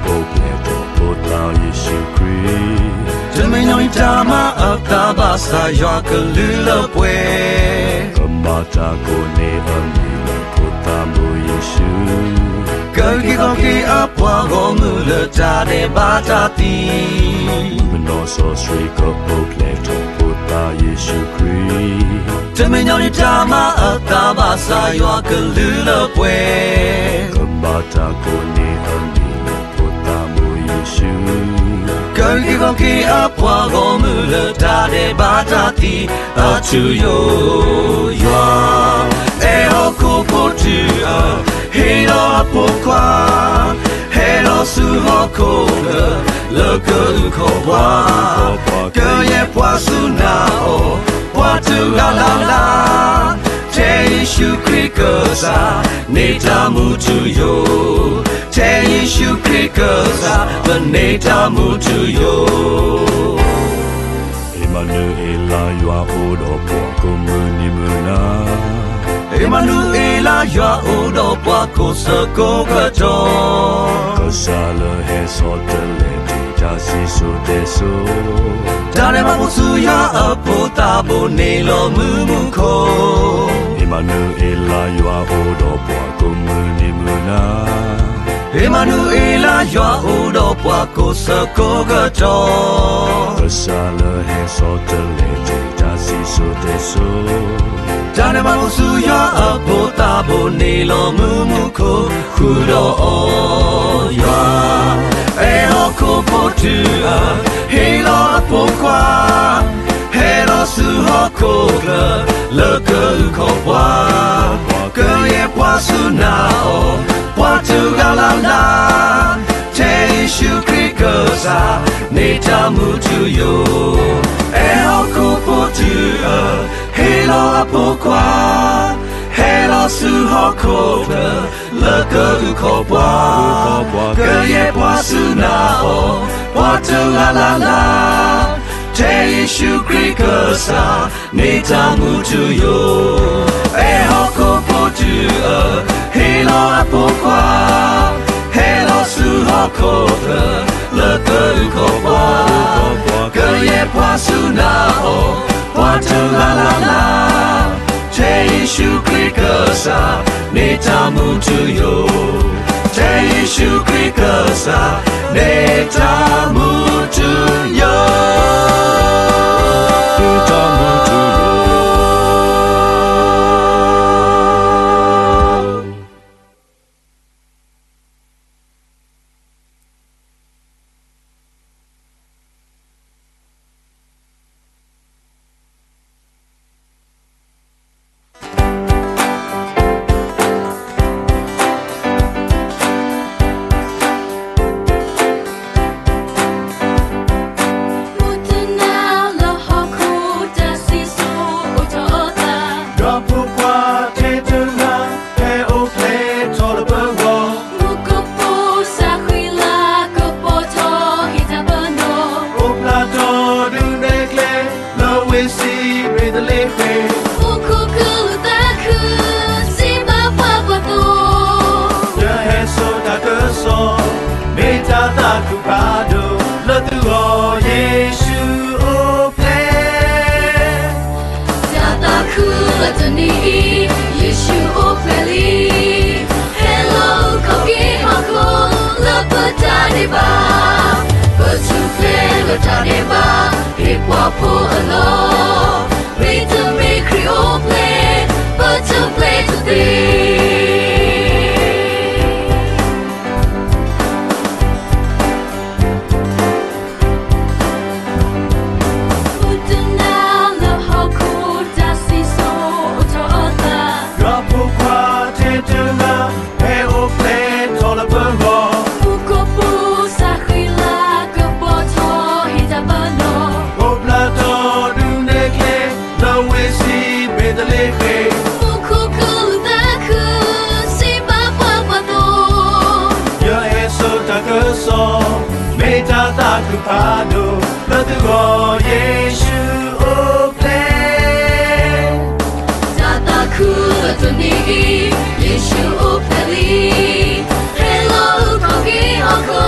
အိၣ်ဖျဲၣ်ထီၣ်ဖိသၣ်ယ့ၣ်ၡူးခရံာ်, တမ့ၢ်ညီနုၢ်တၢ်မၤအသးဘၣ်ဆၣ်ယွၤကလုၢ်လၢပှဲၤ, ကမၤတၢ်ကိးန့ၢ်အမံၤလၢဖိသၣ်မိၢ်ယ့ၣ်ၡူး, ကက့ၤခီက့ၤအပှၤဂီၢ်မုၢ်လၢတၢ်ဒဲးဘးတၢ်သံ, ပနီၢ်စီဆှံကအိၣ်ဖျဲၣ်ထီၣ်ဖိသၣ်ယ့ၣ်ၡူးခရံာ်, တမ့ၢ်ညီနုၢ်တၢ်မၤအသးဘၣ်ဆၣ်ယွၤကလုၢ်လၢပှဲၤ, ကမၤတၢ်ကိးန့ၢ်အမံၤလၢဖိသၣ်မိၢ်ယ့ၣ်ၡူး, ကက့ၤခီက့ၤအပှၤဂီၢ်မုၢ်လၢတၢ်ဒဲးဘးတၢ်သံ, အထူယိာ်ယွၤ, အဲၣ်ဟီၣ်ခိၣ်ဖိတုၤအ, ဟ့ၣ်လီၤအဖိခွါ, ဟဲလီၤဆူဟီၣ်ခိၣ်ချၢ, လၢကအုၣ်ခီၣ်ပှၤ, ကယဲၢ်ပှၤစူၢ်နာ်အီၤ, ပှၤတဂၤလၢ်လၢ်, ထဲယ့ၣ်ၡူးခရံာ်ကစၢ်, န့ၢ်တၢ်မူထူယိာ်, ထဲယ့ၣ်ၡူးခရံာ်ကစၢ်, လၢန့ၢ်တၢ်မူထူယိာ် အ့မၤနူၤအ့လး ယွၤအိၣ်ဒီးပှၤ ကိးမုၢ်နံၤမုၢ်နၤ, အ့မၤနူၤအ့လး ယွၤအိၣ်ဒီးပှၤ ကိးဆၢကိးကတီၢ်, ကစၢ်လၢဟဲစိာ်တလဲတ့ၢ် တၢ်စံၣ်စိၤတဲစိၤ, တၢ်ဒဲးဘးအိၣ်ဆူယွၤအဖိသၣ်ဘိ န့ၢ်လီၤမုၢ်မူခိၣ်, အ့မၤနူၤအ့လး ယွၤအိၣ်ဒီးပှၤ ကိးမုၢ်နံၤမုၢ်နၤ အ့မၤနူၤအ့လး ယွၤအိၣ်ဒီးပှၤ ကိးဆၢကိးကတီၢ်, ကစၢ်လၢဟဲစိာ်တလဲတ့ၢ် တၢ်စံၣ်စိၤတဲစိၤ, တၢ်ဒဲးဘးအိၣ်ဆူယွၤအဖိသၣ်ဘိ န့ၢ်လီၤမုၢ်မူခိၣ်, ဃုာ်ဒီးအီၤယွၤ, အဲၣ်ဟီၣ်ခိၣ်ဖိတုၤအ, ဟ့ၣ်လီၤအဖိခွါ, ဟဲလီၤဆူဟီၣ်ခိၣ်ချၢ, လၢကအုၣ်ခီၣ်ပှၤ, ကယဲၢ်ပှၤစူၢ်နာ်အီၤ, ပှၤတဂၤလၢ်လၢ်, ထဲယ့ၣ်ၡူးခရံာ်ကစၢ်, န့ၢ်တၢ်မူထူယိာ်, အဲၣ်ဟီၣ်ခိၣ်ဖိတုၤအ, ဟ့ၣ်လီၤအဖိခွါ, ဟဲလီၤဆူဟီၣ်ခိၣ်ချၢ, လၢကအုၣ်ခီၣ်ပှၤ, ကယဲၢ်ပှၤစူၢ်နာ်အီၤ, ပှၤတဂၤလၢ်လၢ်, ထဲယ့ၣ်ၡူးခရံာ်ကစၢ်, န့ၢ်တၢ်မူထူယိာ်, အဲၣ်ဟီၣ်ခိၣ်ဖိတုၤအ, ဟ့ၣ်လီၤအဖိခွါ, ဟဲလီၤဆူဟီၣ်ခိၣ်ချၢ, လၢကအုၣ်ခီၣ်ပှၤ, ကယဲၢ်ပှၤစူၢ်နာ်အီၤ, ပှၤတဂၤလၢ်လၢ်, ထဲယ့ၣ်ၡူးခရံာ်ကစၢ်, န့ၢ်တၢ်မူထူယိာ်, ထဲယ့ၣ်ၡူးခရံာ်ကစၢ်, န့ၢ်တၢ်မူထူယိာ်. Mutuna lehoko tasiso otoota. Rapuka tetuna, pe ope tolabaro. Mukopo sahila kopoto hitabano. Oplato dunekle, lawesi bedelehe. Ukukulu taku, siba papato. Yeheso takeso, meta taku pado, latuo Yesu ope. Tata kula tuni, Yesu opeli. Helo koki hoko, lapata deba. Patu pe lata deba, hipwa po alo. Rita me kri ope, patu pe tute. Utuna lehoko tasiso otoota. Rapukwa tetuna, pe ope tolabaro. Ukopu sahila kopoto hitabano. Oplato dunekle, lawesi bedelehe. Ukukulu taku, siba papato. Yeheso takeso, meta taku pado, latuo Yesu ope. Tata kula tuni, Yesu opeli. Helo koki hoko,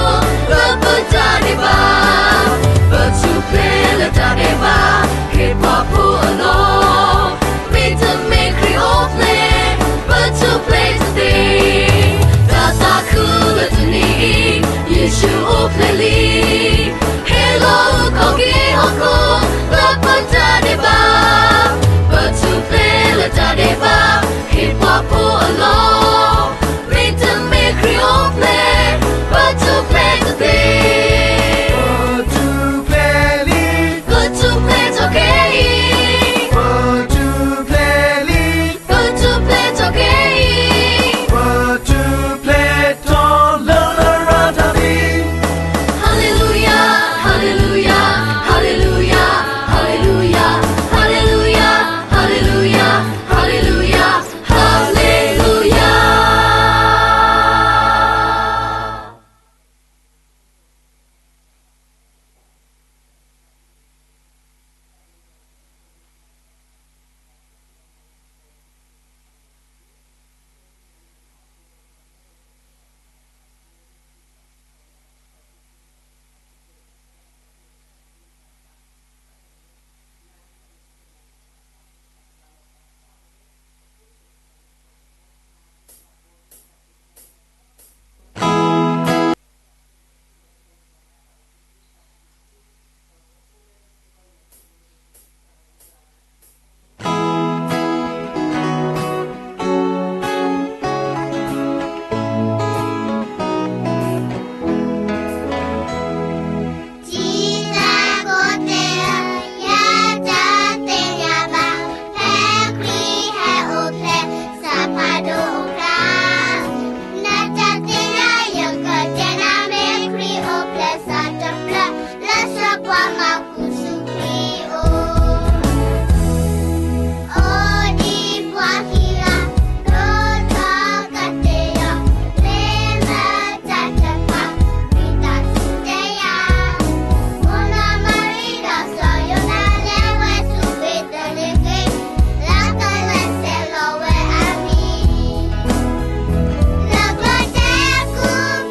အိၣ်ဖျဲၣ်လံ, ဟ့ၣ်လီၤအိၣ်ခိးက့ၤဟီၣ်ခိၣ် လၢပတၢ်ဒဲးဘး, ပထူၣ်ဖျဲးလၢတၢ်ဒဲးဘး, ဟ့ၣ်ပှၤဖိအလီၢ်, မ့တမ့ၢ်ခရံာ်အိၣ်ဖျဲၣ်, ပထူၣ်ဖျဲးတသ့, ပထူၣ်ဖျဲးလံ, ပထူၣ်ဖျဲးထီၣ်က့ၤအံၤ, ပထူၣ်ဖျဲးလံ, ပထူၣ်ဖျဲးထီၣ်က့ၤအံၤ, ပထူၣ်ဖျဲးထီၣ်လၢရၤတၢ်သံ Hallelujah, hallelujah, hallelujah, hallelujah, hallelujah, hallelujah, hallelujah, hallelujah.တံၤသကိးတဲ, ယတသ့ၣ်ညါဘၣ်, ဖဲခရံာ်ဟဲအိၣ်ဖျဲၣ်, စးဖးဒိၣ်အိၣ်ဖျါ, နတသ့ၣ်ညါ ယကတဲနၤ မ့ၢ်ခရံာ်အိၣ်ဖျဲၣ်စးတဖျၢၣ်, လၢစီၤပၤမၢ်ကူးဆူခရံာ်အအိၣ် အိၣ်ဒံးပှၤခံဂၤ, ဒိၣ်ထီၣ်ကသ့ၣ်ယီၤ, မ့ၢ်မတၤတဖၣ်, ဝံသးစူၤတဲယၤ, အိၣ်နီၢ်မၤရံဒီးစီၤယိၤနါ လဲၤဝဲဆူဘ့းသလ့ဟ့ၣ်, လၢကလဲၤဆဲးလီၤဝဲအမံၤ လၢကျိၣ်စ့ကူ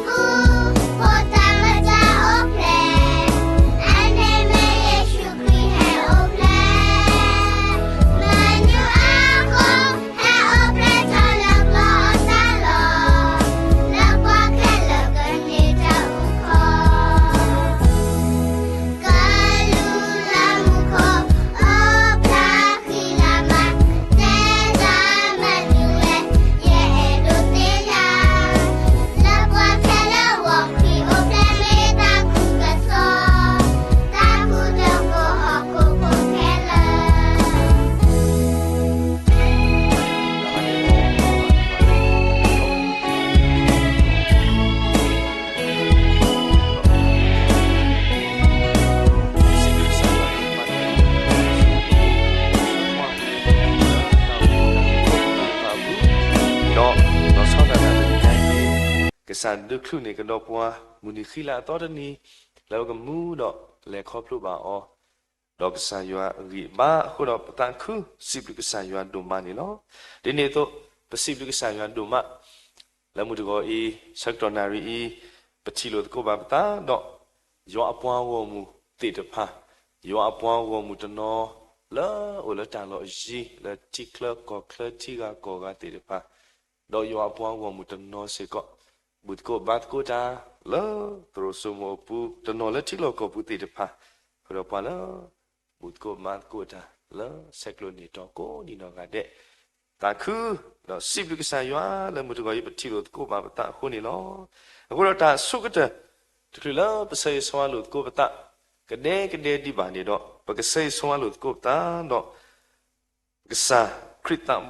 ပူၤ, ဖိသၣ်မတၤအိၣ်ဖျဲၣ်, အန့ၣ်မ့ၢ်ယ့ၣ်ၡူးခရံာ်ဟဲအိၣ်ဖျဲၣ်, မနုၤအဃိ ဟဲအိၣ်ဖျဲၣ်ထီၣ်လၢကျီၢ်အသးလီၤ, လၢပှၤခဲလၢာ်ကန့ၢ်တၢ်အုၣ်ခီၣ် ကလူၤလၢမူခိၣ်, အိၣ်ဖျါဃံလၤမး, တဲဒၣ်မနုၤလဲၣ်, ယအဲၣ်ဒိးသ့ၣ်ညါ, လၢပှၤခဲလၢာ်အဂီၢ် ခရံာ်အိၣ်ဖျဲၣ်မ့ၢ်တၢ်ကူၣ်ကစီၣ်, တၢ်ကူၣ်သကိးဟီၣ်ခိၣ်ဖိခဲလၢာ် ဒီးလီၤဆီဒၣ်တၢ်တနံၤညါအံၤ, ကစၢ်ဒုးချုးန့ၢ်ကဒီးပှၤ မုၢ်နံၤဃံလၤအသီတနံၤ, လၢပကမူဒီးလဲၤခီဖျိဘၣ်အီၤ, ဒီးကစၢ်ယွၤဂံၢ်ဘါအဃိဒီး ပသးခုစံးဘျုးကစၢ်ယွၤဒိၣ်မးန့ၣ်လီၤ. ဒ်န့ၣ်အသိး ပစံးဘျုးကစၢ်ယွၤဒိၣ်မး လၢမုၢ်တဂီၤအံၤ, ဆၢကတီၢ်နၣ်ရံၣ်အံၤ, ပထံၣ်လိာ်သကိးဘၣ်ပသးဒီး ယွၤအပှၤဂီၢ်မုၢ်သ့ၣ်တဖၣ်, ယွၤအပှၤဂီၢ်မုၢ်တနီၤ လၢအိၣ်လၢတၢ်လီၢ်အယံၤ လၢထံချၢကီၢ်ချၢထံဂၤကီၢ်ဂၤသ့ၣ်တဖၣ်, ဒီးယွၤအပှၤဂီၢ်မုၢ်တနီၤစ့ၢ်ကီး ဘူၣ်သကိးဘါသကိးတၢ် လၢသရိာ်စိမိၤအပူၤ တနီၤလၢထံလီၢ်ကီၢ်ပူၤသ့ၣ်တဖၣ်, ဃုာ်ဒီးပှၤလၢ ဘူၣ်သကိးဘါသကိးတၢ် လၢဆဲးကျိးန့ၢ်တီၤကိးနံၤနီၢ်ဂၤဒဲး, သးခု ဒီးစံးဘျုးကစၢ်ယွၤလၢမုၢ်တဂီၤအံၤ ပထံၣ်လိာ်သကိးဘၣ်ပသးအဃိန့ၣ်လီၤ. အဃိဒီးတၢ်အဆိကတၢၢ် တချုးလၢပဆၢဂ့ၤဆၢဝါလိာ်သကိးပသး ကဒဲကဒဲဒံးဘၣ်န့ၣ်ဒီး ပကဆၢဂ့ၤဆၢဝါလိာ်သကိးပသးဒီး ပကစၢ်ခရံာ်သး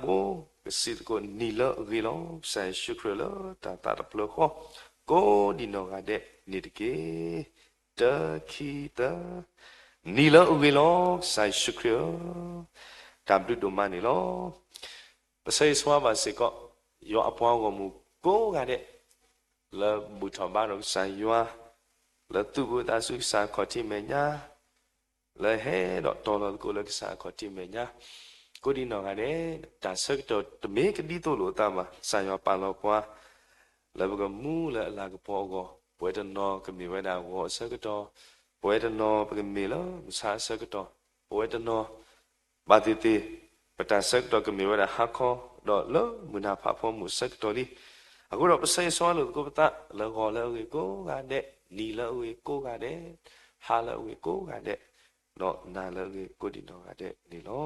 ဘိ ကစံးသကိးနံၤလၢအဂ့ၤလီၤ. ကစၢ်ယ့ၣ်ၡူးခရံာ်လၢတၢ်သးတဖျၢၣ်ဃီ ကိးနံၤနီၢ်ဂၤဒဲးန့ၣ်တက့ၢ်. တၢ ခံ သၢ, နံၤလၢအဂ့ၤလီၤ ကစၢ်ယ့ၣ်ၡူးခရံာ်ဧၢ, တၢ်ဘျုးဒိၣ်မးန့ၣ်လီၤ. ပဆၢဂ့ၤဆၢဝါဘၣ်စ့ၢ်ကီး ယွၤအပှၤဂီၢ်မုၢ်ကိးဂၤဒဲး လၢဘူၣ်ထီၣ်ဘါထီၣ်ကစၢ်ယွၤ, လၢသူၣ်ဘၣ်သးဆူကစၢ်အခီၣ်ထံးမဲာ်ညါ, လၢဟဲဒီးတီၤလီၤသကိးလၢကစၢ်အခီၣ်ထံးမဲာ်ညါ, ကိးဒံးနီၢ်ဂၤဒဲး, တၢ်ဆၢကတီၢ်တမ့ၢ်ကဒ်သိးလိာ်အသးဘၣ်. ကစၢ်ယွၤပာ်လီၤပှၤ လၢပကမူလၢအလၤကပီၤအဂီၢ်, ပဝဲတနီၤကမ့ၢ်ဝဲဒၣ်ဂီၤအဆၢကတီၢ်, ပဝဲတနီၤပကမ့ၢ်လၢမုၢ်ဆါအဆၢကတီၢ်, ပဝဲတနီၤ ဘၣ်သ့ၣ်သ့ၣ် ပတၢ်ဆၢကတီၢ်ကမ့ၢ်ဝဲဒၣ်ဟါခီ, ဒီးလၢမုၢ်နၤဖးဖီမုၢ်အဆၢကတီၢ်လံ. အဃိဒီးပဆၢဂ့ၤဆၢဝါလိာ်သကိးပသး လၢဂီၤလၢအဂ့ၤကိးဂၤဒဲး, နံၤလၢအဂ့ၤကိးဂၤဒဲး, ဟါလၢအဂ့ၤကိးဂၤဒဲး, ဒီးနၤလၢအဂ့ၤကိးဒံးနီၢ်ဂၤဒဲးန့ၣ်လီၤ.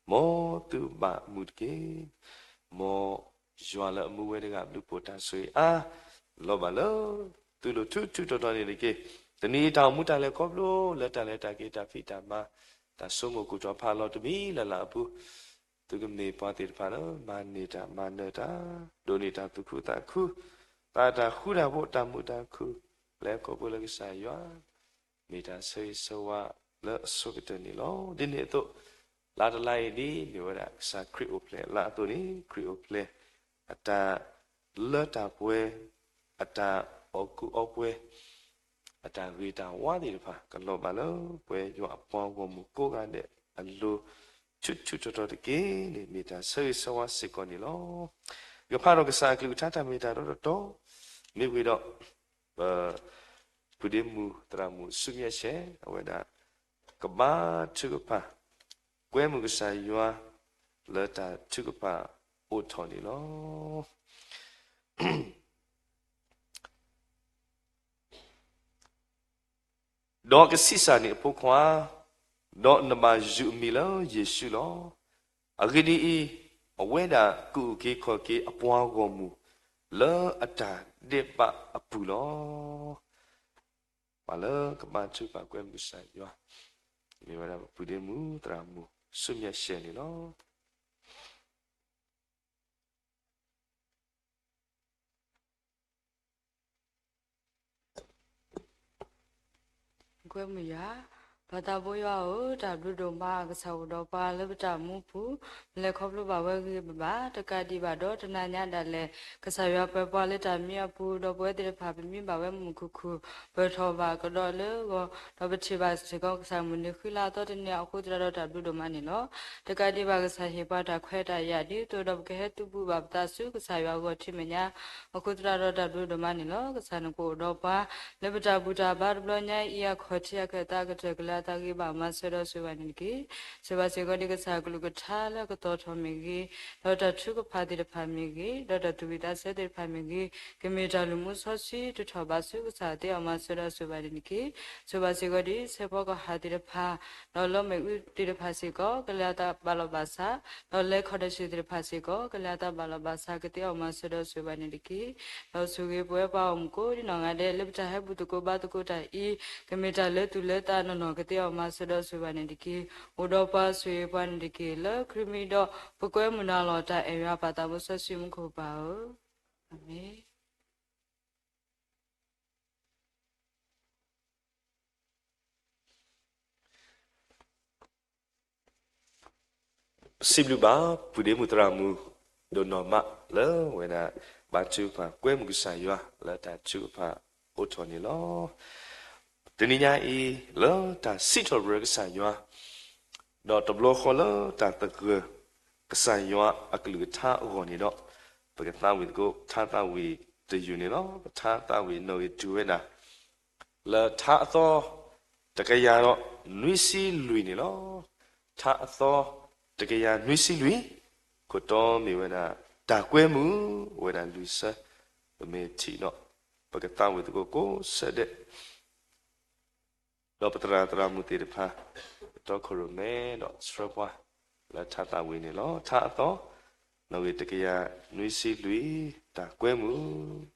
မ်သုဘၣ်မုာ်တက့ၢ်. မ်ယွၤလၢအမူဝဲတဂၤဘျုးဖှိၣ်တၢ်ဆိၣ်ဂ့ၤအါ လီၤဘၣ်လၢသုလိၤထူထူတီတီန့ၣ်တက့ၢ်. တနံၤအံၤတၢ်အိၣ်မူတၢ်လဲၤခီဖျိ လၢတၢ်လဲၤတၢ်က့ၤတၢ်ဖံးတၢ်မၤ တၢ်ဆိကမိၣ်ကူၣ်ထီၣ်ဖးလီၤတမံၤလၢ်လၢ်အပူၤ သုကမ့ၢ်ပှၤသ့ၣ်တဖၣ်လၢ မၤန့ၢ်တၢ်မၤနၢၤတၢ်, ဒိးန့ၢ်တၢ်သူၣ်ခုသးခု, သးတၢ်ဃူတၢ်ဖိး တၢ်မုာ်တၢ်ခုၣ် ပျဲခီဖျိလၢကစၢ်ယွၤ မ့ၢ်တၢ်ဆၢဂ့ၤဆၢဝါလၢအဆိကတၢၢ်န့ၣ်လီၤ. ဒ်န့ၣ်အသိး လါတလါအံၤဒ် မ့ၢ်ဝဲဒၣ်ကစၢ်ခရံာ်အိၣ်ဖျဲၣ်အလါအသိးန့ၣ် ခရံာ်အိၣ်ဖျဲၣ် အတၢ်လၢတၢ်ပှဲၤ, အတၢ်အီၣ်ကူအီပှဲၤ အတၢ်ဂ့ၤတၢ်ဝါသ့ၣ်တဖၣ် ကလီၤဘၣ်လၢပှဲၤယွၤအပှၤဂီၢ်မုၢ်ကိးဂၤဒဲးအလိၤ ထူထူတီတီတက့ၢ်န့ၣ် မ့ၢ်တၢ်ဆၢဂ့ၤဆၢဝါစ့ၢ်ကီးန့ၣ်လီၤ. ယကဖးဒီးကစၢ်အကလုၢ်ကထါတၢ်မ့ၢ်တၢ်တီတီတီ မ့ၢ်ဝံၤဒီး ပ ဖုဒ့မူသရၣ်မုၣ်ဆူမဲာ်ဆဲး အဝဲဒၣ် ကဘါထုကဖၣ် ကွဲမုာ်ကစၢ်ယွၤ လၢတၢ်ထုကဖၣ်အိးထီၣ်န့ၣ်လီၤ. ဒီးကဆံးစၢ်န့ၢ်အဖိခွါ, ဒီးနဘၣ်ယုၢ်အမံၤလၢယ့ၣ်ၡူးလီၤ. အဂ့ၢ်ဒ်အံၤ, အဝဲဒၣ်ကအုၣ်က့ၤခီၣ်က့ၤအပှၤဂီၢ်မုၢ် လၢအတၢ်ဒဲးဘးအပူၤလီၤ. ပှၤလၢကဘါထုကဖၣ်ကွဲမုာ်ကစၢ်ယွၤ မ့ၢ်ဝဲဒၣ်ပဖုဒ့မူသရၣ်မုၣ်ဆူမဲာ်ဆဲးန့ၣ်လီၤ. ကွဲမုာ်ယွၤ, ပၢ်သးဘိယွၤဧၢ, တၢ်ဘျုးဒိၣ်မး ကစၢ်အိၣ်ဒီးပှၤလၢပတၢ်မူပူၤ, ပလဲၤခီဖျိဘၣ်ဝဲဂ့ၤဂ့ၤဘၣ်ဘၣ်, တကးဒံးဘၣ်ဒီး တနၤညါဒၣ်လဲာ် ကစၢ်ယွၤပၢၤပှၤလၢတၢ်မံအပူၤ, ဒီးပဝဲသ့ၣ်တဖၣ် ပမံဘၣ်ဝဲမုာ်မုာ်ခုၣ်ခုၣ်, ပထီၣ်ဘၣ်ကဒီးလၢဂီၤ, ဒီးပထံၣ်ဘၣ်စ့ၢ်ကီး ကစၢ်မုၢ်နံၤဃံလၤအသီတနံၤအဃိသတးဒီး တၢ်ဘျုးဒိၣ်မးန့ၣ်လီၤ. တကးဒံးဘၣ် ကစၢ်ဟ့ၣ်ပှၤတၢ်ခွဲးတၢ်ယာ် ဒ်သိးဒီး ပကဟဲသုးဘူးဘၣ်ပသးဆူ ကစၢ်ယွၤအဂီၢ်ထံမဲာ်ညါ အဃိသတးဒီး တၢ်ဘျုးဒိၣ်မးန့ၣ်လီၤ. ကစၢ်နကအိၣ်ဒီးပှၤ လၢပတၢ်ဘူၣ်တၢ်ဘါတဘျီညါအံၤ အခီၣ်ထံးအခၢၣ်သးကတၢၢ် ကလဲၤအသးဂ့ၤဘၣ် မၤဆၢဒီးဆိၣ်ဂ့ၤဘၣ်န့ၣ်တက့ၢ်. ဆိၣ်ဂ့ၤဘၣ်စ့ၢ်ကီးဒ်ကစၢ်ကလုၢ်ကထါလၢကသီၣ်ထီၣ်မ့ၢ်ဂ့ၤ, ဒီးတၢ်ထုကဖၣ်သ့ၣ်တဖၣ်မ့ၢ်ဂ့ၤ, ဒီးတၢ်သူၣ်ဝံၣ်သးဆၢသ့ၣ်တဖၣ်မ့ၢ်ဂ့ၤ, ကမ့ၢ်တၢ်လုၢ်မူစီဆှံ တုၤထီၣ်ဘၣ်ဆူကစၢ်သ့အီၤ မၤဆၢဒီးဆိၣ်ဂ့ၤဘၣ်န့ၣ်တက့ၢ်. ဆိၣ်ဂ့ၤဘၣ်စ့ၢ်ကီးဒ် ဆဲးဖီကဟၣ်သ့ၣ်တဖၣ် ဒီးလီမ့ၣ်အူသ့ၣ်တဖၣ်စ့ၢ်ကီး ကလဲၤအသးဘၣ်လီၢ်ဘၣ်စး, ဒီးလဲၤခီၣ်တဆံးသ့ၣ်တဖၣ်စ့ၢ်ကီး ကလဲၤအသးဘၣ်လီၢ်ဘၣ်စး ကသ့အီၤမၤဆၢဒီးဆိၣ်ဂ့ၤဘၣ်န့ၣ်တက့ၢ်. ဒီးဆိၣ်ဂ့ၤပဝဲပှၤဂီၢ်မုၢ်ကိးဒံနီၢ်ဂၤဒဲး လၢပတၢ်ဟဲဘူၣ်သကိးဘါသကိးတၢ်အံၤ ကမ့ၢ်တၢ်လၢသူၣ်လၢသးနီၢ်နီၢ် ကသ့အီၤမၤဆၢဒီးဆိၣ်ဂ့ၤဘၣ်န့ၣ်တက့ၢ်. အိၣ်ဒီးပှၤဆိၣ်ဂ့ၤပှၤန့ၣ်တက့ၢ်. လၢခရံာ်မံၤဒီး ပကွဲမုာ်နၤလီၤ တၢ်အဲၣ်ယွၤပၢ်သးဘိစီဆှံမူခိၣ်ပၢ်ဧၢ, အၤမ့ၣ်. ပစံးဘျုးဘၣ် ဖုဒ့မူသရၣ်မုၣ် ဒိၣ်နီၢ်မး လၢအဝဲဒၣ် ဘါထုကဖၣ်ကွဲမုာ်ကစၢ်ယွၤ လၢတၢ်ထုကဖၣ်အိးထီၣ်န့ၣ်လီၤ. တနံၤညါအံၤ လၢတၢ်စံးထီၣ်ပတြၢၤကစၢ်ယွၤ ဒီးတဘျီဃီလၢတၢ်သဂၢၢ် ကစၢ်ယွၤအကလုၢ်ကထါအဂီၢ်န့ၣ်ဒီး ပကသးဝံၣ်သကိး ထါသးဝံၣ်တယုၢ်န့ၣ်လီၤ. ပထါသးဝံၣ်နီၣ်ဂံၢ်တုၤဝဲဒၣ် လၢထါအသီ တကယၤဒီးနွံဆံလွံၢ်န့ၣ်လီၤ. ထါအသီ တကယၤနွံဆံလွံၢ် ခိၣ်တီမ့ၢ်ဝဲဒၣ် တၢ်ကွဲမုာ်ဝဲဒၣ်လွံၢ်ဆၢ, ပမ့ၢ်ထံၣ်ဒီး ပကသးဝံၣ်သကိးကိးဆၢဒဲး ဒီးပသရၣ်သရၣ်မုၣ်သ့ၣ်တဖၣ် ကတီခိၣ်ရိၣ်မဲဒီးဆှၢပှၤ လၢထါသးဝံၣ်န့ၣ်လီၤ. ထါအသီ နီၣ်ဂံၢ်တကယၤနွံဆံလွံၢ် တၢ်ကွဲမုာ်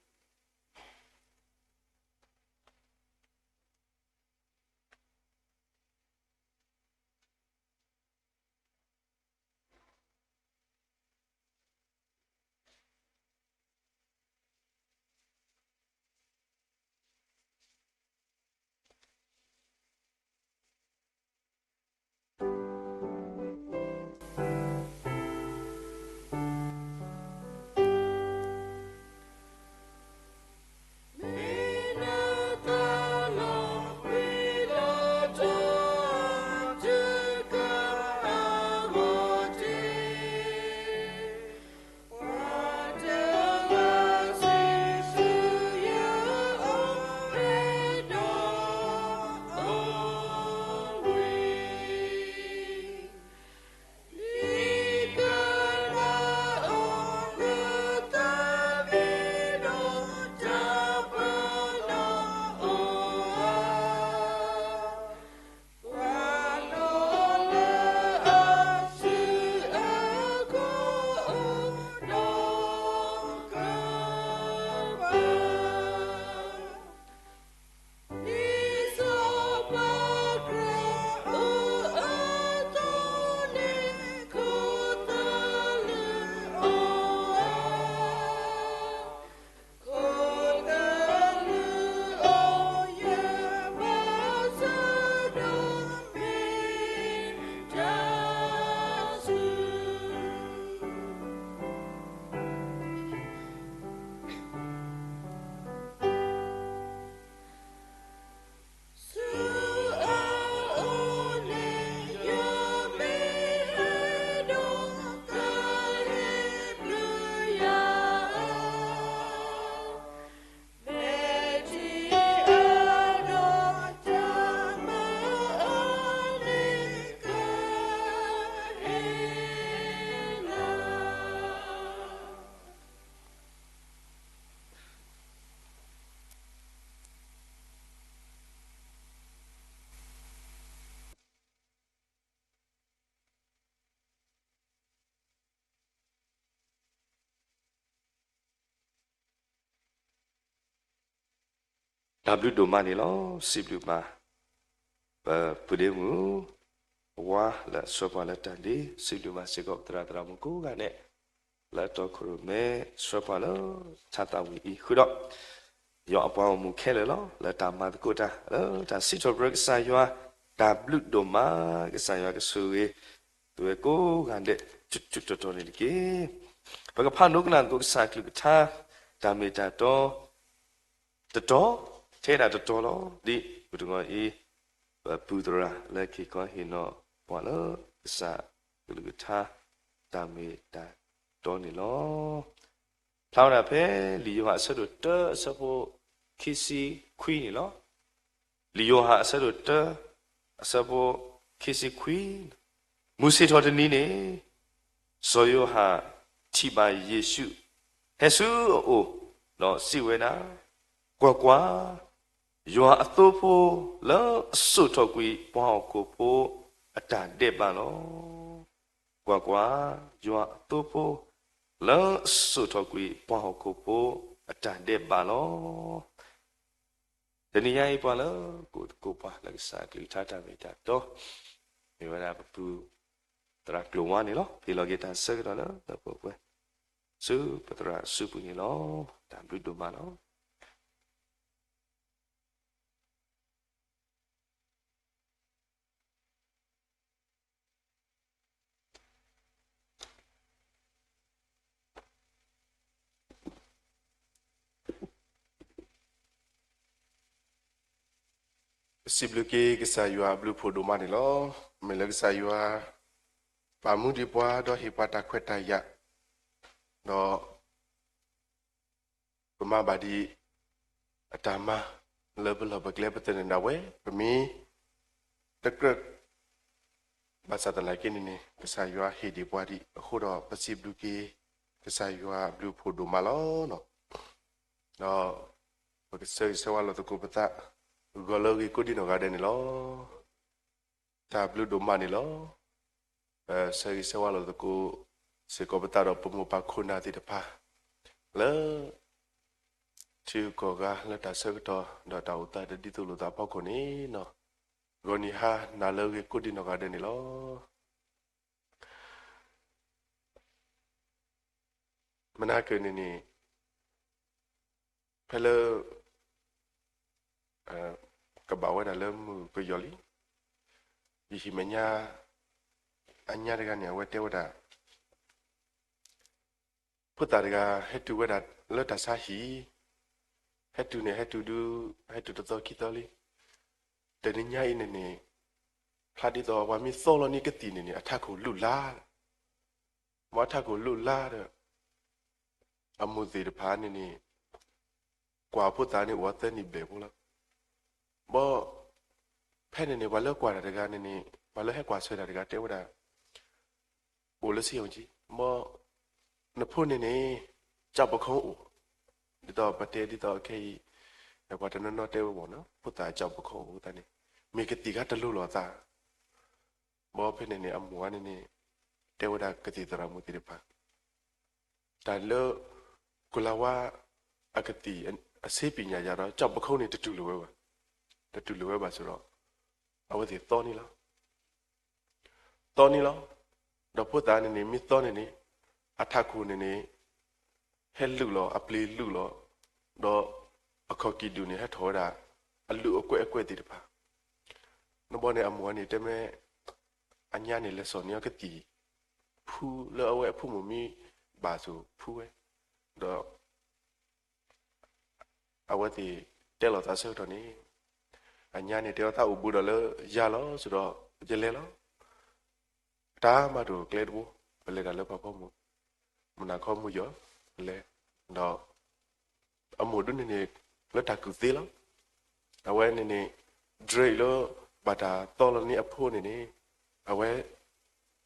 တၢ်ဘျုးဒိၣ်မးန့ၣ်လီၤ. စံးဘျုးဘၣ် ပပုၢ်ဒ့မုၣ် အဝၤလၢအဆှၢပှၤလၢတၢ်ဒ့, စံးဘျုးဘၣ်စ့ၢ်ကီးပသရၣ်သရၣ်မုၣ်ကိးဂၤဒဲး လၢတီခိၣ်ရိၣ်မဲ ဆှၢပှၤလၢထးသးဝံၤအံၤ ဃုာ်ဒီး ယွၤအပှၤဂီၢ်မုၢ်ခဲလၢာ်လီၤ. လၢတၢ်မၤသကိးတၢ် လၢတၢ်စံးထီၣ်ပတြၢၤကစၢ်ယွၤ, တၢ်ဘျုးဒိၣ်မး ကစၢ်ယွၤကဆိၣ်ဂ့ၤ သုဝဲကိးဂၤဒဲး ဆူၣ်ဆူၣ်တီၤတီၤန့ၣ်တက့ၢ်. ပကဖးဒိကနၣ်သကိးကစၢ်အကလုၢ်ကထါ တၢ်မ့ၢ်တၢ်တီ တတီၤ, ထဲဒၣ်တတီၤလီၤ. ဒ်ပတဂီၤအံၤ ပပုၢ်သရၣ်လၢက့ၤကီဟ့ၣ်နီၤပှၤလၢ ကစၢ်ကလုၢ်ကထါ တၢ်မ့ၢ်တၢ်တီန့ၣ်လီၤ. ဖျါဝဲဒၣ်ဖဲ လံာ်ယိၤဟၣ်အဆၢဒိၣ်တၢ အဆၢဖိခံဆံခွံန့ၣ်လီၤ. လံာ်ယိၤဟၣ်အဆၢဒိၣ်တၢ အဆၢဖိခံဆံခွံ, မုၢ်ဆ့ၣ်ထီၣ်တနံၤန့ၣ် စီၤယိၤဟၣ်ထံၣ်ဘၣ်ယ့ၣ်ၡူး ဟဲဆူအအိၣ် ဒီးစံးဝဲဒၣ်, ကွၢ်ကွၢ်, ယွၤအသိဖိလၢအစိာ်ထီၣ်ကွံာ်ပှၤဟီၣ်ခိၣ်ဖိအတၢ်ဒဲးဘးလီၤ. ကွၢ်ကွၢ်, ယွၤအသိဖိ လၢအစိာ်ထီၣ်ကွံာ်ပှၤဟီၣ်ခိၣ်ဖိအတၢ်ဒဲးဘးလီၤ. တနံၤညါအံၤ ပှၤလၢကိးသကိးပှၤလၢကစၢ်အကလုၢ်ကထါတၢ်မ့ၢ်တၢ်တီ မ့ၢ်ဝဲဒၣ်ပပုၢ်သရၣ်ကျိၤဝါန့ၣ်လီၤ. ဟ့ၣ်လီၤက့ၤတၢ်ဆၢကတီၢ်လၢပှဲၤပှဲၤ ဆူပသရၣ်စုပူၤန့ၣ်လီၤ. တၢ်ဘျုးဒိၣ်မးလီၤ. ပစံးဘျုးက့ၤကစၢ်ယွၤအဘျုးအဖှိၣ်ဒိၣ်မးန့ၣ်လီၤ. မ့ၢ်လၢကစၢ်ယွၤ ပာ်မူဒံးပှၤ ဒီးဟ့ၣ်ပှၤတၢ်ခွဲးတၢ်ယာ်, ဒီး ပမၤဘၣ်ဒံး အတၢ်မၤ လၢပလီၢ်ပကျဲပသနၢၣ်ဒၣ်ဝဲ ပမ့ၢ်တကြၢး ဘၣ်ဆၣ်သနာ်က့န့ၣ်န့ၣ် ကစၢ်ယွၤဟ့ၣ်ဒံးပှၤဒံးအဃိဒီး ပစံးဘျုးက့ၤ ကစၢ်ယွၤအဘျုးအဖှိၣ်ဒိၣ်မးလီၤ. ဒီး ပကဆၢဂ့ၤဆၢဝါလိာ်သကိးပသး ဂီၤလၢအဂ့ၤကိးဒံနီၢ်ဂၤဒဲးန့ၣ်လီၤ. တၢ်ဘျုးဒိၣ်မးန့ၣ်လီၤ. ပဆၢဂ့ၤဆၢဝါလိာ်သကိး စ့ၢ်ကီးပသးဒီးပမိၢ်ပၢ်ခိၣ်နၢ်သ့ၣ်တဖၣ် လၢ ထံဂုၤကီၢ်ဂၤလၢတၢ်ဆၢကတီၢ် ဒီးတၢ်အိၣ်သးတဒ်သိးလိာ်သးအဖီခိၣ်န့ၣ်, ဂီၤနံၤဟါနၤလၢအဂ့ၤကိးဒံနီၢ်ဂၤဒဲးန့ၣ်လီၤ. မနၤကၢၢ်န့ၣ်န့ၣ် ဖဲလၢ ကဘၣ်ဝဲဒၣ်လၢမုၢ်ကယီၤလံ, ယဟံၣ်မဲာ်ညါ အညါတဂၤန့ၣ် အဝဲတဲဝဲဒၣ် ဖိသၣ်တဂၤ ဟဲတုၤဝဲဒၣ်လၢတၢ်ဆါဟံၣ်, ဟဲတုၤန့ၣ် ဟဲတုၤဒုး ဟဲတုၤတသီခံသီလံ. တနံၤညါအံၤန့ၣ်န့ၣ် ဖျါဒ်သိးပှၤမ့ၢ်သီလီၤန့ၢ်ကသံၣ်န့ၣ်န့ၣ် အထးခိၣ်လုၢ်လါ မ်အထးခိၣ်လုၢ်လါဒီး အမိၢ်သ့ၣ်တဖၣ်န့ၣ်န့ၣ် ကွၢ်ဖိသၣ်န့ၣ်အိၣ်အသၢနံၣ်ဘျဲၣ်ဖိလီၤ. ဘီ ဖဲန့ၣ်န့ၣ် ပှၤလၢကွၢ်တၢ်တဂၤန့ၣ်န့ၣ် ပှၤလၢဟဲကွၢ်ဆၢတၢ်တဂၤတဲဝဲဒၣ် အိၣ်လၢစံၣ်အီကံ, ဘီ နဖိန့ၣ်န့ၣ် ကၠီၣ်ပခိၣ်အိၣ်, ဒ်သိးပတဲဒ်သိးခဲအံၤ ပှၤတနီၤနီၤတဲဝဲဘၣ်နီၤ ဖိသၣ်ကၠီၣ်ပခိၣ်အိၣ်သးန့ၣ် မ့ၢ်ကသံၣ်ခါတလိၤလိာ်အသး ဘီဖဲန့ၣ်န့ၣ် အမိၢ်န့ၣ်န့ၣ် တဲဝဲဒၣ်ကသံၣ်သရၣ်မုၣ်သ့ၣ်တဖၣ် တၢ်လၢ ကိၤလၤဝါ အကသံၣ် အဆ့ပံၣ်ညၣ်ယၤဒီး ကၠီၣ်ပခိၣ်န့ၣ် တတူၢ်လိာ်ဝဲဘၣ်, တတူၢ်လိာ်ဝဲဘၣ်ဆိုတော့ အဝဲသ့ၣ်သီန့ၣ်လီၤ. သီန့ၣ်လီၤ. ဒီးဖိသၣ်န့ၣ်န့ၣ် မ့ၢ်သီန့ၣ်န့ၣ် အထးခိၣ်န့ၣ်န့ၣ် ဟဲလုၢ်လီၤ အပျ့ၤလုၢ်လီၤ, ဒီးအခီၣ်ကံၢ်ဒူၣ်န့ၣ် ဟဲထီၣ်ဝဲဒၣ် အလုၢ်အကွဲးအကွဲးသ့ၣ်တဖၣ်. နဘီန့ၣ် အမိၢ်န့ၣ်တဲမ့ၢ် အညါန့ၣ် လဲၤစိာ်န့ၢ်အီၤကသံၣ် ဖုလၢအဝဲအဖိမုၣ်မ့ၢ်ဘၣ်အသိးဖုဝဲ, ဒီး အဝဲသ့ၣ်တဲလိာ်သးဆၢကတီၢ်န့ၣ် အညါန့ၣ် တဲအီၤသးအိၣ်ဘူးဒီးလၢယၤလီၤ ဆိုတော့ ယလဲၤလီၤ. တၢ်မၤတအိၣ်ကျဲတဘိ ပလဲၤတၢ်လၢပှၤဖီမုၢ် မုၢ်နၤခီမုၢ်ယီၤ ပလဲၤ ဒီး အမိၢ်ဒုန့ၣ်န့ၣ် လၢတၢ်ကူၣ်သ့လီၤ. အဝဲန့ၣ်န့ၣ် ဒြဲလၢ ဘၣ်တၢ်သီလီၤန့ၢ်အဖိန့ၣ်န့ၣ် အဝဲ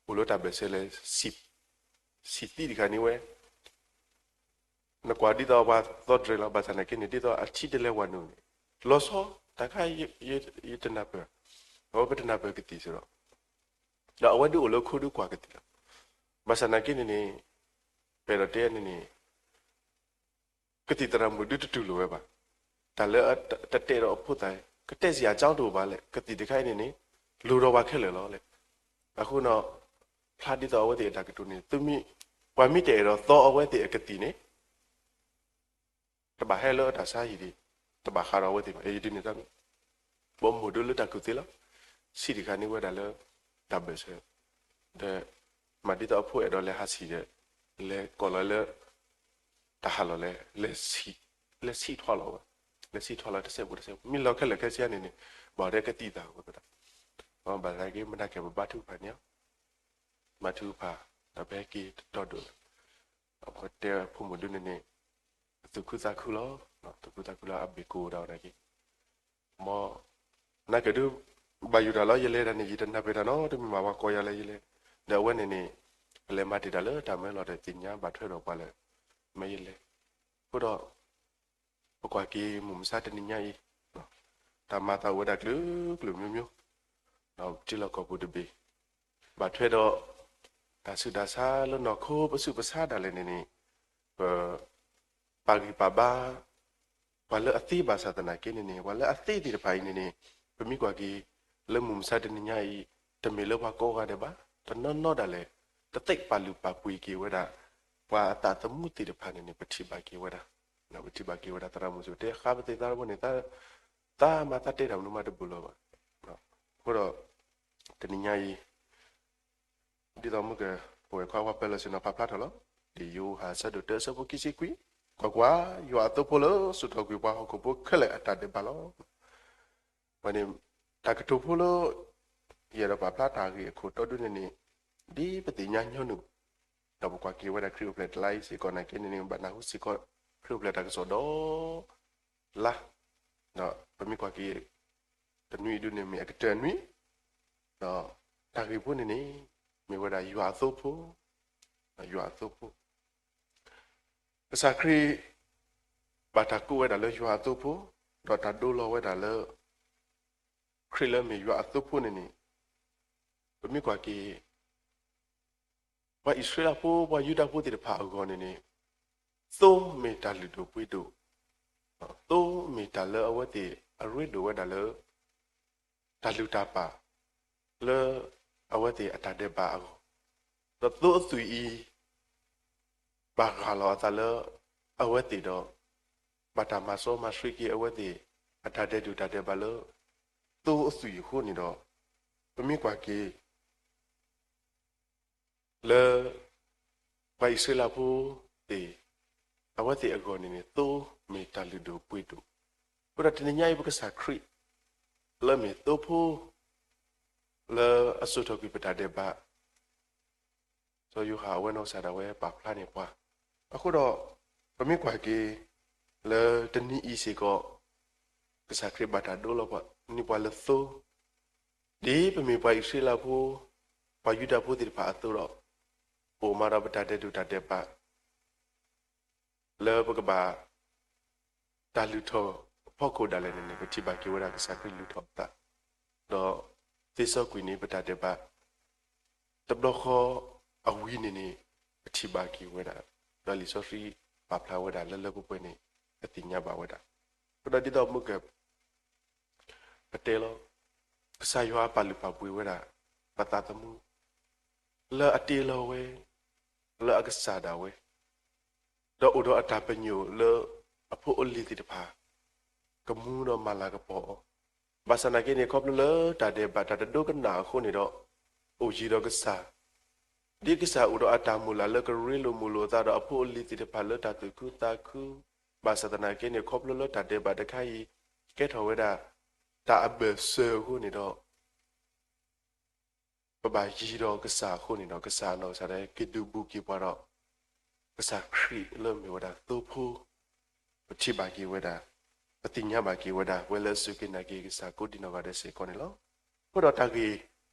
အိၣ်လၢတၢ်ဘၢၣ်စၢၤလဲၣ် ဆံးသံတခါန့ၣ်ဝဲ နကွၢ်ဒ်သိးပှၤသီဒြဲလီၤ ဘၣ်ဆၣ်သနာ်က့န့ၣ် ဒ်သိးအထံတလဲၤဝဲနုာ်န့ၣ် လီၤဆီ တၢ်ခါ ယတနၢ်ပၢၢ် အဝဲပတနၢ်ပၢၢ်ကသံၣ်စ့ၢ်ဒီး ဒီးအဝဲဒုးအိၣ်လၢခိဒုးကွၢ်ကသံၣ်လီၤ. ဘၣ်ဆၣ်သနာ်က့န့ၣ်န့ၣ် ပအဲၣ်ဒိးတဲန့ၣ်န့ၣ် ကသံၣ်သရၣ်မုၣ်ဒုးတတူၢ်လိာ်ဝဲဘၣ်. တၢ်လၢတတဲဒီးအဖိသၣ် ကတဲစရာအကြောင်းတအိၣ်ဘၣ်လဲၣ်, ကသံၣ်တခါအံၤန့ၣ်န့ၣ် လိၣ်ဒီးပှၤခဲလၢာ်လီၤလဲၣ်. အဃိဒီး ဖျါဒ်သိးအဝဲသ့ၣ်အတၢ်ကတိၤန့ၣ် သုမ့ၢ် ပှၤမ့ၢ်တအဲၣ်ဒိးသီအဝဲသ့ၣ်အကသံၣ်န့ၣ် တဘၣ်ဟဲလၢတၢ်ဆါဟံၣ်ဒံး, တဘၣ်ဃးဒီးအဝဲသ့ၣ်ဘၣ်. အံၤဒ်န့ၣ် ဘီမုၢ်ဒိၣ်လၢတၢ်ကူၣ်သ့လီၤ. ဆံးတခါန့ၢ်ဝဲဒၣ်လၢ တၢ်ဘၢၣ်စၢၤ, ဒီး မၤဒ်သိးအဖိအဲၣ်ဒိးလဲၤဟးဆံးဒီး လဲၤကိးလီၤလၢ တၢ်ဟးလီၤလဲၣ်, လဲၤဆံး, လဲၤဆံးထွါလီၤဝဲ, လဲၤဆံးထွါလီၤတစဲးဖိတစဲးဖိ မ့ၢ်လီၤခဲလၢာ်ခဲဆ့န့ၣ်န့ၣ် ဘၣ်ဒဲကသံၣ်သၣ်ဝဲသဒၣ်. ဘၣ်သနာ်က့ မနၤကဲ ပဘါထုကဖၣ်န့ၣ် ဘါထုကဖၣ် ဒီးပဟဲက့ၤတတီဒိၣ်လီၤ. ပတဲဖိမုၣ်ဒုန့ၣ်န့ၣ် သူၣ်ခုသးခုလီၤ, သူၣ်ခုသးခုလီၤ အဘ့ၣ်ကိၣ်ဒၣ်ဝဲဒၣ်က့ၤ, မ် နာ်က့ဒု ဘၣ်ယိၣ်တၢ်လီၤ ယလဲၤတၢ်န့ၣ် ယတနၢ်ပၢၢ်တၢ်နီတမံၤဘၣ် ပှၤကိးယၤလၢယလဲၤ, ဒီးအဝဲန့ၣ်န့ၣ် ပလဲၤမၤတ့ၢ်တၢ်လၢတၢ်မၢလီၤဒီးသ့ၣ်ညါဘၣ်ထွဲဒီးပှၤလၢ မ့ၢ်ယလဲၤ, အဃိဒီး ပကွၢ်က့ၤမုၢ်မဆါတနံၤညါအံၤ တၢ်မၤသးအိၣ်ဝဲဒၣ်ကျၢၤကျၢၤမျိုးမျိုး, ဒီးထံလီၢ်ကီၢ်ပူၤတဘ့ၣ် ဘၣ်ထွဲဒီး တၢ်ဆူးတၢ်ဆါလၢနီၢ်ခိပစုပဆါဒၣ်လဲာ်န့ၣ်န့ၣ် ပ ပာ်ဂံၢ်ပာ်ဘါ ပှၤလၢအသ့ဘၣ်ဆၣ်သနာ်က့န့ၣ်န့ၣ် ပှၤလၢအသ့သ့ၣ်တဖၣ်အံၤန့ၣ်န့ၣ် ပမ့ၢ်ကွၢ်က့ၤ လၢမုၢ်မဆါတနံၤညါအံၤ တမ့ၢ်လၢပှၤကိးဂၤဒဲးဘၣ်, တနီၤနီၤဒၣ်လဲာ် တသ့ပာ်လုၢ်ပာ်ပှ့ၤက့ၤဝဲဒၣ် ပှၤအသးသမူသ့ၣ်တဖၣ်န့ၣ်န့ၣ် ပထံၣ်ဘၣ်က့ၤဝဲဒၣ်, ပထံၣ်ဘၣ်က့ၤဝဲဒၣ် သရၣ်မုၣ်စူၤတဲ ဃါပသ့ၣ်သးတဘိန့ၣ် သးမၤသးတဲတၢ်မနုၤမးတဘူၣ်လၢၤဘၣ်. အဃိဒီး တနံၤညါအံၤ ဒ်သိးမုၢ်က ပဝဲၢ်ခွါပၢၤလီၢ်ဆ့ၣ်နီၤပာ်ဖျါထီၣ်လီၤ. ဒ်ယိၤဟၣ်အဆၢဒိၣ်တၢအဆၢဖိခံဆံခွံ, ကွၢ်ကွၢ်, ယွၤအသိဖိလၢစိာ်ထီၣ်ကွံာ်ပှၤဟီၣ်ခိၣ်ဖိခဲလၢာ်အတၢ်ဒဲးဘးလီၤ. ဝဲန့ၣ် တၢ်ကတိၤဖိလၢ ယအဲၣ်ဒိးပာ်ဖျါတၢ်ဂ့ၢ်အခိၣ်တီဒုန့ၣ်န့ၣ် ဒ်ပသ့ၣ်ညါညီနုၢ် ဒီးပကွၢ်က့ၤဝဲဒၣ်ခရံာ်အိၣ်ဖျဲၣ်တလါအံၤစ့ၢ်ကီးနာ်က့န့ၣ်န့ၣ် ဘၣ်နၢ်ဟူစ့ၢ်ကီး ခရံာ်အိၣ်ဖျဲၣ်တၢ်ကစီၣ်ဒီး လါ, ဒီးပမ့ၢ်ကွၢ်က့ၤ တနွံအံၤဒုန့ၣ်မ့ၢ်အကတၢၢ်နွံ, ဒီးတၢ်ဂ့ၢ်ဖိန့ၣ်န့ၣ် မ့ၢ်ဝဲဒၣ်ယွၤအသိဖိ, ယွၤအသိဖိ, ကစၢ်ခရံာ် ဘၣ်တၢ်ကိးဝဲဒၣ်လၢယွၤအသိဖိ, ဒီးတၢ်ဒိလီၤဝဲဒၣ်လၢ ခရံာ်လၢမ့ၢ်ယွၤအသိဖိန့ၣ်န့ၣ် ပမ့ၢ်ကွၢ်က့ၤ ပှၤအံၣ်စရ့လးဖိ ပှၤယူဒၤဖိသ့ၣ်တဖၣ်အဂီၢ်န့ၣ်န့ၣ် သိမ့ၢ်တၢ်လုၢ်ဒိၣ်ပှ့ၤဒိၣ်, သိမ့ၢ်တၢ်လၢအဝဲသ့ၣ်အရ့ဒိၣ်ဝဲဒၣ်လၢ တၢ်လုၢ်တၢ်ပာ် လၢအဝဲသ့ၣ်အတၢ်ဒဲးဘးအဂီၢ်, ဒီးသိအသွံၣ်အံၤ ဘၣ်ဂၢ်လီၤအသးလၢ အဝဲသ့ၣ်ဒီး ဘၣ်တၢ်မၤစီမၤဆှံက့ၤအဝဲသ့ၣ် အတၢ်ဒဲးဒိၣ်တၢ်ဒဲးဘးလၢ သိအသွံၣ်အဃိန့ၣ်ဒီး ပမ့ၢ်ကွၢ်က့ၤ လၢ ပှၤအံၣ်စရ့လးဖိသ့ၣ် အဝဲသ့ၣ်အဂီၢ်န့ၣ်န့ၣ် သိမ့ၢ်တၢ်လုၢ်ဒိၣ်ပှ့ၤဒိၣ်, အဃိဒီးတနံၤညါအံၤပကစၢ်ခရံာ် လၢမ့ၢ်သိဖိ လၢအစိာ်ထီၣ်ကွံာ်ပတၢ်ဒဲးဘး စီၤယိၤဟၣ်အဝဲနီၢ်ကစၢ်ဒၣ်ဝဲပာ်ဖျါန့ၢ်ပှၤ, အဃိဒီး ပမ့ၢ်ကွၢ်က့ၤ လၢတနံၤအံၤစ့ၢ်ကီး ကစၢ်ခရံာ်ဘၣ်တၢ်ဒိလီၤပှၤန့ၢ်ပှၤလၢသိ, ဒ်ပမ့ၢ်ပှၤအံၣ်စရ့လးဖိ ပှၤယူဒၤဖိသ့ၣ်တဖၣ်အသိးဒီး အိၣ်မးဒီးပတၢ်ဒဲးဒိၣ်တၢ်ဒဲးဘး လၢပကဘၣ် တၢ်လုၢ်ထီၣ်အဖီခိၣ်ဒၣ်လဲာ်န့ၣ်န့ၣ် ပထံၣ်ဘၣ်က့ၤဝဲဒၣ်ကစၢ်ခရံာ်လုၢ်ထီၣ်အသး, ဒီးသ့စီကွံာ်န့ၢ်ပတၢ်ဒဲးဘး တဘျီဃီအဝံၤန့ၣ်န့ၣ် ပထံၣ်ဘၣ်က့ၤဝဲဒၣ်, ဒီးလံာ်စီဆှံပာ်ဖျါဝဲဒၣ်လၢလၢပှဲၤပှဲၤန့ၣ် ပသ့ၣ်ညါဘၣ်ဝဲဒၣ်, အဃိဒီးဒ်သိးမုၢ်က ပတဲလီၤ, ကစၢ်ယွၤပာ်လုၢ်ပာ်ပှ့ၤဝဲဒၣ် ပသးသမူ လၢအတ့လီၤဝဲ လၢအကစၢ်ဒၣ်ဝဲ ဒီးအိၣ်ဒီးအတၢ်ပညိၣ်လၢအဖိအလံၤသ့ၣ်တဖၣ် ကမူဒီးမၤလၤကပီၤအီၤ, ဘၣ်ဆၣ်သနာ်က့န့ၣ် ခီဖျိလၢတၢ်ဒဲးဘးတၢ်တဒိကနၣ်အဃိန့ၣ်ဒီး အိၣ်ယံၤဒီးကစၢ်, ဒ်ကစၢ်အိၣ်ဒီးအတၢ်မိၣ်လၢ်လၢကရ့လိာ်မုာ်လိာ်အသးဒီးအဖိအလံၤသ့ၣ်တဖၣ်လၢတၢ်သူၣ်ခုသးခု, ဘၣ်ဆၣ်သနာ်က့န့ၣ် ခီဖျိလၢတၢ်ဒဲးဘးတခါအံၤ ကဲထီၣ်ဝဲဒၣ် တၢ်အဘၢၣ်စၢၤအဃိန့ၣ်ဒီး ပဘၣ်ယံၤဒီးကစၢ်အဃိန့ၣ်ဒီး ကစၢ်အနီၢ်ကစၢ်ဒၣ်က့ၤဒုးဘူးက့ၤပှၤဒီး ကစၢ်ခရံာ်လၢမ့ၢ်ဝဲဒၣ်သိဖိ, ပထံၣ်ဘၣ်က့ၤဝဲဒၣ်, ပသ့ၣ်ညါဘၣ်က့ၤဝဲဒၣ် ပဝဲလၢအစူၢ်က့ၤနာ်က့ၤကစၢ်ကိးဒံနီၢ်ဂၤဒဲးစ့ၢ်ကီးန့ၣ်လီၤ. အဃိဒီးတၢ်ဂ့ၢ်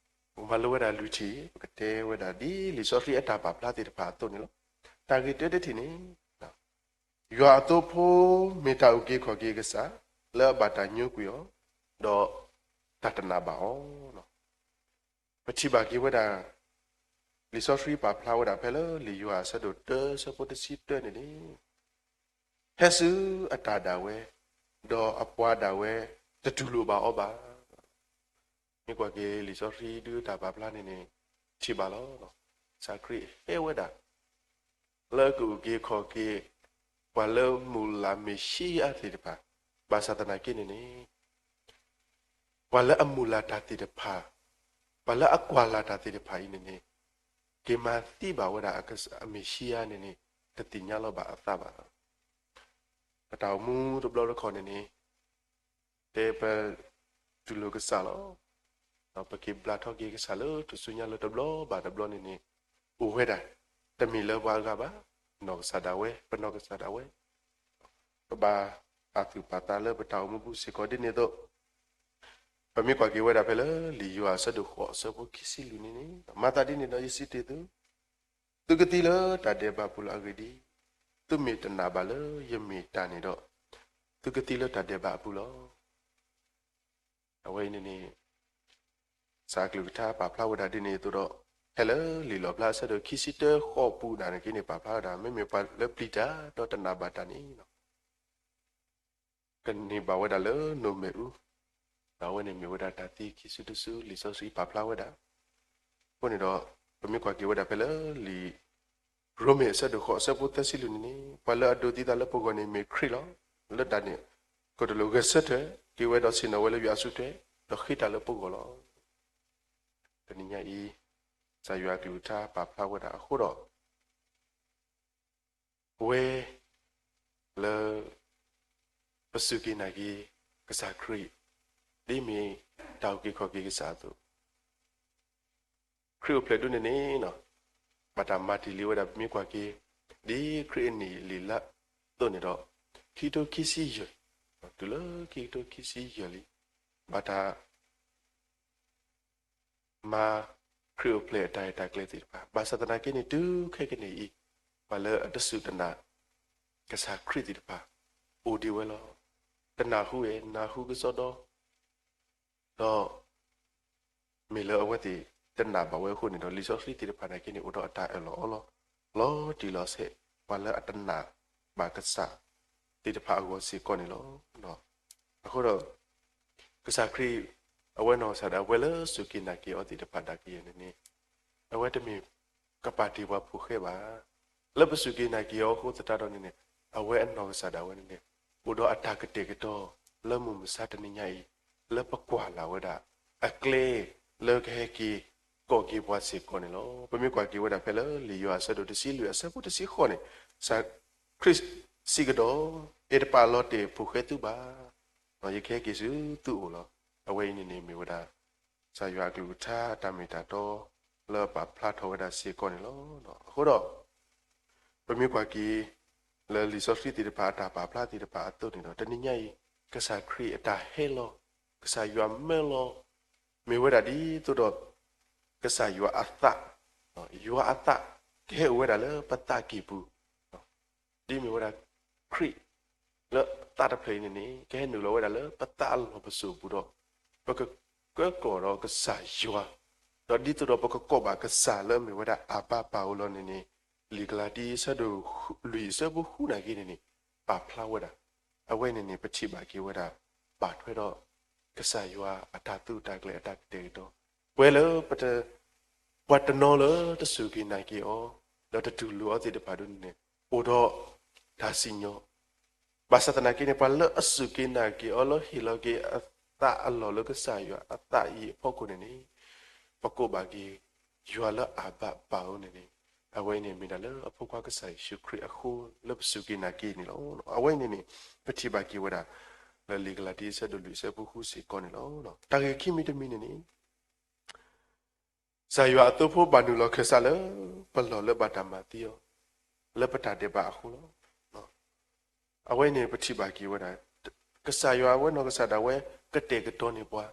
ပကမၤလိဝဲဒၣ်လွံၢ်ထံၣ်, ပကတဲဝဲဒၣ်ဒ်လံာ်စီဆှံအတၢ်ပာ်ဖျါသ့ၣ်တဖၣ်အသိးန့ၣ်လီၤ. တၢ်ဂ့ၢ်တၢတထံၣ်န့ၣ် ယွၤအသိဖိ မ့ၢ်တၢ်အုၣ်က့ၤခီၣ်က့ၤအကစၢ် လၢအဘၣ်တၢ်ညိကွံာ်အီၤ, ဒီးတၢ်တနာ်ဘၣ်အီၤ. ပထံၣ်ဘၣ်က့ၤဝဲဒၣ် လံာ်စီဆှံပာ်ဖျါဝဲဒၣ်ဖဲလၢလံာ်ယိၤဟၣ်အဆၢဒိၣ်တၢ အဆၢဖိတဆံတၢန့ၣ်န့ၣ်, ဟဲဆူအတၢ်ဒၣ်ဝဲ, ဒီးအပှၤဒၣ်ဝဲတတူၢ်လိာ်ဘၣ်အီၤဘၣ်. မ့ၢ်ကွၢ်က့ၤလံာ်စီဆှံဒုးတၢ်ပာ်ဖျါန့ၣ်န့ၣ် ထံၣ်ဘၣ်လီၤ. ကစၢ်ခရံာ်ဟဲဝဲဒၣ် လၢအကအိၣ်က့ၤခီၣ်က့ၤ ပှၤလၢမုၢ်လၢ်မ့ၢ်ၡံအါသ့ၣ်တဖၣ်, ဘၣ်ဆၣ်သနာ်က့န့ၣ်န့ၣ် ပှၤလၢအမုၢ်လၢ်တၢ်သ့ၣ်တဖၣ်, ပှၤလၢအကွၢ်လၢ်တၢ်သ့ၣ်တဖၣ်အံၤန့ၣ်န့ၣ် က့ၤမၤသံဘၣ်ဝဲဒၣ်အမ့ၢ်ၡံအါန့ၣ်န့ၣ် တသ့ၣ်ညါလီၤဘၣ်အသးဘၣ်. ပတၢ်အိၣ်မူတဘျီတခီၣ်န့ၣ်န့ၣ် တဲပတူၢ်လိာ်ကစၢ်လီၤ. ဒီးပက့ၤဘျါထီၣ်က့ၤကစၢ်လၢထူၣ်စုညါလၢတဘျီဘၣ်တဘျီန့ၣ်န့ၣ် အိၣ်ဝဲဒၣ် တမ့ၢ်လၢပှၤအဂၤဘၣ်, နီၢ်ကစၢ်ဒၣ်ဝဲ, ပနီၢ်ကစၢ်ဒၣ်ဝဲ ပဘၣ်ပာ်သူၣ်ပာ်သးလၢပတၢ်အိၣ်မူပူၤစ့ၢ်ကီးဒ်န့ၣ်အသိး ပမ့ၢ်ကွၢ်က့ၤဝဲဒၣ်ဖဲလၢလံာ်ယိၤဟၣ်အဆၢဒိၣ်ဃိးအဆၢဖိခံဆံလွံၢ်န့ၣ်န့ၣ် မၤသးဒ်န့ၣ်ဒီးယစံးတ့ၢ်သု, သုကသံလၢတၢ်ဒဲးဘးပူၤလီၤ. အဂ့ၢ်ဒ်အံၤ, သုမ့ၢ်တနာ်ဘၣ်လၢယမ့ၢ်တၢ်န့ၣ်ဒီး သုကသံလၢတၢ်ဒဲးဘးအပူၤလီၤ. အဝဲအံၤန့ၣ်န့ၣ် ကစၢ်အကလုၢ်ကထါပာ်ဖျါဝဲဒၣ်ဒ်န့ၣ်အသိးဒီး ဖဲလၢလံာ်လီၣ်ဖျါအဆၢဒိၣ်ခံဆံတၢဃိးပူၤဒၣ်န့ၣ်က့န့ၣ် ပာ်ဖျါဝဲဒၣ် မ့မ့ၢ်ပှၤလၢပျံၤတၢ်ဒီးတနာ်ဘၣ်တၢ်န့ၣ် ကန့ၢ်ဘၣ်ဝဲဒၣ်လၢနိၣ်မ့ၣ်အူ, ဒီးအဝဲန့ၣ်မ့ၢ်ဝဲဒၣ်တၢ်သံခံစုတစု လံာ်စီဆှံပာ်ဖျါဝဲဒၣ်. အဃိန့ၣ်ဒီး ပမ့ၢ်ကွၢ်က့ၤဝဲဒၣ်ဖဲလၢလံာ်ရိမ့ၤအဆၢဒိၣ်ဃိးအဆၢဖိသၢဆံလွံၢ်န့ၣ်န့ၣ် ပှၤလၢအဒိးသံသးလၢပဂီၢ်န့ၣ်မ့ၢ်ခရံာ်လီၤ. လၢတၢ်န့ၣ် ကတိၤလိာ်ဂဲၤဆၢထၢၣ်က့ၤဝဲဒီးဆ့ၣ်နီၤဝဲလၢယွၤအစုထွဲ ဒီးဃ့တၢ်လၢပဂီၢ်လီၤ. တနံၤညါအံၤ ကစၢ်ယွၤအကလုၢ်ကထါပာ်ဖျါဝဲဒၣ်အဃိဒီး ပဝဲလၢ ပစူၢ်က့ၤနာ်က့ၤကစၢ်ခရံာ် ဒ်မ့ၢ်တၢ်အုၣ်က့ၤခီၣ်က့ၤကစၢ်အသိး, ခရံာ်အိၣ်ဖျဲၣ်ဒိၣ်န့ၣ်န့ၣ် ဘၣ်တၢ်မၤတ့ၢ်လံဝဲဒၣ် ပမ့ၢ်ကွၢ်က့ၤ ဒ်ခရံာ်အနံၣ်အလံာ်လါအသိးန့ၣ်ဒီး ခံကထိခံဆံယဲၢ်, တုၤလၢခံကထိခံဆံယဲၢ်လံ, ဘၣ်တၢ် မၤခရံာ်အိၣ်ဖျဲၣ်အတၢ်ရဲၣ်တၢ်ကျဲၤသ့ၣ်တဖၣ်, ဘၣ်ဆၣ်သနာ်က့န့ၣ် တုၤခဲကနံၣ်အံၤ ပှၤလၢအတစူၢ်တနာ် ကစၢ်ခရံာ်သ့ၣ်တဖၣ် အိၣ်ဒံးဝဲလီၤ. တနၢ်ဟူဝဲ နၢ်ဟူကစီဒီ, ဒီး မ့ၢ်လၢအဝဲသ့ၣ်တနာ်ဘၣ်ဝဲအဃိန့ၣ်ဒီး လံာ်စီဆှံသ့ၣ်တဖၣ်နာ်က့န့ၣ် အိၣ်ဒီးအတၢ်အၢၣ်လီၤအီလီၤ လီၤတံၢ်လီၤဆဲး ပှၤလၢအတနာ်ဘၣ်ကစၢ်သ့ၣ်တဖၣ်အဂီၢ်စ့ၢ်ကီးန့ၣ်လီၤ. အဃိဒီး ကစၢ်ခရံာ် အဝဲနီၢ်ကစၢ်ဒၣ်ဝဲလၢစူၢ်က့ၤနာ်က့ၤအီၤသ့ၣ်တဖၣ်ဒၣ်ကယဲၢ်န့ၣ်န့ၣ် အဝဲတမ့ၢ်ကပာ်တ့ၢ်ပှၤဖိဃဲဘၣ်. လၢပစူၢ်က့ၤနာ်က့ၤအီၤအဃိသတးဒီးန့ၣ်န့ၣ် အဝဲအနီၢ်ကစၢ်ဒၣ်ဝဲန့ၣ်န့ၣ် အိၣ်ဒီးအတၢ်ကတဲာ်ကတီၤလၢမုၢ်မဆါတနံၤညါအံၤ လၢပကွၢ်လၢ်ဝဲဒၣ် အကျဲလၢကဟဲက့ၤ ကိးက့ၤပှၤစ့ၢ်ကီးန့ၣ်လီၤ. ပမ့ၢ်ကွၢ်က့ၤဝဲဒၣ်ဖဲလၢလံာ်ယိၤဟၣ်အဆၢဒိၣ်တဆံလွံၢ်အဆၢဖိတဆံဃိးန့ၣ် ကစၢ်ခရံာ်စံးကဒီး, ယတပာ်လီၤတဲာ်ဖိဃဲသုဘၣ်, ယကဟဲက့ၤဆူသုအိၣ်လီၤ. အဝဲအံၤန့ၣ်န့ၣ်မ့ၢ်ဝဲဒၣ် ကစၢ်ယွၤအကလုၢ်ကထါအတၢ်မ့ၢ်တၢ်တီ လၢအပာ်ဖျါထီၣ်ဝဲဒၣ်စ့ၢ်ကီးန့ၣ်လီၤ. အဃိဒီး ပမ့ၢ်ကွၢ်က့ၤ လၢလံာ်စီဆှံသ့ၣ်တဖၣ်အတၢ်ပာ်ဖျါသ့ၣ်တဖၣ်အသိးန့ၣ်ဒီး တနံၤညါအံၤ ကစၢ်ခရံာ်အတၢ်ဟဲလီၤ, ကစၢ်ယွၤမၢလီၤ မ့ၢ်ဝဲဒၣ်ဒ်သိးဒီး ကစၢ်ယွၤအသး, ယွၤအသး ကဟဲအိၣ်ဝဲဒၣ်လၢပသးကံၢ်ပူၤ ဒ်မ့ၢ်ဝဲဒၣ်ခရံာ် လၢသးတဖျၢၣ်အံၤန့ၣ်န့ၣ် ကဟဲနုာ်လီၤဝဲဒၣ်လၢပသးအလီၢ်ပစိာ်ပူၤဒီး ပကကွဲကိးဒီးကစၢ်ယွၤ, ဒီးဒ်သိးဒီးပကကိးဘၣ်ကစၢ်လၢအမ့ၢ်ဝဲဒၣ်အၤဘၤပၢ်ဧိၤလီၤန့ၣ်န့ၣ် လံာ်ကလၤတံ အဆၢဒိၣ်လွံၢ်အဆၢဖိဃုနာ်က့န့ၣ်န့ၣ် ပာ်ဖျါဝဲဒၣ်, အဝဲန့ၣ်န့ၣ် ပထံၣ်ဘၣ်က့ၤဝဲဒၣ် ဘၣ်ထွဲဒီး ကစၢ်ယွၤအတၢ်သူၣ်တၢ်ကျဲၤအတၢ်ကတဲာ်ကတီၤ ပဝဲလၢပ ပှၤတနီၤလၢတစူၢ်က့ၤနာ်က့ၤအီၤ ဒီးတတူၢ်လိာ်အီၤသ့ၣ်တဖၣ်ဒ်န့ၣ်န့ၣ် အိၣ်ဒီးတၢ်စံၣ်ညီၣ်, ဘၣ်ဆၣ်သနာ်က့န့ၣ် ပှၤလၢအစူၢ်က့ၤနာ်က့ၤအီၤလၢဟ့ၣ်လီၤက့ၤအသးအလီၢ်လၢကစၢ်ယွၤအသးအံၤအဖီခိၣ်န့ၣ်န့ၣ် ပကိးဘၣ်က့ၤ ယွၤလၢအၤဘၤပၢ်ဧိၤန့ၣ်န့ၣ် အဝဲအံၤန့ၣ်မ့ၢ်ဒၣ်လၢအဖိခွါကစၢ်ယ့ၣ်ၡူးခရံာ်အဃိ လၢပစူၢ်က့ၤနာ်က့ၤန့ၣ်လီၤ. အဝဲအံၤန့ၣ်န့ၣ် ပထံၣ်ဘၣ်က့ၤဝဲဒၣ် လၢလံာ်ကလၤတံ အဆၢဒိၣ်လွံၢ်အဆၢဖိဃုစ့ၢ်ကီးန့ၣ်လီၤ. တၢ်ဂ့ၢ်ခံမံၤတမံၤန့ၣ်န့ၣ် ကစၢ်ယွၤအသိဖိဘၣ်နုာ်လီၤခၢၣ်စးလၢပလီၢ်လၢဘၣ်တၢ်မၤသံအီၤ လၢပတၢ်ဒဲးဘးအဃိလီၤ. အဝဲန့ၣ်ပထံၣ်ဘၣ်က့ၤဝဲဒၣ် ကစၢ်ယွၤအဝဲနီၢ်ကစၢ်ဒၣ်ဝဲကတဲာ်ကတီၤန့ၢ်ပှၤ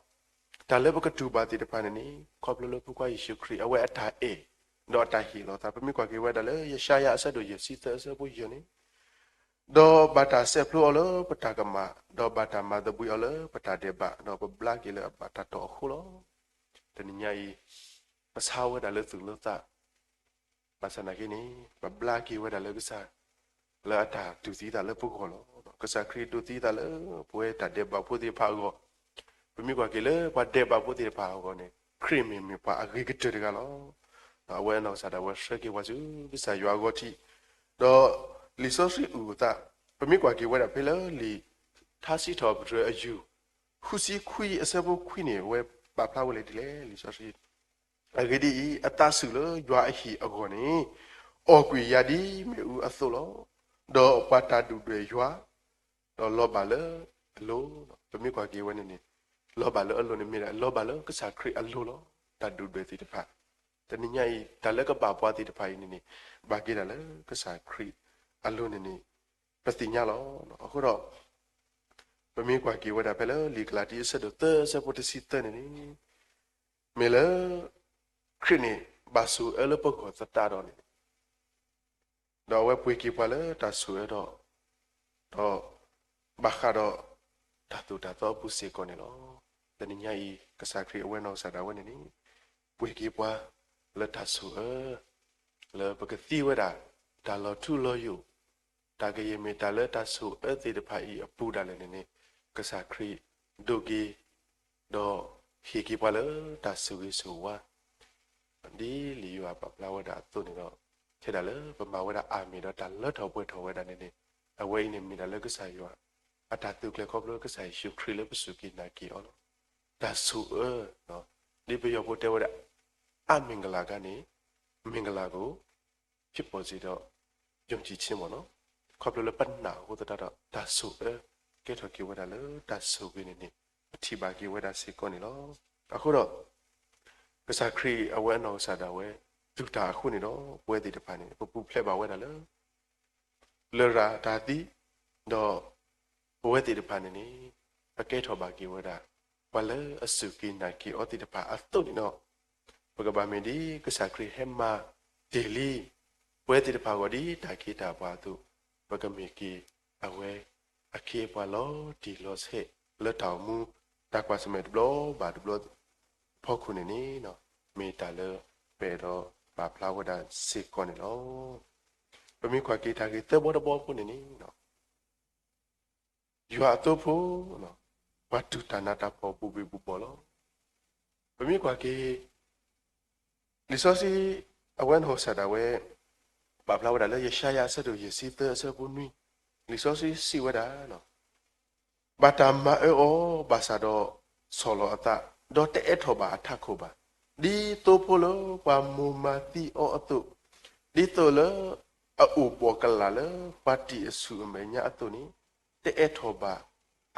တၢ်လၢပကတူၢ်ဘၣ်သ့ၣ်တဖၣ်န့ၣ်န့ၣ် ခီဖျိလၢဖိခွါယ့ၣ်ၡူးခရံာ် အဝဲအတၢ်အဲၣ် ဒီးအတၢ်ဟ့ၣ်လီၤသး ပမ့ၢ်ကွၢ်က့ၤဝဲဒၣ်လၢယၡါယၤအဆၢဒိၣ်ယဲၢ်ဆံသၢအဆၢဖိယဲၢ်န့ၣ် ဒီးဘၣ်တၢ်ဆဲးဖျိအီၤလၢပတၢ်ကမၣ် ဒီးဘၣ်တၢ်မၤသဘှံးအီၤလၢပတၢ်ဒဲးဘး ဒီးပဘျါက့ၤလၢအဘၣ်တၢ်တီၢ်အဃိလီၤ. တနံၤညါအံၤ ပဆါဝဲဒၣ်လၢသူၣ်လၢသး ဘၣ်ဆၣ်သနာ်က့န့ၣ် ပဘျါက့ၤဝဲဒၣ်လၢကစၢ် လၢအတၢ်တူၢ်သံသးလၢပဂီၢ်လီၤ. ကစၢ်ခရံာ်ဒိးသံအသးလၢပဝဲတၢ်ဒဲးဘးဖိသ့ၣ်တဖၣ်အဂီၢ်, ပမ့ၢ်ကွၢ်က့ၤလၢပှၤဒဲးဘးဖိသ့ၣ်တဖၣ်အဂီၢ်န့ၣ် ခရံာ်မ့ၢ်မ့ၢ်ပှၤအဂ့ၤကတၢၢ်တဂၤလီၤ. အဝဲအနီၢ်ကစၢ်ဒၣ်ဝဲဆှၢက့ၤပှၤဆူကစၢ်ယွၤအဂီၢ်ထံး, ဒီးလံာ်စီဆှံအုၣ်အသး, ပမ့ၢ်ကွၢ်က့ၤဝဲဒၣ်ဖဲလၢလံာ်ထါစံးထီၣ်ပတြၢၤအယူၢ် ဃုဆံခွံအဆၢဖိခွံန့ၣ် အဝဲပာ်ဖျါဝဲလဲၣ်ဒ်လဲၣ် လံာ်စီဆှံ အဂ့ၢ်ဒ်အံၤ, အသးဆူၣ်လၢယွၤအဟံၣ်အဂီၢ်န့ၣ် အီၣ်ကွံာ်ယၤဒ်မ့ၣ်အူအသိးလီၤ. ဒီးပှၤတၢ်ဒုၣ်ဒွဲၣ်ယွၤ, ဒီးလီၤဘၣ်လၢအလိၤ, ပမ့ၢ်ကွၢ်က့ၤဝဲန့ၣ်န့ၣ်, လီၤဘၣ်လၢအလိၤန့ၣ်မ့ၢ်ဒၣ် လီၤဘၣ်လၢကစၢ်ခရံာ်အလိၤလီၤ. တၢ်ဒုၣ်ဒွဲၣ်သ့ၣ်တဖၣ်, တနံၤညါအံၤ တၢ်လၢကဘၣ်ပှၤသ့ၣ်တဖၣ်အံၤန့ၣ်န့ၣ်, ဘၣ်က့ၤဒၣ်လၢကစၢ်ခရံာ်အလိၤန့ၣ်န့ၣ်, ပသ့ၣ်ညါလီၤ. အဃိဒီး ပမ့ၢ်ကွၢ်က့ၤဝဲဒၣ်ဖဲလၢလံာ်ကလၤတံအဆၢဒိၣ်သၢအဆၢဖိတဆံသၢန့ၣ်န့ၣ်, မ့ၢ်လၢ ခရံာ်န့ၣ် ဘၣ်ဆိၣ်အၢလၢပဂီၢ်သတးဒီးန့ၣ်, ဒီးအဝဲပှ့ၤက့ၤပှၤလၢတၢ်ဆိၣ်အၢဒီး, ဒီးဘၣ်ဃးဒီးတၢ်သိၣ်တၢ်သီအပူၤစ့ၢ်ကီးန့ၣ်လီၤ. တနံၤညါအံၤ ကစၢ်ခရံာ်အဝဲနီၢ်ကစၢ်ဒၣ်ဝဲန့ၣ်န့ၣ်, ပှ့ၤက့ၤပှၤလၢတၢ်ဆိၣ်အၢ, လၢပကသံဝဲဒၣ် တၢ်လီၤထူလီၤယိာ်, တၢ်ကယဲၢ်မ့ၢ်တၢ်လၢတၢ်ဆိၣ်အၢသ့ၣ်တဖၣ်အံၤအပူၤဒၣ်လဲာ်န့ၣ်န့ၣ်, ကစၢ်ခရံာ်ဒိးက့ၤ ဒီးဟ့ၣ်က့ၤပှၤလၢတၢ်ဆိၣ်ဂ့ၤဆိၣ်ဝါ, ဒ်လံာ်ယိၤဟၣ်ပာ်ဖျါဝဲဒၣ်အသိးန့ၣ်ဒီး, ထဲဒၣ်လၢပမၤဝဲဒၣ်အၤမ့ၣ်ဒီးတၢ်လၢထီၣ်ပှဲၤထီၣ်ဝဲဒၣ်န့ၣ်န့ၣ်, အဝဲအံၤန့ၣ်မ့ၢ်ဒၣ်လၢကစၢ်ယွၤ အတၢ်သုးကျဲၤခီဖျိကစၢ်ယ့ၣ်ၡူးခရံာ်လၢပစူၢ်က့ၤနာ်က့ၤအီၤလီၤ. တၢ်ဆိၣ်အၢ, ဒ်ပယီၤဖိတဲဝဲဒၣ် အမင်္ဂလာကနေ မင်္ဂလာကို ဖြစ်ပေါ်စေတော့ ယုံကြည်ခြင်းပေါ့နော်. ခီဖျိလၢပနာ်အဃိသတးဒီး တၢ်ဆိၣ်အၢ ကဲထီၣ်က့ၤဝဲဒၣ်လၢတၢ်ဆိၣ်ဂ့ၤန့ၣ်န့ၣ် ပထံၣ်ဘၣ်က့ၤဝဲဒၣ်စ့ၢ်ကီးန့ၣ်လီၤ. အဃိဒီး ကစၢ်ခရံာ်အဝဲအနီၢ်ကစၢ်ဒၣ်ဝဲ သူၣ်တၢ်အဃိန့ၣ်ဒီး ပဝဲသ့ၣ်တဖၣ်န့ၣ် ပပူၤဖျဲးဘၣ်ဝဲဒၣ်လၢ လရာ်တၢ်သံ, ဒီးပဝဲသ့ၣ်တဖၣ်န့ၣ်န့ၣ် ပကဲထီၣ်ဘၣ်က့ၤဝဲဒၣ် ပှၤလၢအစူၢ်က့ၤနာ်က့ၤအီၤသ့ၣ်တဖၣ်အသိးန့ၣ်ဒီး, ပကဘၣ်မ့ၢ်ဒ်ကစၢ်ခရံာ်ဟဲမၤတ့ၢ်လံ ပဝဲသ့ၣ်တဖၣ်အဂီၢ်ဒ်တၢ်ခ့တၢ်ပှၤအသိး, ပကမ့ၢ်က့ၤအဝဲအခ့အပှၤလီၤတံၢ်လီၤဆဲးလၢတၢ်အိၣ်မူ တၢ်ကွၢ်ဆၢၣ်မဲာ်တဘျီဘၣ်တဘျီအဖီခိၣ်န့ၣ်န့ၣ်, မ့ၢ်တၢ်လၢပအဲၣ်ဒိးပာ်ဖျါဝဲဒၣ်စ့ၢ်ကီးန့ၣ်လီၤ. ပမ့ၢ်ကွၢ်က့ၤတၢ်ဂ့ၢ်သၢဘီတဘီဖိန့ၣ်န့ၣ် ယွၤအသိဖိ ပှၤတူၢ်တၢ်နးတၢ်ဖှီၣ်ဘူးဘူးဘူးဘူးလီၤ. ပမ့ၢ်ကွၢ်က့ၤ လံာ်စီဆှံ အဝဲနီၢ်ကစၢ်ဒၣ်ဝဲ ပာ်ဖျါဝဲဒၣ်လၢယၡါယၤအဆၢဒိၣ်ယဲၢ်ဆံသၢအဆၢဖိနွံ, လံာ်စီဆှံစံးဝဲဒၣ် ဘၣ်တၢ်မၤအၢအီၤဘၣ်ဆၣ်ဒီးဆီၣ်လီၤအသး, ဒီးတအဲၣ်ထီၣ်ဘၣ်အထးခိၣ်ဘၣ်, ဒ်သိဖိလၢပှၤမိၢ်မၤသံအီၤအသိး, ဒ်သိးလၢအအိၣ်ဘှီၣ်ကလာ်လၢပှၤတံာ်အဆူၣ်အမဲာ်ညါအသိးန့ၣ်, တအဲၣ်ထီၣ်ဘၣ်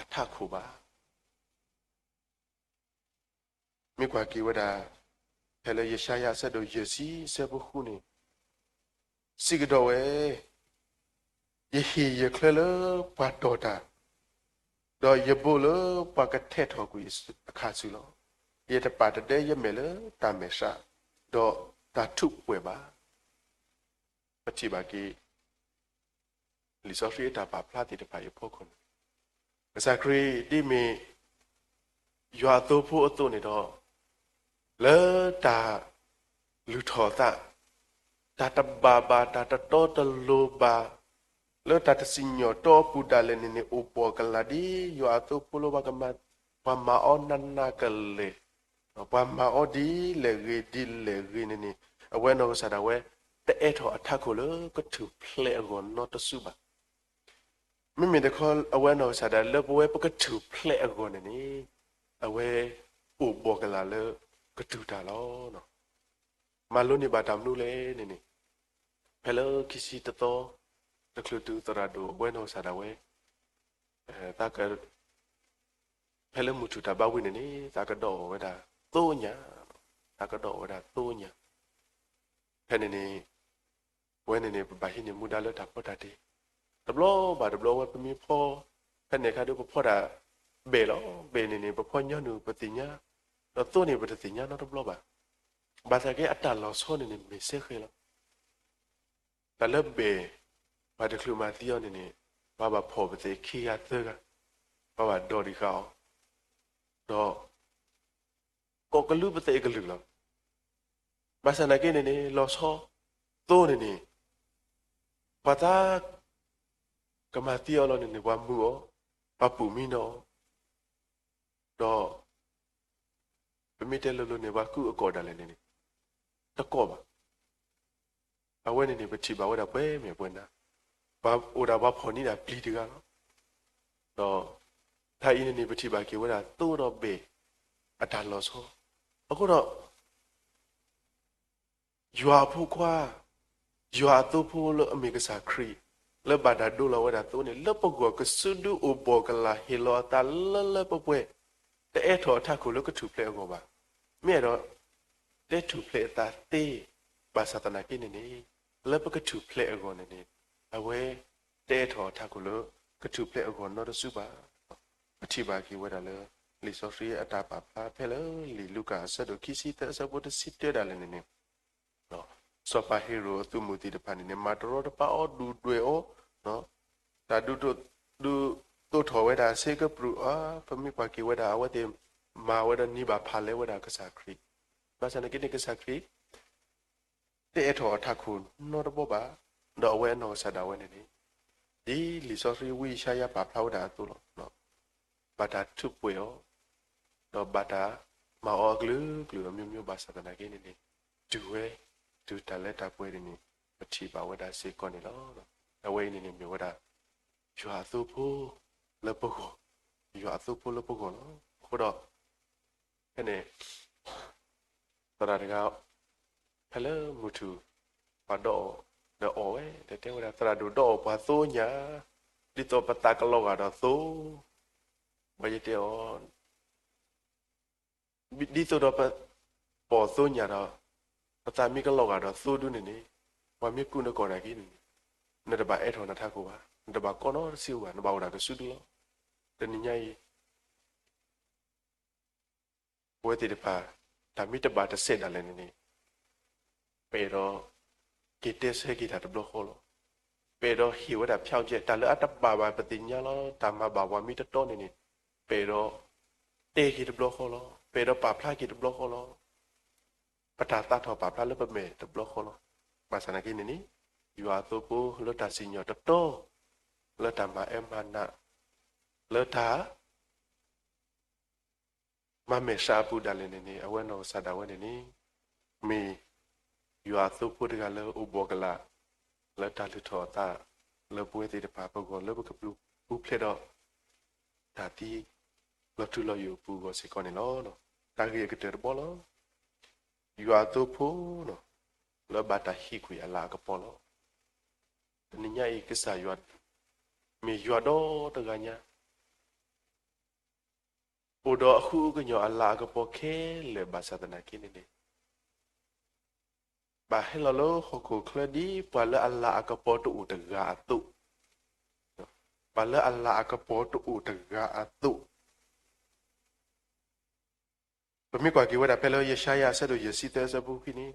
အထးခိၣ်ဘၣ်. မ့ၢ်ကွၢ်က့ၤဝဲဒၣ် ဖဲလၢယၡါယၤအဆၢဒိၣ်ယဲၢ်ဆံအဆၢဖိဃုန့ၣ် စံးကဒီးဝဲ, ယဟ့ၣ်ယချၢလၢပှၤတီၢ်တၢ်, ဒီးယဘိလၢပှၤကထဲးထီၣ်ကွံာ်အခါဆူလီၤ. ယတပာ်တဒဲယမဲာ်လၢတၢ်မဲာ်ဆှး, ဒီးတၢ်ထူးပှဲၤဘၣ်. ပထံၣ်ဘၣ်က့ၤ လံာ်စီဆှံအတၢ်ပာ်ဖျါသ့ၣ်တဖၣ်အံၤအဖီခိၣ်န့ၣ်, ကစၢ်ခရံာ်ဒ်မ့ၢ် ယွၤအသိဖိအသိးန့ၣ်ဒီး, လၢတၢ်လုၢ်ထီၣ်အသး, တၢ်တဘၣ်ဘၣ်, တၢ်တတီတလိၤဘၣ်, လၢတၢ်တစံၣ်ညီၣ်တီအပူၤဒၣ်လဲာ်န့ၣ်န့ၣ် အိၣ်ဘှီၣ်ကလာ်ဒ်ယွၤအသိဖိလၢပှၤကမၤ, ပှၤမၤအီၤနးနးကလဲာ်, ပှၤမၤအီၤဒ်လဲၣ်ဂ့ၤဒ်လဲၣ်ဂ့ၤန့ၣ်န့ၣ်, အဝဲနီၢ်ကစၢ်ဒၣ်ဝဲ တအဲၣ်ထီၣ်အထးခိၣ်လၢကထူၣ်ဖျဲးအဂီၢ်နီတစုဘၣ်. မ့မ့ၢ်တခီ အဝဲနီၢ်ကစၢ်ဒၣ်လၢပဝဲပကထူၣ်ဖျဲးအဂီၢ်န့ၣ်န့ၣ်, အဝဲအိၣ်ဘှီၣ်ကလာ်လၢကတူၢ်တၢ်လီၤ. မၤလိန့ၢ်ဘၣ်တၢ်မနုၤလဲၣ်န့ၣ်န့ၣ်, ဖဲလၢခံဆံတသီ တချုးတုၤသရၣ်ဒိၣ်အဝဲနီၢ်ကစၢ်ဒၣ်ဝဲ ဖဲလၢမုၢ်ထူၣ်တၢ်ဘါဝံၤန့ၣ်န့ၣ် သးကဒီးအီၣ်ဝဲဒၣ်သိညၣ်, သးကဒီးအီၣ်ဝဲဒၣ်သိညၣ်. ဖဲန့ၣ်န့ၣ် ပဝဲန့ၣ်န့ၣ် ပဘၣ်ဟံးန့ၢ်မူဒါလၢတၢ်ဖီတၢ်တ့, တဘျီဘၣ်တဘျီဝဲပမ့ၢ်ဖီ, ဖဲန့ၣ်အခါဒီးပဖီဒၣ်ဘဲၣ်လီၤ. ဘဲၣ်န့ၣ်န့ၣ် ပဖီညီနုၢ်ပသ့ၣ်ညါ, ဒီးသိန့ၣ်ပတသ့ၣ်ညါနီတဘျီဘၣ်. ဘၣ်ဆၣ်က့အတၢ်လီၤဆီန့ၣ်န့ၣ် မ့ၢ်စဲဃဲလီၤ. တၢ်လၢဘဲၣ် ပှၤတချုးမၤသံအီၤန့ၣ်န့ၣ်, ပှၤဘၣ်ဖီၣ်ပသ့ၣ်ခံဂၤသၢဂၤ, ပှၤဘၣ်ဒိးဒံးဃာ်အီၤ, ဒီး ကိးကလုာ်ပသ့ၣ်အကလုာ်လီၤ. ဘၣ်ဆၣ်နာ်က့န့ၣ်န့ၣ် လီၤဆီ, သိန့ၣ်န့ၣ် ပှၤသး ကမၤသံအီၤလီၤန့ၣ်န့ၣ် ပှၤမုာ်အီၤ, ပှၤပူၤမံနီၤအီၤ, ဒီး ပမ့ၢ်တဲလိၤလိၤန့ၣ် ပှၤကူၣ်အကိာ်ဒၣ်လဲာ်န့ၣ်န့ၣ် တကိးဘၣ်. အဝဲန့ၣ်န့ၣ် ပထံၣ်ဘၣ်ဝဲဒၣ်ပှဲၤမဲာ်ပှဲၤနါ, ပှၤအိၣ်ဒၣ်ပှၤဖီၣ်န့ၢ်ဒၣ်ပျံၤတဂၤလီၤ. ဒီး တၢ်အံၤန့ၣ်န့ၣ် ပထံၣ်ဘၣ်က့ၤဝဲဒၣ်သိဒီးဘ့ၣ် အတၢ်လီၤဆီ, အဃိဒီး ယွၤအဖိခွါ, ယွၤအသိဖိလၢအမ့ၢ်ကစၢ်ခရံာ်, လၢဘၣ်တၢ်ဒိလီၤဝဲဒၣ်သိန့ၣ် လၢပဂီၢ်ကစုဒုအိၣ်ဘှီၣ်ကလာ်ဟ့ၣ်လီၤအသးလၢလၢပှဲၤပှဲၤ, တအဲၣ်ထီၣ်အထးခိၣ်လၢကထူၣ်ဖျဲးအဂီၢ်ဘၣ်. မ့ၢ်အဲၣ်ဒိး တဲထူၣ်ဖျဲးအသးသ့, ဘၣ်ဆၣ်သနာ်က့န့ၣ်န့ၣ် လၢပကထူၣ်ဖျဲးအဂီၢ်န့ၣ်န့ၣ် အဝဲ တအဲၣ်ထီၣ်အထးခိၣ်လၢ ကထူၣ်ဖျဲးအဂီၢ်နီတစုဘၣ်. ပထံၣ်ဘၣ်က့ၤဝဲဒၣ်လၢ လံာ်စီဆှံအတၢ်ပာ်ဖျါဖဲလၢလံာ်လူၤကၣ်အဆၢဒိၣ်ခံဆံသၢအဆၢဖိတဆံတၢဒၣ်လဲာ်န့ၣ်န့ၣ် စီၤပၤဟ့ၤရိာ်အသုးမုၢ်သ့ၣ်တဖၣ်န့ၣ်န့ၣ် မၤတရီတပါအီၤ ဒုၣ်ဒွဲၣ်အီၤ, တၢ်ဒုး ဒုးသိးထီၣ်ဝဲဒၣ်ဆ့ကပြုၢ်အါ, ပမ့ၢ်ကွၢ်က့ၤဝဲဒၣ် အဝဲသ့ၣ်မၤဝဲဒီးန့ၢ်ဘၣ်ဖးလဲဝဲဒၣ်ကစၢ်ခရံာ်, ဘၣ်ဆၣ်သနာ်က့န့ၣ် ကစၢ်ခရံာ် တအဲၣ်ထီၣ်အထးခိၣ်နီတဘီဘၣ်, ဒီးအဝဲအနီၢ်ကစၢ်ဒၣ်ဝဲန့ၣ်န့ၣ် ဒ်လံာ်စီဆှံဝံယၡါယၤပာ်ဖျါဝဲဒၣ်အသိးလီၤ. ဘၣ်တၢ်ထုးပှဲၤအီၤ, ဒီးဘၣ်တၢ်မၤအီၤအကလုာ်ကလုာ်အမျိုးမျိုး ဘၣ်ဆၣ်သနာ်က့န့ၣ်န့ၣ် တုၤဝဲ တုၤတၢ်လၢတၢ်ပှဲၤန့ၣ်န့ၣ် ပထံၣ်ဘၣ်ဝဲဒၣ်စ့ၢ်ကီးန့ၣ်လီၤ. အဝဲအံၤန့ၣ်န့ၣ်မ့ၢ်ဝဲဒၣ် ယွၤအသိဖိလၢပဂီၢ်, ယွၤအသိဖိလၢပဂီၢ်လီၤ. အဃိဒီး ဖဲန့ၣ် သရၣ်တဂၤ ဖဲလၢမုၢ်ထူၣ် ပှၤဒီးအီၣ် ဒီးအီၣ်ဝဲ တဲတဲဝဲဒၣ် သရၣ်ဒိၣ်ဒီးအီၣ်ပှၤသိညၣ်, ဒ်သိးပသးကလီၤဂာ်ဒီးသိ, ပှၤယတဲအီၤ ဒ်သိးဒီးပ ပအီၣ်သိညၣ်ဒီး ပသးမ့ၢ်ကလီၤဂာ်ဒီးသိဒုန့ၣ်န့ၣ်, ပှၤမ့ၢ်ကူၣ်နကိာ်နာ်က့န့ၣ်န့ၣ်, နတဘၣ်အဲၣ်ထီၣ်နထးခိၣ်ဘၣ်, နတဘၣ်ကီနီတစ့ဘၣ်, နဘၣ်အိၣ်ဒၣ်ကစုဒုလီၤ. တနံၤညါအံၤ ပဝဲသ့ၣ်တဖၣ် တၢ်မ့ၢ်တဘၣ်တစဲးဒၣ်လဲာ်န့ၣ်န့ၣ်, ပအဲၣ်ဒိး က့ၤတဲဆၢက့ၤတၢ်တဘျီဃီလီၤ. ပအဲၣ်ဒိးဟ့ၣ်ဝဲဒၣ်ဖျောက်ဖျက် တၢ်လၢအတဘၣ်ဘၣ်ပသ့ၣ်ညါလီၤ, တၢ်မၤဘၣ်ပှၤမ့ၢ်တတီန့ၣ်န့ၣ်, ပအဲၣ်ဒိး တဲက့ၤတဘျီဃီလီၤ. ပအဲၣ်ဒိးပာ်ဖျါက့ၤတဘျီဃီလီၤ. ပတၢ်သးထီၣ်ပာ်ဖျါလၢပမဲာ်တဘျီဃီလီၤ. ဘၣ်ဆၣ်သနာ်က့န့ၣ်န့ၣ်, ယွၤအသိဖိလၢတၢ်စံၣ်ညီၣ်တတီ, လၢတၢ်မၤအၢမၤနး, လၢတၢ် မၤမဲာ်ဆှးအပူၤဒၣ်လဲာ်န့ၣ်န့ၣ်, အဝဲနီၢ်ကစၢ်ဒၣ်ဝဲန့ၣ်န့ၣ်, မ့ၢ်ယွၤအသိဖိတဂၤလၢအိၣ်ဘှီၣ်ကလာ် လၢတၢ်လုၢ်ထီၣ်အသး လၢပဝဲသ့ၣ်တဖၣ်ပဂီၢ် လၢပကပျုၤပူၤဖျဲးဒီး တၢ်သံ လီၤထူလီၤယိာ်အပူၤအဂီၢ်စ့ၢ်ကီးန့ၣ်လီၤ. တၢ်ဂ့ၢ်အကတၢၢ်တဘီလီၤ. ယွၤအသိဖိ လၢဘၣ်တၢ်ဟံးကွံာ်အလၤအကပီၤလီၤ. တနံၤညါအံၤ ကစၢ်ယွၤ မ့ၢ်ယွၤဒီတဂၤညါ အိၣ်ဒီးအဃုအကညီၢ်အလၤအကပီၤခဲလၢာ် ဘၣ်ဆၣ်သနာ်က့န့ၣ်န့ၣ်, ဘၣ်ဟဲလီၤလၢဟီၣ်ခိၣ်ချၢဒ်ပှၤလၢအလၤအကပီၤတအိၣ်တဂၤအသိး, ပှၤလၢအလၤအကပီၤတအိၣ်တဂၤအသိး, ပမ့ၢ်ကွၢ်က့ၤဝဲဒၣ်ဖဲလၢယၡါယၤအဆၢဒိၣ်ယဲၢ်ဆံသၢအဆၢဖိခွံန့ၣ်,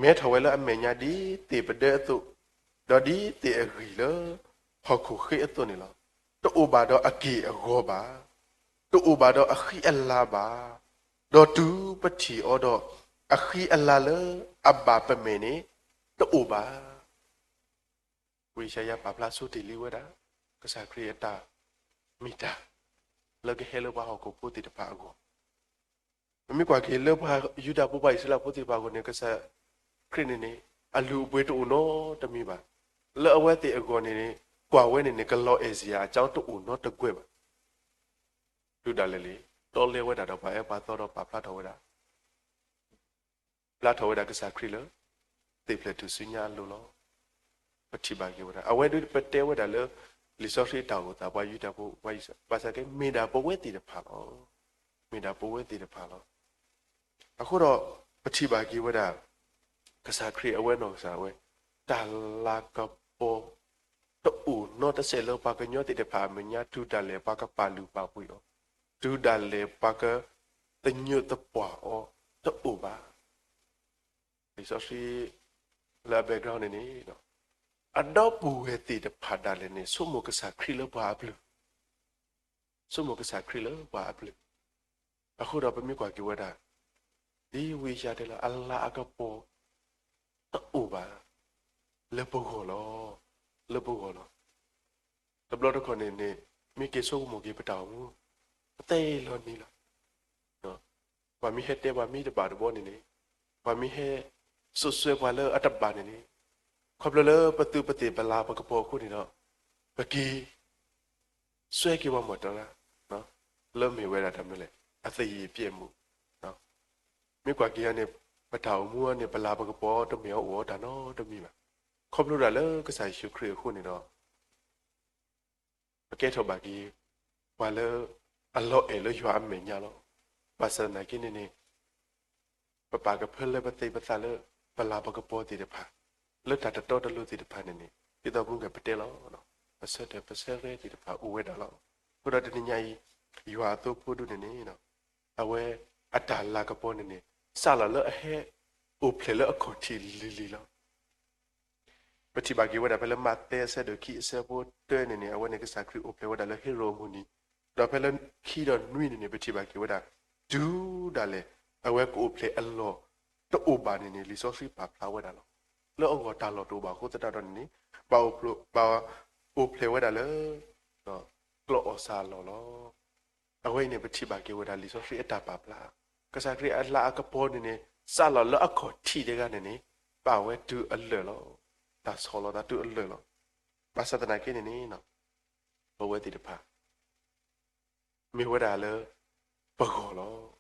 မဲထီၣ်ဝဲလၢအမဲာ်ညါဒ်သ့ၣ်ပဒၢအသိး, ဒီးဒ်သ့ၣ်အဂံၢ်လၢဟီၣ်ခိၣ်ဃ့အသိးန့ၣ်လီၤ. တအိၣ်ဘၣ်ဒီးအက့ၢ်အဂီၤဘၣ်, တအိၣ်ဘၣ်ဒီးအဃံအလၤဘၣ်, ဒီးတုၤပထံၣ်အီၤဒီး အဃံအလၤလၢအဘၣ်ပမဲာ်န့ၣ် တအိၣ်ဘၣ်. ဝံယၡါယၤပာ်ဖျါဆိတ့ၢ်လံဝဲဒၣ် ကစၢ်ခရံာ်အတၢ်မ့ၢ်တၢ် လၢကဟဲလၢပှၤဟီၣ်ခိၣ်ဖိသ့ၣ်တဖၣ်အဂီၢ်, ပမ့ၢ်ကွၢ်က့ၤလၢပှၤယူဒၤဖိ ပှၤအံၣ်စရ့လးဖိသ့ၣ်တဖၣ်အဂီၢ်န့ၣ် ကစၢ်ခရံာ်န့ၣ်န့ၣ် အလုၢ်အပှ့ၤတအိၣ်နီတမံၤဘၣ်. လၢအဝဲသ့ၣ်အဂီၢ်န့ၣ်န့ၣ် ကွၢ်ဝဲန့ၣ်န့ၣ် ကလီၤအဲၣ်စရာအကြောင်းတအိၣ်နီတကွဲးဘၣ်. တုၤဒၣ်လဲာ်လံ တီလဲဝဲဒၣ်ဒီးပှၤအၢပှၤသီဒီးပာ်ဖျါထီၣ်ဝဲဒၣ် ဖျါထီၣ်ဝဲဒၣ်ကစၢ်ခရံာ်လၢ သ့ၣ်ဖျဲးတုၤဆူညါအလိၤလီၤ. ပထံၣ်ဘၣ်က့ၤဝဲဒၣ် အဝဲဒၣ်ပတဲဝဲဒၣ်လၢ လံာ်စီဆှံတၢ်အိၣ်သး ပှၤယူဒၤဖိ ပှၤအံၣ်စရ့လး ဘၣ်ဆၣ်က့ မ့ၢ်ဒၣ်ပဝဲသ့ၣ်တဖၣ်လီၤ. မ့ၢ်ဒၣ်ပဝဲသ့ၣ်တဖၣ်လီၤ. အဃိဒီး ပထံၣ်ဘၣ်က့ၤဝဲဒၣ် ကစၢ်ခရံာ်အဝဲနီၢ်ကစၢ်ဝဲ တၢ်လၤကပီၤ တအိၣ်နီတစဲးလၢပှၤကညီသ့ၣ်တဖၣ်အမဲာ်ညါ တုၤဒၣ်လဲာ်ပှၤကပာ်လုၢ်ပာ်ပှ့ၤအီၤ, တုၤဒၣ်လဲာ်ပှၤကသညူးသပှၢ်အီၤ တအိၣ်ဘၣ်. လံာ်စီဆှံလၢအ background န့ၣ်န့ၣ် အဒီပုၢ်ဝဲၢ်သ့ၣ်တဖၣ်ဒၣ်လဲာ်န့ၣ် ဆိကမိၣ်ကစၢ်ခရံာ်လၢပှၤအပျုၤ, ဆိကမိၣ်ကစၢ်ခရံာ်လၢပှၤအပျုၤ. အဃိဒီးပမ့ၢ်ကွၢ်က့ၤဝဲဒၣ် ဒ်ဝံယၡါယၤတဲလီၤ အလၤအကပီၤ တအိၣ်ဘၣ် လၢပဂီၢ်လီၤ. လၢပဂီၢ်လီၤ. တဘျီတခီၣ်န့ၣ်န့ၣ် မ့ၢ်က့ၤဆိကမိၣ်က့ၤပတၢ်အိၣ်မူ ပသဲလီၤနံၤလီၤ. ပှၤမ့ၢ်ဟဲတဲပှၤမ့ၢ်တဘၣ်တဘီန့ၣ်န့ၣ်, ပှၤမ့ၢ်ဟဲစိတ်စွဲပှၤလၢအတဘၣ်န့ၣ်န့ၣ်, ခီဖျိလၢပသုးပသ့ၣ်ပလၤပကပီၤအဃိန့ၣ်ဒီး, ပက့ၤ စွဲက့ၤပှၤမီၢ်တၢ်လၢ လၢမ့ၢ်ဝဲဒၣ်တၢ်မနုၤလဲၣ်, အသယံၣ်အပြဲၣ်မူး. မ့ၢ်ကွၢ်က့ၤအီၤန့ၣ် ပတၢ်အိၣ်မူအီၤန့ၣ် ပလၤပကပီၤတမ့ၢ်အအိၣ်အီၤတၢ်နီတမံၤဘၣ်. ခီဖျိဒၣ်လၢကစၢ်ယ့ၣ်ၡူးခရံာ်အဃိန့ၣ်ဒီး ပကဲထီၣ်ဘၣ်က့ၤ ပှၤလၢအလီၤအဲၣ်လၢယွၤအမဲာ်ညါလီၤ. ဘၣ်ဆၣ်သနာ်က့န့ၣ်န့ၣ် ပပာ်ကဖၢလၢပသ့ပသးလၢ ပလၤပကပီၤသ့ၣ်တဖၣ်, လၢတၢ်တတီတလိၤသ့ၣ်တဖၣ်န့ၣ်န့ၣ် ဒ်သိးမုၢ်ဂဲၤပတဲလီၤ, ပဆၢထၢၣ်ပဆၢရဲသ့ၣ်တဖၣ်အိၣ်ဝဲဒၣ်လီၤ. အဃိဒီးတနံၤညါအံၤ ယွၤအသိဖိဒုန့ၣ်န့ၣ် အဝဲအတၢ်လၤကပီၤန့ၣ်န့ၣ် စးလီၤလၢအဟဲအိၣ်ဖျဲၣ်လၢအခီၣ်ထံးလံၤလံၤလီၤ. ပထံၣ်ဘၣ်က့ၤဝဲဒၣ်ဖဲလၢမးသဲအဆၢဒိၣ်ခံအဆၢဖိတၢန့ၣ်န့ၣ် အဝဲန့ၣ်ကစၢ်ခရံာ်အိၣ်ဖျဲၣ်ဝဲဒၣ်လၢဟ့ရိၣ်အမုၢ်နံၤ, ဒီးဖဲလၢခံဒီးနွံန့ၣ်န့ၣ် ပထံၣ်ဘၣ်က့ၤဝဲဒၣ် တုၤဒၣ်လဲာ် အဝဲကအိၣ်ဖျဲၣ်အလီၢ်တအိၣ်ဘၣ်န့ၣ်န့ၣ် လံာ်စီဆှံပာ်ဖျါဝဲဒၣ်လီၤ. လၢအဂီၢ်တၢ်လီၢ်တအိၣ်ဘၣ်အဃိသတးဒီးန့ၣ်န့ၣ် ဘၣ်အိၣ်ဖျဲၣ်, ဘၣ်အိၣ်ဖျဲၣ်ဝဲဒၣ်လၢ ကျီၢ်အီၣ်စၢ်အလီၢ်လီၤ. အဝဲအံၤန့ၣ် ပထံၣ်ဘၣ်က့ၤဝဲဒၣ်လံာ်စီဆှံအတၢ်ပာ်ဖျါ, ကစၢ်ခရံာ်အလၤအကပီၤန့ၣ်န့ၣ် စးလီၤလၢအခီၣ်ထံးတဂၤန့ၣ်န့ၣ် ပာ်ဝဲတုၤအလၢာ်လီၤ. တၢ်ဆီၣ်လီၤသးတုၤအလၢာ်လီၤ. ဘၣ်ဆၣ်သနာ်က့န့ၣ်န့ၣ် ပဝဲသ့ၣ်တဖၣ် မ့ၢ်ဝဲဒၣ်လၢပဂီၢ်လီၤ.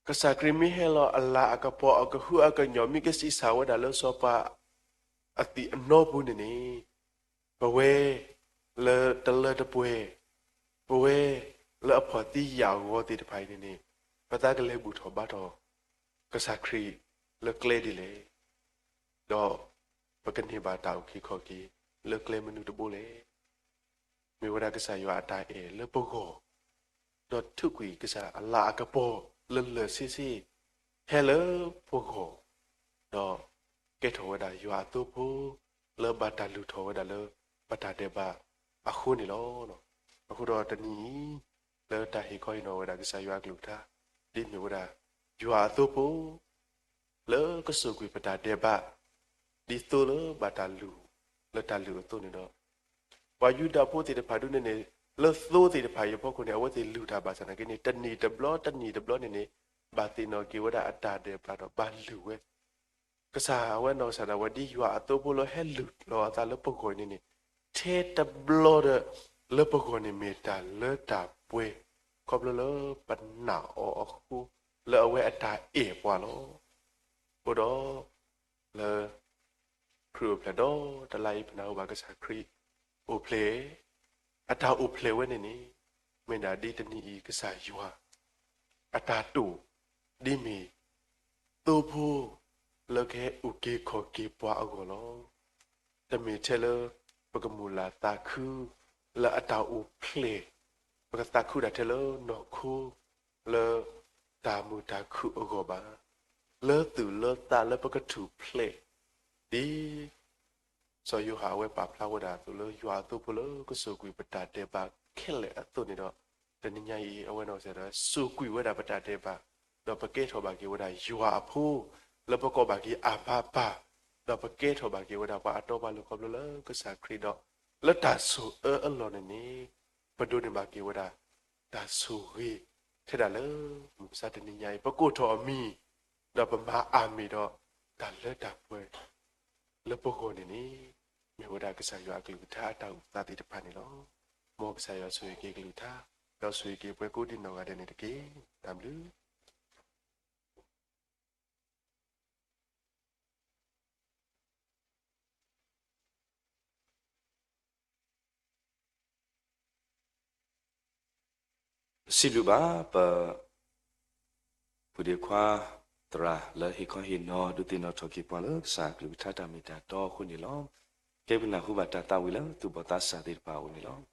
ကစၢ်ခရံာ်မ့ၢ်ဟဲလီၤအလၤအကပီၤအကဟုအကညီၢ် မ့ၢ်ကစံးဆၣ်ဝဲဒၣ်လၢစီၤပၤအသံၣ်အနီပူၤန့ၣ်န့ၣ်, ပဝဲလၢတလၢတပှဲၤ, ပဝဲလၢအဖှီၣ်သံယာ်အဂီၤသ့ၣ်တဖၣ်အံၤန့ၣ်န့ၣ်, ပသးကလဲၤဘူၣ်ထီၣ်ဘါထီၣ်ကစၢ်ခရံာ်လၢကျဲဒ်လဲၣ်, ဒီးပကန့ၢ်ဘၣ်တၢ်အုၣ်က့ၤခီၣ်က့ၤလၢကျဲမနုၤတဘိလဲၣ်. မ့ၢ်ဝဲဒၣ်ကစၢ်ယွၤအတၢ်အဲၣ်လၢပဂီၢ်, ဒီးထုးကွံာ်ကစၢ်အလၤအကပီၤလၢလၢာ်ဆ့ဆ့ ဟဲလၢပဂီၢ်, ဒီးကဲထီၣ်ဝဲဒၣ်ယွၤအသိဖိ လၢဘၣ်တၢ်လုၢ်ထီၣ်ဝဲဒၣ်လၢပတၢ်ဒဲးဘးအဃိန့ၣ်လီၤ. အဃိဒီးတနံၤအံၤ လၢတၢ်ဟ့ၣ်ခီဟ့ၣ်နီၤဝဲဒၣ်ကစၢ်ယွၤအကလုၢ်ကထါ ဒ်မ့ၢ်ဝဲဒၣ် ယွၤအသိဖိ လၢကစိာ်ကွံာ်ပတၢ်ဒဲးဘး ဒ်သိးလၢဘၣ်တၢ်လုၢ် လၢတၢ်လုၢ်အသိးန့ၣ်ဒီး ပှၤယူဒၤဖိသ့ၣ်တဖၣ်ဒုန့ၣ်န့ၣ် လၢသိသ့ၣ်တဖၣ်အံၤအဖီခိၣ်န့ၣ် အဝဲသ့ၣ်လုၢ်တၢ်ဘၣ်ဆၣ်သနာ်က့န့ၣ် တနံၣ်တဘျီ တနံၣ်တဘျီန့ၣ်န့ၣ် ဘၣ်သ့ၣ်နီၣ်က့ၤဝဲဒၣ်အတၢ်ဒဲးဘးဒီးဘၣ်လုၢ်ဝဲ ကစၢ်အဝဲနီၢ်ကစၢ်ဒၣ်ဝဲဒ်ယွၤအသိဖိလၢဟဲလုၢ်လီၤအသးလၢပဂီၢ်အံၤန့ၣ်န့ၣ် ထဲတဘျီဒီး လၢပဂီၢ်န့ၣ်မ့ၢ်တၢ်လၢတၢ်ပှဲၤ ခီဖျိလၢပနာ်အီၤအဃိ လၢအဝဲအတၢ်အဲၣ်ပှၤလီၤ. အဃိဒီး လၢ ခရံာ်အိၣ်ဖျဲၣ်ဒီတလါအံၤ ပနၢ်ဟူဘၣ်ကစၢ်ခရံာ်အိၣ်ဖျဲၣ် အတၢ်အိၣ်ဖျဲၣ်ဝဲန့ၣ်န့ၣ် မ့ၢ်ဒၣ်ဒ်တနံၤအံၤကစၢ်ယွၤ အတၢ်တိာ် ဒ်မ့ၢ် သိဖိ လၢကဟဲအုၣ်က့ၤခီၣ်က့ၤပှၤအဂီၢ်လီၤ. တမ့ၢ်ထဲလၢ ပကမုာ်လၤသးခု လၢအတၢ်အိၣ်ဖျဲၣ် ပကသးခုဒၣ်ထဲလၢနီၢ်ခိ လၢ တၢ်မုာ်တၢ်ခုၣ်အဂီၢ်ဘၣ်. လၢသူၣ်လၢသးလၢပကထူၣ်ဖျဲး ဒ် စီၤယိၤဟၣ်အဝဲပာ်ဖျါဝဲဒၣ်အသိးလၢယွၤအသိဖိလၢကစိာ်ကွံာ်ပတၢ်ဒဲးဘးခဲလၢာ်အသိးန့ၣ်ဒီး တနံၤညါအံၤ အဝဲနီၢ်ကစၢ်ဒၣ်ဝဲစိာ်ကွံာ်ဝဲဒၣ်ပတၢ်ဒဲးဘး ဒီးပကဲထီၣ်ဘၣ်က့ၤဝဲဒၣ်ယွၤအဖိ လၢပကိးဘၣ်က့ၤအၢ်ဘၤပၢ် ဒီးပကဲထီၣ်ဘၣ်က့ၤဝဲဒၣ်ပှၤအတီပှၤလိၤခီဖျိလၢကစၢ်ခရံာ်ဒီး လၢတၢ်ဆိၣ်အၢအလီၢ်န့ၣ်န့ၣ် ပဒိးန့ၢ်ဘၣ်က့ၤဝဲဒၣ် တၢ်ဆိၣ်ဂ့ၤ ထဲဒၣ်လၢမုၢ်မဆါတနံၤညါအံၤ ပကိးထီၣ်အမံၤ ဒီးပမၤအၢ်မ့ၢ်ဒီး တၢ်လၢတၢ်ပှဲၤ လၢပဂီၢ်န့ၣ်န့ၣ် မ့ၢ်ဝဲဒၣ်ကစၢ်ယွၤအကလုၢ်ကထါအတၢ်အုၣ်သးသ့ၣ်တဖၣ်န့ၣ်လီၤ. မ်ကစၢ်ယွၤဆိၣ်ဂ့ၤက့ၤကလုၢ်ကထါ ဒီးဆိၣ်ဂ့ၤက့ၤပှၤကိးဒံးနီၢ်ဂၤဒဲးန့ၣ်တက့ၢ်. တၢ်ဘျုးစံးဘျုးဘၣ်ပ ပုၢ်ဒ့ခွါသရၣ်လၢဟ့ၣ်ခီဟ့ၣ်နီၤ ဒုးသ့ၣ်နီၣ်ထီၣ်က့ၤပှၤလၢကစၢ်အကလုၢ်ကထါတၢ်မ့ၢ်တၢ်တီအဃိန့ၣ်လီၤ. ကဲပနၢ်ဟူဘၣ်တၢ်သးဝံၣ်လၢသူၣ်ဘီၣ်သးစၢ်သ့ၣ်တဖၣ်အအိၣ်န့ၣ်လီၤ.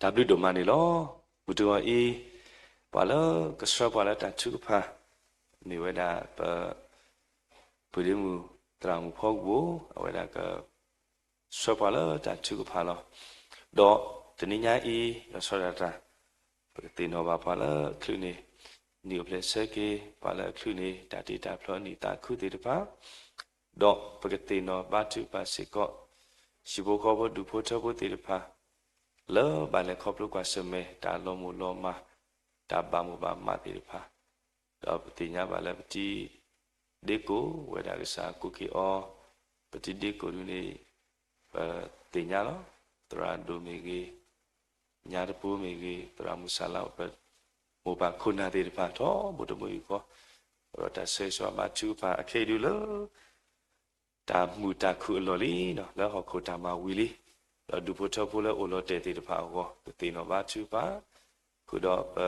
တၢ်ဘျုးဒိၣ်မးန့ၣ်လီၤ. မုၢ်တဂီၤအံၤ, ပှၤလၢကဆှၢပှၤလၢတၢ်ထုကဖၣ်, မ့ၢ်ဝဲဒၣ်ပ ပုၢ်ဒ့မုၣ်သရၣ်မုၣ်ဖီကပိၤ, အဝဲဒၣ်က ဆှၢပှၤလၢတၢ်ထုကဖၣ်လီၤ. ဒီးတနံၤညါအံၤ, လီၤဆီဒၣ်တၢ်, ပကသ့ၣ်နီၣ်ဘၣ်ပှၤလၢအချုးန့ၣ်, နံၣ်အိၣ်ဖျဲၣ်ဆၢက့ၤ, ပှၤလၢအချုးန့ၣ်, တၢ်တ့တၢ်ဖျီအနံၣ်သးခုသ့ၣ်တဖၣ်, ဒီးပကသ့ၣ်နီၣ်ဘါထုကဖၣ်စ့ၢ်ကီး, ဟံၣ်ဖိဃီဖိဒူၣ်ဖိထၢဖိသ့ၣ်တဖၣ်, လၢဘၣ်လဲၤခီဖျိကွၢ်ဆၢၣ်မဲာ် တၢ်လီၤမိၢ်လီၤမၢ်, တၢ်ဘၣ်မိၣ်ဘၣ်မးသ့ၣ်တဖၣ်, ဒီးပသ့ၣ်ညါဘၣ်လၢပတံၤ ဒ့ကိၣ်ဝဲဒၣ်ကစၢ်ကိးက့ၤအီၤ, ပတံၤဒ့ကိၣ်ဒုန့ၣ်, ပသ့ၣ်ညါလီၤ. သရၣ်ဒိၣ်မ့ၢ်ဂ့ၤ, ညါတပူၤမ့ၢ်ဂ့ၤ, သရၣ်မုၣ်စၢ်လါအိၣ်ဖျဲၣ်, မိၢ်ပၢ်ခိၣ်နၢ်သ့ၣ်တဖၣ် ထီဘိတဘိယူၢ်ဃီ, ဒီးတၢ်ဆၢဂ့ၤဆၢဝါဘါထုကဖၣ်အခဲအံၤဒုလၢ တၢ်မုာ်တၢ်ခုၣ်အလီၢ်လံ, လၢဟီၣ်ခိၣ်တၢ်မၤဝံၤလံ, ဒီးဒူၣ်ဖိထၢဖိလၢအိၣ်လီၤတဲာ်သ့ၣ်တဖၣ်အဂီၢ် ကသ့ၣ်နီၣ်ဘါထုကဖၣ်, ဃုာ်ဒီးပ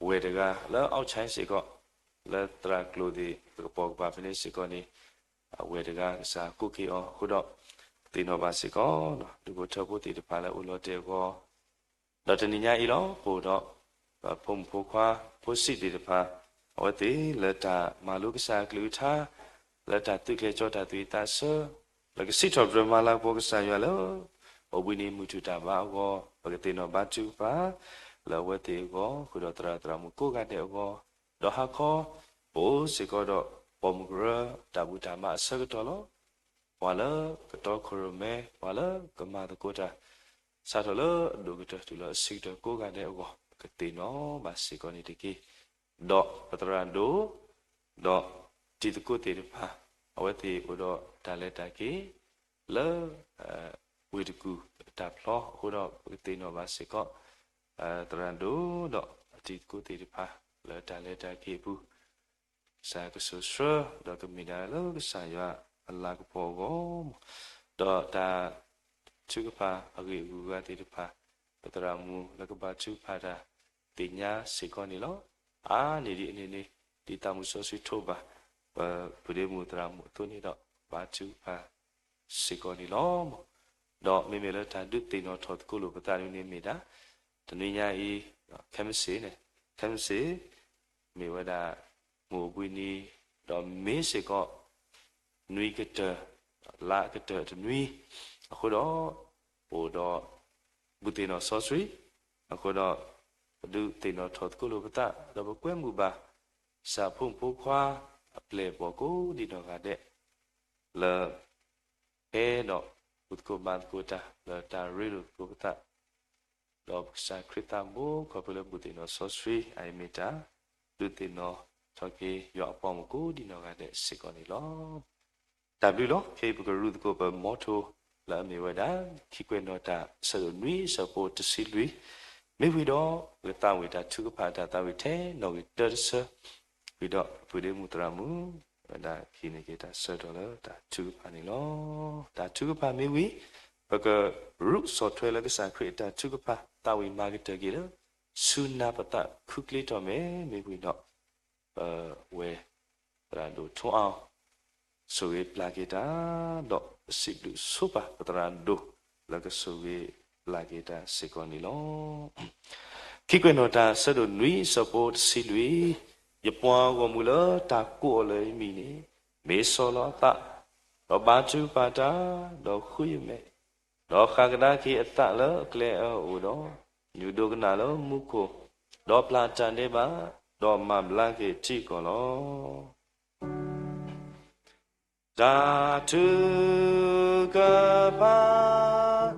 ဝဲၢ်တဂၤလၢ outside စ့ၢ်ကီး, လၢသရၣ်ကျိၤသ့ၣ် ပကပိာ်ကပၤဖဲန့ၣ်စ့ၢ်ကီးန့ၣ်, အဝဲတဂၤကစၢ်ကိးက့ၤအီၤအဃိဒီး သ့ၣ်နီၣ်ဘၣ်စ့ၢ်ကီး ဒူၣ်ဖိထၢဖိသ့ၣ်တဖၣ်လၢအိၣ်လီၤတဲာ်အဂီၢ် ဒီးတနံၤညါအံၤလီၤ ပအိၣ်ဒီး ပဖိမုၣ်ဖိခွါ ဖိဆံးသ့ၣ်တဖၣ် အဝဲသ့ၣ်လၢတၢ်မၤလိကစၢ်အကလုၢ်ကထါ လၢတၢ်သုးကျဲၤကၠီတၢ်သူၣ်ဝံၣ်သးဆၢ လၢကစံးထီၣ်ပတြၢၤမၤလၤကပီၤကစၢ်ယွၤလၢ အိၣ်ဘှံးနံၤမုၢ်ထူၣ်တၢ်ဘါအဂီၢ် ပကသ့ၣ်နီၣ်ဘါထုကဖၣ် လၢအဝဲသ့ၣ်အဂီၢ် ဃုာ်ဒီးသရၣ်သရၣ်မုၣ်ကိးဂၤဒဲးအဂီၢ် ဒီးဟါခီ ပအိၣ်စ့ၢ်ကီးဒီး ပိာ်မုၣ်ကရၢ တၢ်ဘူၣ်တၢ်မါအဆၢကတီၢ်လီၤ. ပှၤလၢကတီခိၣ်ရိၣ်မဲ ပှၤလၢကမၤသကိးတၢ် စးထီၣ်လၢအဒိၣ်ကတၢၢ်တုၤလၢအဆံးကတၢၢ်ကိးဂၤဒဲးအဂီၢ် ပကသ့ၣ်နီၣ်ဘၣ်စ့ၢ်ကီးန့ၣ်တက့ၢ်. ဒီးပသရၣ်ဒိၣ် ဒီးတံၤသကိးသ့ၣ်တဖၣ် အဝဲသ့ၣ်အိၣ်ဒီးတၢ်လဲၤတၢ်က့ၤ လၢ ဝ့ၢ်တကူၣ်အတၢ်ဖျီအဃိဒီး ပကသ့ၣ်နီၣ်ဘၣ်စ့ၢ်ကီး သရၣ်ဒိၣ်ဒီးအတံၤသကိးသ့ၣ်တဖၣ် လၢတၢ်လဲၤတၢ်က့ၤအပူၤ ကစၢ်ကစိာ်ဆှၢ ဒီးကမ့ၢ်ဒၣ်လၢကစၢ်ယွၤအလၤကပီၤအဂီၢ် ဒီးတၢ်ထုကဖၣ်အဂ့ၢ်အဂုၤအဂၤသ့ၣ်တဖၣ် ပသရၣ်မုၣ်လၢကဘါထုကဖၣ်တၢ် သ့ၣ်ညါစ့ၢ်ကီးန့ၣ်လီၤ. အါန့ၢ်ဒ်အန့ၣ်န့ၣ် ဒ်သးမုၢ်စီဆှံထိးဘၣ် ပပုၢ်ဒ့မုၣ်သရၣ်မုၣ်အသိးန့ၣ်ဒီး ဘါထုကဖၣ်စ့ၢ်ကီးန့ၣ်လီၤ. ဒီးမ့မ့ၢ်လၢတၢ်ဒုးသ့ၣ်နီၣ်ထီၣ်သကိးလိာ်ပသးန့ၣ်မ့ၢ်ဒၣ် တနွံညါအံၤ ခဲမုၢ်ဆ့ၣ်န့ၣ် ခဲမုၢ်ဆ့ၣ် မ့ၢ်ဝဲဒၣ် မုၢ်အိၣ်ဘှံးနံၤ ဒီးမ့ၢ်စ့ၢ်ကီး နွံကတၢၢ် လါကတၢၢ်တနွံ အဃိဒီး ပအိၣ်ဒီး ဘူၣ်သ့ၣ်နီၣ်စီဆှံ အဃိဒီး ပဒုးသ့ၣ်နီၣ်ထီၣ်သကိးလိာ်ပသး ဒီးပကွဲမုာ်ဘၣ် ကစၢ်ဖိမုၣ်ဖိခွါ အပျဲၢ်အဘီၣ်ကိးဒံးနီၢ်ဂၤဒဲး လၢ အဲၣ်ဒိး ဘူၣ်သကိးဘါသကိးတၢ် လၢတၢ်ရ့လိာ်သကိးပသး ဒီးပကစၢ်ခရံာ်သးဘိ ခီဖျိလၢဘူၣ်သ့ၣ်နီၣ်စီဆှံ အအံၤမ့ၢ်တၢ် ဒုးသ့ၣ်နီၣ်ထီၣ်က့ၤ ယွၤအပှၤမုၣ်ကိးဒံးနီၢ်ဂၤဒဲးစ့ၢ်ကီးန့ၣ်လီၤ. တၢ်ဘျုးလီၤ. ခဲအံၤပကရူၢ်သကိးပမီထိ လၢအမ့ၢ်ဝဲဒၣ် ခံကွဲးနီၣ်တၢ် အဆၢဒိၣ်နွံ အဆၢဖိတဆံလွံၢ် မ့ၢ်ဝံၤဒီး ပကသးဝံၣ်တၢ်ထုကဖၣ်တၢ်သးဝံၣ်ထဲနီၣ်ဂံၢ်တၢတဆၢ ဝံၤဒီးပုၢ်ဒ့မုၣ်သရၣ်မုၣ် ဝဲဒၣ်ကဟံးန့ၢ်က့ၤတၢ်ဆၢကတီၢ်လၢတၢ်ထုကဖၣ်န့ၣ်လီၤ. တၢ်ထုကဖၣ်မ့ၢ်ဝံၤ ပကရူၢ်ဆီၣ်ထွဲလၢကစၢ်ခရံာ်အတၢ်ထုကဖၣ် သးဝံၣ်မၤကတၢၢ်က့ၤလၢ ဆူနၢ်ပသးခုကျ့ထီၣ်မဲာ် မ့ၢ်ဝံၤဒီး ပဝဲ သရၣ်ဒိၣ်ထိအီၤ ဆိၣ်ဂ့ၤပျၢ်က့ၤတၢ် ဒီးပစံးဘျုးဆိပာ်ပသရၣ်ဒိၣ် လၢကဆိၣ်ဂ့ၤပျၢ်က့ၤတၢ်စ့ၢ်ကီးန့ၣ်လီၤ. ခံကွဲးနီၣ်တၢ် အဆၢဒိၣ်နွံအဆၢဖိတဆံလွံၢ်, ယပှၤဂီၢ်မုၢ်လၢတၢ်ကိးအီၤလၢယမံၤန့ၣ် မ့ၢ်ဆီၣ်လီၤအသး, ဒီးဘါထုကဖၣ်တၢ်, ဒီးဃုယမဲာ်, ဒီးဃၣ်ကဒါက့ၤအသးလၢအကျဲအအိၣ်ဒီး, ညၣ်ဒိကနၣ်လၢမူခိၣ်, ဒီးပျၢ်တၢ်ဒဲးဘး, ဒီးမၤဘျါက့ၤထံကီၢ်လီၤ. တၢ်ထုကဖၣ်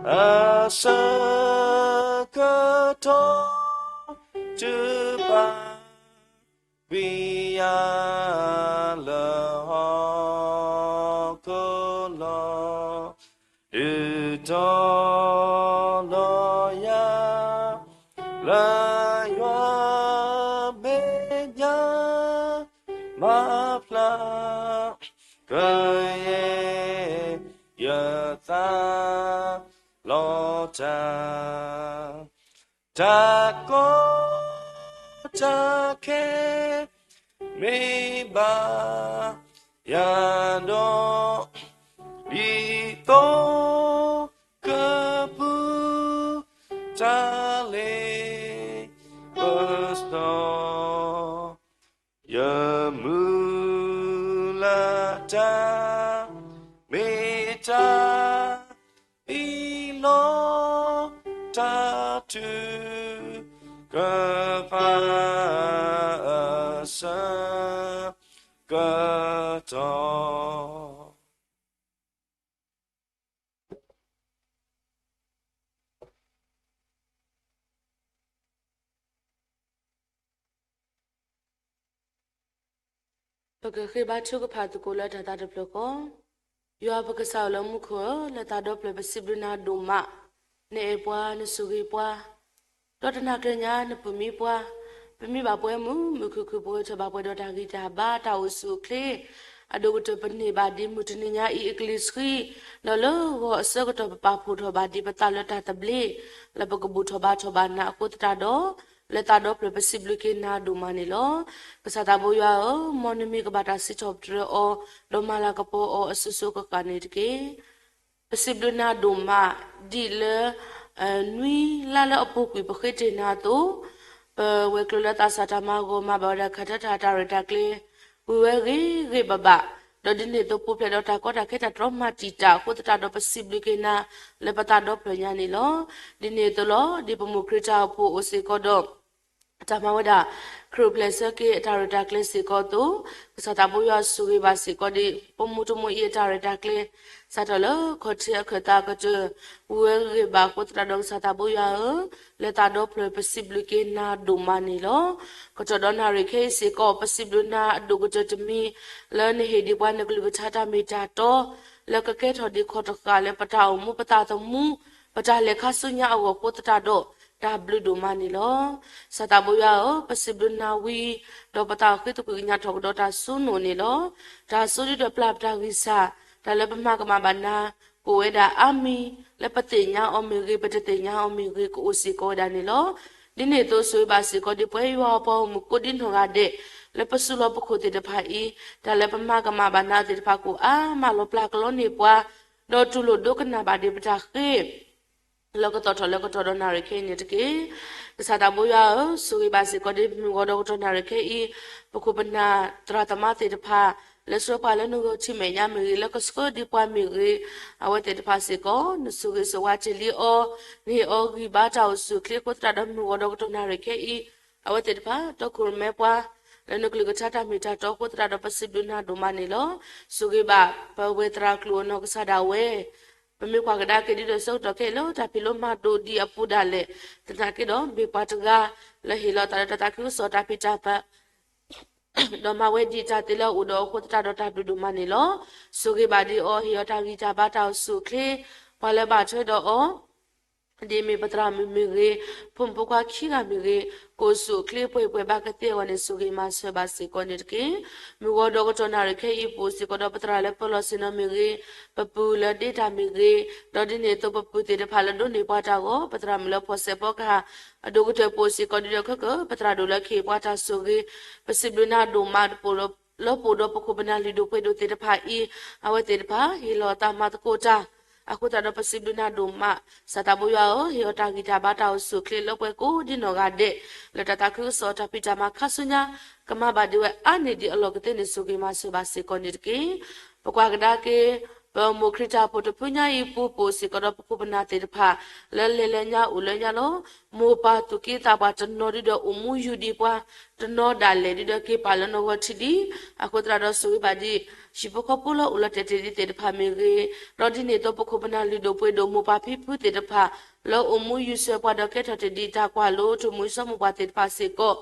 အဆၢကတီၢ် တုၤပၢ်ကွံာ်ယၤလၢဟီၣ်ခိၣ်လီၤ, ဒုးတီၤလီၤယၤ လၢယွၤမဲာ်ညါ မၤဖျါ ကယဲၢ်ယသးလီၤတၢ်, တၢ်ကီတၢ်ခဲ မ့ၢ်ဘၣ်ယၤဒီး ဒ်သိးကပူၤ တၢ်လ့ပစီ ယမုၢ်လၢ်တၢ် မ့ၢ်တၢ်အံၤလီၤ, တၢ်ထုကဖၣ်အဆၢကတီၢ် ပကဃ့ဘါထုကဖၣ်သကိးလၢတၢ်သးတဖျၢၣ်ဃီ, ယွၤပကစၢ်အိၣ်လၢမူခိၣ်ဧၢ, လၢသးဒီဖျၢၣ်ပစံးဘျုးနၤဒိၣ်မး, နအဲၣ်ပှၤ နဆိၣ်ဂ့ၤပှၤ, ဒီးတနၤကျၢၤညါနပၢၢ်မံပှၤ, ပမံဘၣ်ပှဲၤမုာ်မုာ်ခုၣ်ခုၣ် ပဂဲၤထီၣ်ဘၣ်ပှဲၤဒီးတၢ်ဂံၢ်တၢ်ဘါ တၢ်အိၣ်ဆူၣ်အိၣ်ချ့, အဒိၣ်ကတၢၢ်ပန့ၢ်ဘၣ်ဒ်မုၢ်တနံၤညါအံၤအကလံၤဆှံ, ဒီးလၢဂီၤအဆၢကတီၢ် ပပာ်ဖှိၣ်ထီၣ်ဘၣ်ဒ်ပသးလၢတၢ်သဘျ့, လၢပကဘူၣ်ထီၣ်ဘါထီၣ်ဘၣ်နၤအဃိသတးဒီး, လၢသးဒီဖျၢၣ်ပစံးဘျုးက့ၤနၤဒိၣ်မးန့ၣ်လီၤ. ကစၢ်သးဘိယွၤဧၢ, မ်နမံၤကဘၣ်တၢ်စံးထီၣ်ပတြၢၤအီၤ, ဒီးမၤလၤကပီၤအီၤအစိၤစိၤအဃၣ်ဃၣ်န့ၣ်တက့ၢ်. ပစံးဘျုးနၤဒိၣ်မး, ဒ်လၢ နွံလါလၢအပူၤကွံာ်ပဃ့တ့ၢ်နၤအသိး, ပဝဲၤကျိၤလၢသးစၢ်တၢ်မၤဂီၢ်မၤဘၣ်ဝဲဒၣ်ခးထၢတၢ်ရဲၣ်တၢ်ကျဲၤ, ဝံၤဝဲဂ့ၤဂ့ၤဘၣ်ဘၣ်, ဒီးဒ်န့ၣ်အသိးပူၤဖျဲးဒီးတၢ်ကီတၢ်ခဲတၢ်တြီမၤတံာ်တာ်အဃိသတးဒီးပစံးဘျုးက့ၤနၤ လၢပသးဒီဖျၢၣ်ညါန့ၣ်လီၤ. ဒ်န့ၣ်အသိးလီၤ, ဒ်ပမိၢ်ခရံာ်တၢ်အိၣ်ဖှိၣ်အိၣ်စ့ၢ်ကီးဒီး တၢ်မၤဝဲဒၣ် ခရံာ်အိၣ်ဖျဲၣ်ဆၢက့ၤအတၢ်ရဲၣ်တၢ်ကျဲၤစ့ၢ်ကီးအသိး, ကစၢ်သးဘိယွၤဆိၣ်ဂ့ၤဘၣ်စ့ၢ်ကီးဒ် ပမိၢ်တမိၢ်အံၤအတၢ်ရဲၣ်တၢ်ကျဲၤ, စးထီၣ်လၢခီၣ်ထံးအခၢၣ်သးကတၢၢ်, ဝံၤဝဲဂ့ၤဘၣ်အဃိသတးဒီးကစၢ်သးဘိယွၤဧၢ, လၢသးဒီဖျၢၣ်ပစံးဘျုးက့ၤနၤဒိၣ်မးန့ၣ်လီၤ. ကတီၢ်ဒီးနၣ်ရံၣ်ခဲအံၤစ့ၢ်ကီး ပစံးဘျုးနၤအဒိၣ်ကတၢၢ်တမံၤ လၢနဟ့ၣ်ဒံးပှၤနကလုၢ်ကထါတၢ်မ့ၢ်တၢ်တီ လၢကကဲထီၣ်ဒံးခီၣ်တဃာ်လၢပတၢ်အိၣ်မူပသးသမူ ပတၢ်လဲၤခါဆူညါအဂီၢ်အဃိသတးဒီး တၢ်ဘျုးဒိၣ်မးန့ၣ်လီၤ. ကစၢ်သးဘိယွၤဧၢ, ပစံးဘျုးနၤဝံၤ ဒီးပသးအိၣ်ဃ့သကွံာ်ကညးထီၣ်ကဒီးတၢ်စိန့ၣ်လီၤ. တၢ်စိဒ်ဒီးပျၢ်ပတၢ်ဂံၢ်စၢ်, တၢ်လၢပမၤကမၣ်ဘၣ်နၤ ကအိၣ်ဝဲဒၣ်အါမံၤ, လၢပသ့ၣ်ညါအီၤမ့ၢ်ဂ့ၤ, ပတသ့ၣ်ညါအီၤမ့ၢ်ဂ့ၤ, ကအိၣ်စ့ၢ်ကီးဝဲဒၣ်န့ၣ်လီၤ. ဒ်န့ၣ်အသိးဆိၣ်ဂ့ၤဘၣ်စ့ၢ်ကီးဒ်ပဝဲယွၤအပှၤဂီၢ်မုၢ်ကိးဒံနီၢ်ဂၤဒဲး လၢပစုလီၢ်ပခိၣ်သ့ၣ်တဖၣ်အံၤ, တၢ်လၢပမၤကမၣ်ဘၣ်နၤသ့ၣ်တဖၣ်ကအိၣ်အါမးလီၤပျၢ်ကလီန့ၢ်ပှၤ, ဒီးတူၢ်လိာ်ဒိကနၣ်ဘၣ်ဒံးပတၢ်ဃ့ လီၢ်ကသီၣ်ထီၣ်လၢကတီၢ်ဒီးနၣ်ရံၣ်ခဲအံၤန့ၣ်တက့ၢ်. ကစၢ်သးဘိယွၤဧၢ, ဆိၣ်ဂ့ၤဘၣ်စ့ၢ်ကီးဒ်မုၢ်ဂီၤဒီးကတီၢ်နၣ်ရံၣ်ခဲအံၤ, ပခိၣ်ပနၢ်သရၣ်သမါသ့ၣ်တဖၣ် လၢဆှၢပှၤလၢနဂီၢ်ထံမဲာ်ညါမ့ၢ်ဂ့ၤ, လၢကဆှၢဒံးပှၤမ့ၢ်ဂ့ၤ, အဝဲသ့ၣ်တဖၣ်စ့ၢ်ကီး နဆိၣ်ဂ့ၤဆိၣ်ဝါတ့ၢ်လံအီၤ, နဟ့ၣ်အီၤဂံၢ်ဘါတၢ်အိၣ်ဆူၣ်အိၣ်ချ့အဃိသတးဒီးမုၢ်ဂီၤဒီးကတီၢ်နၣ်ရံၣ်ခဲအံၤ, အဝဲသ့ၣ်တဖၣ် တီခိၣ်ရိၣ်မဲပှၤ လၢနကလုၢ်ကထါတၢ်မ့ၢ်တၢ်တီအဃိသတးဒီးပစံးဘျုးနၤဒိၣ်မးန့ၣ်လီၤ. ဆိၣ်ဂ့ၤဘၣ်ပဝဲသရၣ်ကျိၤအနီၢ်ကစၢ်ဒၣ်ဝဲ ပမ့ၢ်ကွၢ်ကဒါက့ၤဒ်ဒီးဆၢကတီၢ်ခဲအံၤလၢတၢ်ဖံးလိမၤဒိးဒံးအပူၤဒၣ်လဲာ်, သနာ်က့ဒီး မ့ၢ်ပှၤတဂၤလၢဟ့ၣ်လီၤသးလၢတၢ်သးခုကစီၣ်တၢ်ဖံးတၢ်မၤ ဒီးမၤဝဲဒ်တၢ်သ့လၢအအိၣ်ဒီးအဃိသတးဒီးတၢ်ဘျုးဒိၣ်မးန့ၣ်လီၤ. ဆိၣ်ဂ့ၤဘၣ်ဒံးအီၤ ဟ့ၣ်အီၤတၢ်ဂံၢ်တၢ်ဘါတၢ်အိၣ်ဆူၣ်အိၣ်ချ့, ပှၤလၢဘၣ်ထွဲဒီးအီၤ ဒ်မ့ၢ်ပသရၣ်မုၣ်မ့ၢ်ဂ့ၤ, ဖိမုၣ်ဖိခွါခံဂၤမ့ၢ်ဂ့ၤ, ကအိၣ်ဆူၣ်အိၣ်ချ့ပှဲၤပှဲၤဘၣ်ကသ့အဂီၢ်န့ၣ် ဆိၣ်ဂ့ၤမၤစၢၤဘၣ်စ့ၢ်ကီးန့ၣ်တက့ၢ်. မုၢ်ဂီၤဒီးကတီၢ်နၣ်ရံၣ်ခဲအံၤပအိၣ်စ့ၢ်ကီးဒီးပသရၣ်လၢပၢၤလီၢ်ဆ့ၣ်နီၤမ့ၢ်ဂ့ၤ, ပပုၢ်လၢဒ့တၢ်မ့ၢ်ဂ့ၤ, ဒီးဒ်န့ၣ်အသိးပပုၢ်သ့ၣ်တဖၣ်လၢဒိးန့ၢ်ပှၤတၢ်ဂီၤ, ပသရၣ်မုၣ်လၢဖီၣ်စဲးဖီကဟၣ် အဒိၣ်ကတၢၢ်ပအိၣ်စ့ၢ်ကီးဒ်ဒီးခဲကၢၢ် ပသရၣ်ဒိၣ်လၢကဟ့ၣ်ပှၤတၢ်ဆိၣ်ဂ့ၤ, ပစံးဘျုးနၤဒိၣ်မးတပိၢ် လၢပအိၣ်ဒီးပခိၣ်ပနၢ်လုၢ်ဒိၣ်ပှ့ၤဒိၣ်သ့ၣ်တဖၣ်အံၤ, အဝဲသ့ၣ်တဖၣ် ဟ့ၣ်လီၤသးမၤသကိးတၢ်, အဃိသတးဒီးပစံးဘျုးနၤဒိၣ်မး, ကစၢ်သးဘိယွၤဧၢ, ဟ့ၣ်အီၤတၢ်ဂံၢ်တၢ်ဘါတၢ်အိၣ်ဆူၣ်အိၣ်ချ့လၢပှဲၤကိးဒ်နီၢ်ဂၤဒဲး, လၢတၢ်သးခုကစီၣ်တၢ်ဖံးတၢ်မၤခါဆူညါ, ကမၤဘၣ်ဒံးဝဲအါန့ၢ်ဒံးအလီၢ်ကသ့န့ၣ် ဆိၣ်ဂ့ၤမၤစၢၤဘၣ်စ့ၢ်ကီးန့ၣ်တက့ၢ်. ပကွၢ်ကဒါက့ၤ ပမိၢ်ခရံာ်တၢ်အိၣ်ဖှိၣ်တဖုညါအံၤပူၤ ပအိၣ်စ့ၢ်ကီးဒီးပခိၣ်ပနၢ်သ့ၣ်တဖၣ် လၢလဲၤလၢညါအိၣ်လၢညါလီၤ. မိၢ်ပၢ်သူၣ်က့သးပှၢ်တနီၤဒ်ဒီးအိၣ်မူယူၢ်ဒံးပှၤ, တနီၤဒၣ်လဲာ်ဒ်ဒီးက့ၤပာ်လၢနဂီၢ်ထံးဒံး, အဃိသတးဒီးဆိၣ်ဂ့ၤဘၣ်ဒံး ဟံၣ်ဖိဃီဖိလၢအိၣ်လၢတဲာ်တဲာ်ဒံးသ့ၣ်တဖၣ်မ့ၢ်ဂ့ၤ, ဒီးဒ်န့ၣ်အသိးပခိၣ်ပနၢ်လုၢ်ဒိၣ်ပှ့ၤဒိၣ်မိၢ်ပၢ်ဖံဖုသ့ၣ်တဖၣ် လၢအိၣ်မူယူၢ်ဆၢပှၤဒီးကဲထီၣ်တ့ၢ်ဒံးတၢ်ကွၢ်လိ ထိၣ်မူဆိမိၣ်ပှၤသ့ၣ်တဖၣ်စ့ၢ်ကီး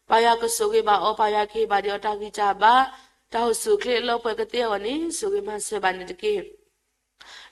ပၢ်ယွၤကဆိၣ်ဂ့ၤဘၣ်အီၤ, ပၢ်ယွၤကဟ့ၣ်ဘၣ်ဒံးအီၤတၢ်ဂံၢ်တၢ်ဘါ, တၢ်အိၣ်ဆူၣ်အိၣ်ချ့လၢပှဲၤကသ့အဂီၢ်န့ၣ် ဆိၣ်ဂ့ၤမၤစၢၤဘၣ်န့ၣ်တက့ၢ်.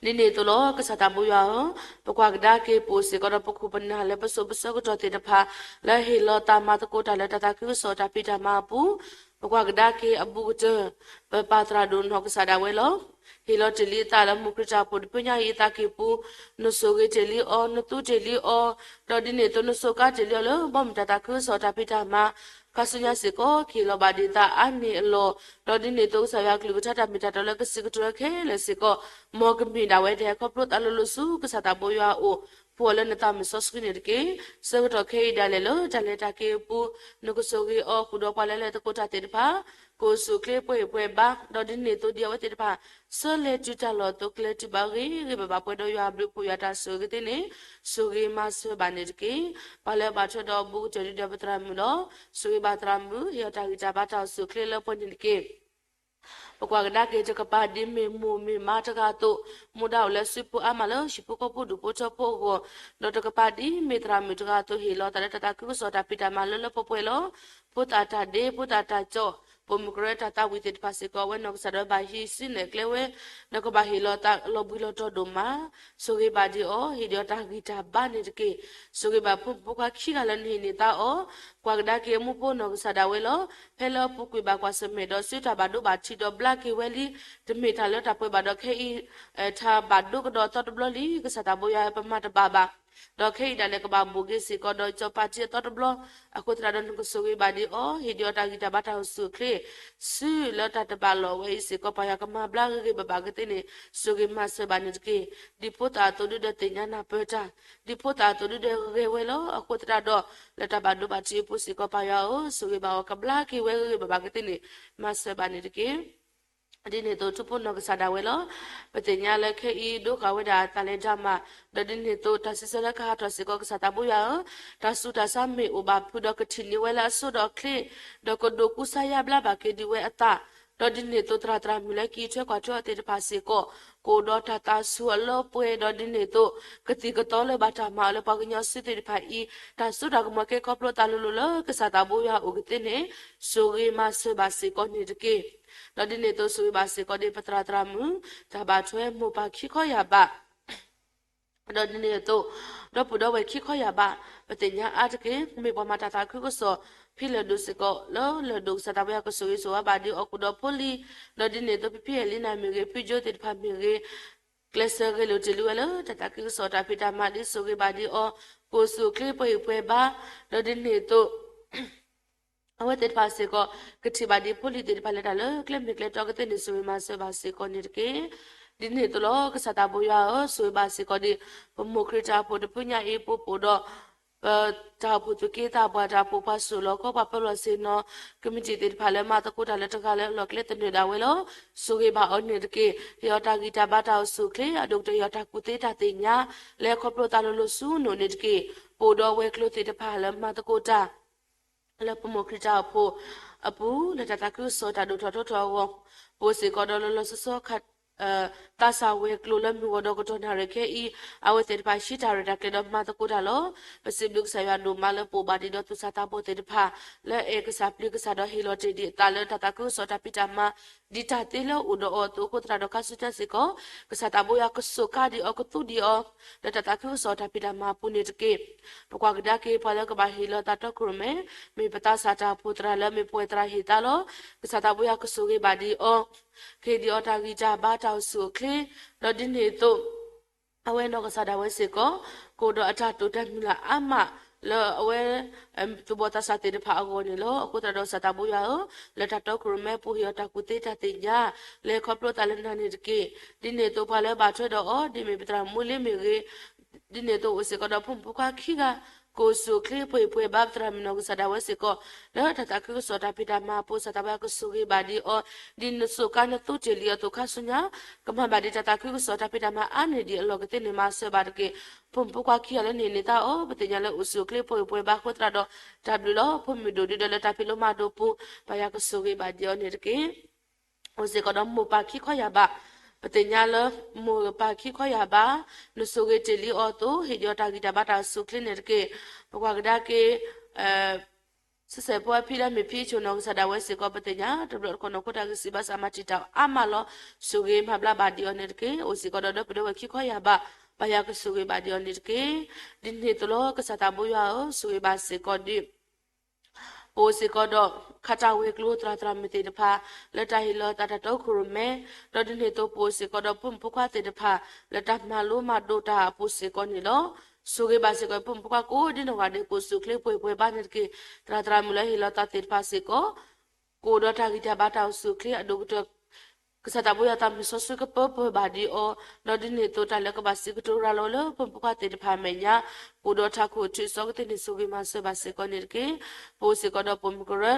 ဒ်န့ၣ်အသိးလီၤ ကစၢ်သးဘိယွၤဧၢ, ပကွၢ်ကဒါက့ၤပအိၣ်စ့ၢ်ကီးဒီးပခိၣ်ပနၢ်လၢပစိၤပဆၢကတီၢ်သ့ၣ်တဖၣ် လၢဟ့ၣ်လီၤသးမၤသကိးတၢ်လၢတၢ်သးခုကစီၣ်တၢ်ဖံးတၢ်မၤအပူၤ, ပကွၢ်ကဒါက့ၤအဘူးကတၢၢ် ပပၢ်သရၣ်ဒိၣ်နီၢ်ကစၢ်ဒၣ်ဝဲလီၤ. ဟ့ၣ်လီၤတ့ၢ်လံအသးလၢမိၢ်ခရံာ်တၢ်အိၣ်ဖှိၣ်တဖုညါအံၤ အသးကံၢ်ပူၤ, နဆိၣ်ဂ့ၤတ့ၢ်လံအီၤ, နသူတ့ၢ်လံအီၤ, ဒီးဒ်န့ၣ်အသိးနစူးကါတ့ၢ်လံအီၤလၢ ဘီမုၢ်တၢ်သးခုကစီၣ်တၢ်ဖံးတၢ်မၤ ခါဆူညါစ့ၢ်ကီး ကဟ့ၣ်လီၤဘၣ်ဒံးသးအါန့ၢ်အလီၢ်, ဒီးဒ်န့ၣ်အသိးကစၢ်ယွၤကလုၢ်ကထါတၢ်မ့ၢ်တၢ်တီလၢကစံးကတိၤခဲလၢာ်စ့ၢ်ကီး, မ်ကမ့ၢ်ဒၣ်ဝဲဒၣ်ခီဖျိသးလိၤလိၤဆူကစၢ်သးဘိယွၤအအိၣ်, ဖှူအီၤလၢနသးမုၢ်စီဆှံန့ၣ်တက့ၢ်. ဆၢကတီၢ်ခဲအံၤဒၣ်လဲာ်လၢ တၢ်လဲၤတၢ်က့ၤအပူၤ, နကဆိၣ်ဂ့ၤအီၤဃုာ်ဒီးပှၤလၢလဲၤသကိးတၢ်သ့ၣ်တဖၣ်, ကအိၣ်ဆူၣ်အိၣ်ချ့ပှဲၤပှဲၤဘါ, ဒီးဒ်န့ၣ်အသိးဒ်အဝဲသ့ၣ်တဖၣ် ဆၢလဲၤတုၤတၢ်လီၢ်အသိး ကလဲၤတုၤဘၣ်ဂ့ၤဂ့ၤဘၣ်ဘၣ်ပှဲၤဒီးယွၤအဘျုးအဖှိၣ်ယွၤတၢ်ဆိၣ်ဂ့ၤကသ့န့ၣ်, ဆိၣ်ဂ့ၤမၤစၢၤဘၣ်န့ၣ်တက့ၢ်. ပှၤလၢအဘၣ်ထွဲဒီးအဘူးကတၢၢ်ဒ်ဒီးပသရၣ်မုၣ်ဒီး, ဆိၣ်ဂ့ၤဘၣ်သရၣ်မုၣ် ဟ့ၣ်အီၤတၢ်ဂံၢ်တၢ်ဘါတၢ်အိၣ်ဆူၣ်အိၣ်ချ့လၢပှဲၤန့ၣ်တက့ၢ်. ပကွၢ်ကဒါက့ၤတကပၤဒ်မ့ၢ်မိၢ်မ့ၢ်မါတဂၤအသိး, မူဒါအိၣ်လၢစုဖိအါမးလၢဟံၣ်ဖိဃီဖိဒူၣ်ဖိထၢဖိအဂီၢ်, ဒီးတကပၤဒ်မ့ၢ်သရၣ်မုၣ်တဂၤအသိး ဟ့ၣ်လီၤသးလၢတၢ်သးခုကစီၣ်တၢ်ဖံးတၢ်မၤလၢလၢပှဲၤပှဲၤလီၤ. ဖိသၣ်တၢ်ဒ့, ဖိသၣ်တၢ်ကၠီၣ်, ပိာ်မုၣ်ကရၢတၢ်သးဝံၣ်သ့ၣ်တဖၣ်စ့ၢ်ကီး အဝဲနီၢ်ကစၢ်ဒၣ်ဝဲဘၣ်ဟံးစုနဲၣ်ကျဲဝဲ, ဒီးကဘၣ်ဟ့ၣ်လီၤသးလီၤဘှံးလီၤတီၤဒိၣ်မး, ဆိၣ်ဂ့ၤဘၣ်ဒံးအီၤ, ဟ့ၣ်ဒံးအီၤတၢ်ဂံၢ်တၢ်ဘါန့ၣ်တက့ၢ်. ဆိၣ်ဂ့ၤဘၣ်ဖိမုၣ်ဖိခွါခံဂၤလၢနဟ့ၣ်န့ၢ်သါအီၤ, ကွၢ်ကဒါက့ၤအမူဖိနီၢ်ကစၢ်ဒၣ်ဝဲလီၤ. ဖဲလၢအပူၤကွံာ်ဘၣ်ကွၢ်ဆၢၣ်မဲာ်ဒီးစုတၢ်ဘၣ်ဒိဘၣ်ထံးဒီးဘျါက့ၤဝဲလံ, တမ့ၢ်တၢ်လၢတၢ်ပှဲၤဘၣ်ဒီးခဲအံၤ, ထါဘၣ်ဒိကဒီးအသီတဘျီလံ, ကစၢ်သးဘိယွၤဧၢ ပမၤတဘၣ်ဘၣ်. ဒီးခဲအံၤဒၣ်လဲာ်ကဘၣ်ဘိၣ်က့ၤစ့ၢ်ကီးဒီးကၠီၤပၣ်တံအသီတဘျီ, အဃိသတးဒီးနကဆိၣ်ဂ့ၤဘၣ်ဒံးအီၤ, ဟ့ၣ်ဒံးအီၤတၢ်ဂံၢ်တၢ်ဘါတၢ်အိၣ်ဆူၣ်အိၣ်ချ့, ဆူလၢတၢ်တဘၣ်လီၢ်ဝဲအံၤစ့ၢ်ကီး ပၢ်ယွၤကမၤဘျါဂ့ၤဂ့ၤဘၣ်ဘၣ်ကသ့န့ၣ် ဆိၣ်ဂ့ၤမၤစၢၤဘၣ်န့ၣ်တက့ၢ်. ဒ်ဖိသၣ်အသိးဒုဒီးသ့ၣ်ညါနၢ်ပၢၢ်တၢ်, ဒ်ဖိသၣ်အသိးဒုဒီးဂဲၤဝဲလီၤ. အဃိသတးဒီး လၢတၢ်ဘၣ်ဒိဘၣ်ထံးအပူၤစ့ၢ်ကီး ပၢ်ယွၤဧၢ, ဆိၣ်ဂ့ၤဘၣ်အီၤကဘျါက့ၤဝဲဂ့ၤဂ့ၤဘၣ်ဘၣ်ကသ့န့ၣ် မၤစၢၤဘၣ်န့ၣ်တက့ၢ်. ဒ်န့ၣ်အသိး ထူဖိနီၢ်ကစၢ်ဒၣ်ဝဲလီၤ. ပသ့ၣ်ညါလၢခဲအံၤဒိဃာ်ဝဲဒၣ်အသးလဲၤတၢ်မၤ, ဒီးဒ်န့ၣ်အသိးတၢ်စံးဆၢလၢကဟးထီၣ်စ့ၢ်ကီး ကစၢ်သးဘိယွၤဧၢ, တၢ်ဆူးတၢ်ဆါမ့ၢ်အိၣ်ဘၣ်ဖုးဒီးကထံၣ်န့ၢ်ဝဲလၢအစိဒီးအချ့, ဒီးကဒိးကူစါယါဘျါဘၣ်က့ၤဒံးဝဲအသး, ဒီးဒ်န့ၣ်အသိးသရၣ်သရၣ်မုၣ်လၢကံးထွဲကွၢ်ထွဲအီၤသ့ၣ်တဖၣ်စ့ၢ်ကီး ကအိၣ်ဒီးတၢ်သးဆူၣ်အလၢပှဲၤ, ဒီးဒ်န့ၣ်အသိး ကသံၣ်ကသီလၢဘၣ်တၢ်မၤအီၤလၢပှၤကညီစုသ့ၣ်တဖၣ်အံၤ တၢ်စိတၢ်ကမီၤကဲခီဖျိသးလိၤလိၤလၢ ကစၢ်သးဘိယွၤအအိၣ်ကသ့န့ၣ် ဆိၣ်ဂ့ၤမၤစၢၤဘၣ်စ့ၢ်ကီးန့ၣ်တက့ၢ်. ဒီးဒ်န့ၣ်အသိးဆိၣ်ဂ့ၤဘၣ်စ့ၢ်ကီးဒ်ပသရၣ်သရၣ်မုၣ် တၢ်ဘၣ်ထွဲမိၢ်ပၢ်ခံခီယၢ်ဘး ဒီးဒ်န့ၣ်အသိး ဒီပုၢ်ဒီဝဲၢ်ခံခီယၢ်ဘး, ပသ့ၣ်ညါအါတက့ၢ် မ့ၢ်ပှၤမၤတၢ်သးခုကစီၣ် ဖံလၢၢ်ဒိၣ်စ့ၢ်ကီး လၢလၢၢ်ဒိၣ်ကစၢ်သးဘိယွၤကဆိၣ်ဂ့ၤဆိၣ်ဝါဘၣ်ဒံးအီၤ ခိၣ်ဒီးဖိလံၤ, ဒီးဒ်န့ၣ်အသိး ဖံဖံအဲၣ်လံနၤမ့ၢ်ဂ့ၤ ဖုကၠိသ့ၣ်တဖၣ်မ့ၢ်ဂ့ၤ, ကျဲးစၢးဂဲၤလိာ်တ့ၢ်လံဝဲလၢ တၢ်သးခုကစီၣ်တၢ်ဖံးတၢ်မၤဒ်ဆိၣ်ဂ့ၤဘၣ်ဒံးအီၤ, ကအိၣ်ဆူၣ်အိၣ်ချ့ပှဲၤအံၤပှဲၤဘါ, ဒီးဒ်န့ၣ်အသိး အဝဲသ့ၣ်တဖၣ်စ့ၢ်ကီး ကထံၣ်ဘၣ်ဒံးဖိလံၤသ့ၣ်တဖၣ်လၢတၢ်လၢကျဲမ့ၢ်ကျဲတီကသ့န့ၣ် ဆိၣ်ဂ့ၤမၤစၢၤဘၣ်စ့ၢ်ကီးန့ၣ်တက့ၢ်. ဒ်န့ၣ်အသိးလီၤ ကစၢ်သးဘိယွၤဧၢ, ဆိၣ်ဂ့ၤဘၣ်စ့ၢ်ကီးဒံး ပမိၢ်ခရံာ်တၢ်အိၣ်ဖှိၣ်တဖုညါအံၤ ပအိၣ်ဒီး ပတၢ်အိၣ်ဖှိၣ်သူၣ်က့သးပှၢ် တၢ်အိၣ်ဖှိၣ်ပှၤစိာ်လီၤခီ ပှၤပၢလီၤဆ့ၣ်နီၤ ကမံးတံာ်သ့ၣ်တဖၣ်လၢမၤသကိးတၢ်လၢတဂၤလၢအလီၢ်ကျဲသနၢၣ်ဒၣ်ဝဲလီၤ. ဆိၣ်ဂ့ၤဘၣ်အီၤန့ၣ်တက့ၢ်. ဟ့ၣ်အီၤတၢ်ဂံၢ်တၢ်ဘါတၢ်အိၣ်ဆူၣ်အိၣ်ချ့ အဒိၣ်ကတၢၢ်ဟ့ၣ်အီၤတၢ်ကူၣ်သ့တၢ်သ့ၣ်ညါ လၢခီဖျိသးလိၤလိၤဆူနအိၣ်န့ၣ်တက့ၢ်. ပအိၣ်ဒီးဝဲၤကျိၤသ့ၣ်တဖၣ်လၢမၤသကိးတၢ် လၢပမိၢ်ခရံာ်တၢ်အိၣ်ဖှိၣ်အပူၤ လၢတၢ်သးခုကစီၣ်တၢ်ဒိၣ်ထီၣ်ထီထီၣ်အဂီၢ်, ပအိၣ်စ့ၢ်ကီးဒီးလီၤလီၤဆီဆီ သးစၢ်ဝဲၤကျိၤလၢမုၢ်ဂီၤဒီးကတီၢ်နၣ်ရံၣ်ခဲအံၤ, အဝဲသ့ၣ်တဖၣ်ဟံးတၢ်ရဲၣ်တၢ်ကျဲၤဒီးမၤသကိးတၢ်လီၤ. ပစံးဘျုးကစၢ်ယွၤဒိၣ်မးလၢပအိၣ်ဘၣ်ဒံးဒီးသူၣ်စၢ်သးဘီၣ်သ့ၣ်တဖၣ် လၢအဲၣ်ကစၢ်ပျုၤကစၢ်ဒီးဟ့ၣ်လီၤတ့ၢ်ဒံးအသးလၢတၢ်သးခုကစီၣ်တၢ်ဖံးတၢ်မၤ ဒ်တၢ်သ့လၢအအိၣ်ဒီးအီၤအသိးအဃိသတးဒီး ခါဆူညါစ့ၢ်ကီး ကစၢ်သးဘိယွၤကစူးကါဒံးအီၤကသူဒံးအီၤ လၢတၢ်သးခုကစီၣ်တၢ်ဖံးတၢ်မၤအပူၤန့ၣ်တက့ၢ်. ပကွၢ်ကဒါက့ၤပှၤလၢကဘၣ်ဟ့ၣ်လီၤသးတီခိၣ်ရိၣ်မဲ မ့ၢ်ပသးစၢ်တၢ်အိၣ်ဖှိၣ်သရၣ်လၢမ့ၢ်ပဝဲၢ်သရၣ်ဟ့ၣ်သါလီၤ. ကစၢ်သးဘိယွၤကဆိၣ်ဂ့ၤဘၣ်ဒံးအီၤ, ကဟ့ၣ်ဒံးအီၤတၢ်ဂံၢ်တၢ်ဘါတၢ်အိၣ်ဆူၣ်အိၣ်ချ့, ဒီးဒ်န့ၣ်အသိး အဝဲနီၢ်ကစၢ်ဒၣ်ဝဲစ့ၢ်ကီး ကအိၣ်ဒီးအတၢ်တိာ်တၢ်မုၢ်လၢ်အါမး လၢအဝဲ သူၣ်ဘီၣ်သးစၢ်သ့ၣ်တဖၣ်အဂီၢ်န့ၣ်လီၤ. အဃိသတးဒီးကစၢ်သးဘိယွၤဧၢ, လၢတၢ်တီခိၣ်ရိၣ်မဲအပူၤဟ့ၣ်အီၤတၢ်ကူၣ်သ့တၢ်သ့ၣ်ညါ လၢခီဖျိသးလၢနၤန့ၣ်တက့ၢ်. ဒ်န့ၣ်အသိးပှၤလၢဘၣ်ထွဲဒီးအီၤ ဒ်မ့ၢ်ပသရၣ်မူလ့မ့ၢ်ဂ့ၤ, ဒ်န့ၣ်အသိးအိၣ်စ့ၢ်ကီးဒီးဖိမုၣ်ဖိခွါခံဂၤ ကအိၣ်ဆူၣ်အိၣ်ချ့ပှဲၤအံၤပှဲၤဘါ ပသရၣ်မုၣ်နီၢ်ကစၢ်ဒၣ်ဝဲစ့ၢ်ကီး လၢတၢ်သးခုကစီၣ်တၢ်ဖံးတၢ်မၤအပူၤ ကစၢ်သးဘိယွၤကဆိၣ်ဂ့ၤဘၣ်ဒံးအီၤ, ဒ်နစူးကါနသူတ့ၢ်လံအီၤအသိးခါဆူညါ ကမၤဘၣ်ဒံးတၢ်သးခုကစီၣ်တၢ်ဖံးတၢ်မၤအါန့ၢ်ဒံးအလီၢ်ကသ့န့ၣ် မၤစၢၤဘၣ်တက့ၢ်. ဖိမုၣ်ဖိခွါခံဂၤလၢန့ၣ်န့ၣ်သးအီၤ ပသ့ၣ်ညါလၢအိၣ်ဆူၣ်အိၣ်ချ့ပှဲၤအံၤပှဲၤဘါအဃိသတးဒီး တၢ်ဘျုးလီၤ. ဖိမုၣ်ဒိၣ်ဒုဒီးလၢတၢ်ဖံးလိမၤဒိးပူၤ ပၢ်ယွၤကဆိၣ်ဂ့ၤဘၣ်ဒံးအီၤန့ၣ်တက့ၢ်. အိၣ်စ့ၢ်ကီးဒီးမိၢ်ပၢ်ခံခီယၢ်ဘး, ပသ့ၣ်ညါလၢ မိၢ်ပၢ်ခံခီယၢ်ဘး နဆိၣ်ဂ့ၤတ့ၢ်လံအီၤအသိး ဟ့ၣ်ဒံးအီၤတၢ်ဂံၢ်တၢ်ဘါတၢ်အိၣ်ဆူၣ်အိၣ်ချ့န့ၣ်တက့ၢ်. ပကွၢ်ကဒါက့ၤ ဆံးစဲးဖိအဖံလၢမ့ၢ်ဖံဆိၣ်နီၢ်ကစၢ်ဒၣ်ဝဲစ့ၢ်ကီး ပသ့ၣ်ညါ တဘျီတခီၣ်နီၢ်ခိတၢ်ဂံၢ်စၢ်ဘါစၢ်မၤတံာ်တာ်အါမးလီၤ. ဆိၣ်ဂ့ၤမၤဘျါဘၣ်ဒံးအီၤန့ၣ်တက့ၢ်. အိၣ်စ့ၢ်ကီးဒီးဒီပုၢ်ဒီဝဲၢ်ခံခီယၢ်ဘး, ပၢ်ယွၤကဆိၣ်ဂ့ၤဘၣ်ဒံးအီၤန့ၣ်တက့ၢ်. ဒ်န့ၣ်အသိးလီၤ ကစၢ်သးဘိယွၤဧၢ, ဆိၣ်ဂ့ၤဘၣ်စ့ၢ်ကီးဒံး ပအိၣ်စ့ၢ်ကီးဒီး ခးတၢ်ဝဲၤကျိၤသရၣ်သရၣ်မုၣ်သ့ၣ်တဖၣ် လၢတၢ်ဟ့ၣ်လီၤသးတၢ်တီခိၣ်ရိၣ်မဲ, ဒီးဒ်န့ၣ်အသိးပအိၣ်စ့ၢ်ကီးဒီးဖိမုၣ်ဖိခွါသ့ၣ်တဖၣ် လၢတၢ်မၤလိမၤဒိးတၢ်အပူၤစ့ၢ်ကီးန့ၣ်လီၤ. ဆိၣ်ဂ့ၤဘၣ်စ့ၢ်ကီးဖိမုၣ်ဖိခွါကိးဒ်နီၢ်ဂၤဒဲး ကအိၣ်ဆူၣ်အိၣ်ချ့ပှဲၤအံၤပှဲၤဘါန့ၣ်တက့ၢ်. သရၣ်သရၣ်မုၣ်လၢဟ့ၣ်လီၤသးသ့ၣ်တဖၣ်စ့ၢ်ကီး ကအိၣ်ဒီးတၢ်ဂံၢ်တၢ်ဘါတၢ်အိၣ်ဆူၣ်အိၣ်ချ့အဒိၣ်ကတၢၢ် ကစၢ်သးဘိယွၤသးမုၢ်စီဆှံကပၢပၢၢ်ဘၣ်ဒံးအီၤ, ဒီးဒ်န့ၣ်အသိးတၢ်လၢကဘၣ်စံးကတိၤရၤလီၤလၢဖိမုၣ်ဖိခွါသ့ၣ်တဖၣ်အမဲာ်ညါ ကအိၣ်ဒီးတၢ်ခိၣ်အထုးစီကသ့ၣ်န့ၣ် ဆိၣ်ဂ့ၤမၤစၢၤဘၣ်စ့ၢ်ကီးန့ၣ်တက့ၢ်. ပအိၣ်စ့ၢ်ကီးဒီးပိာ်မုၣ်ကရၢ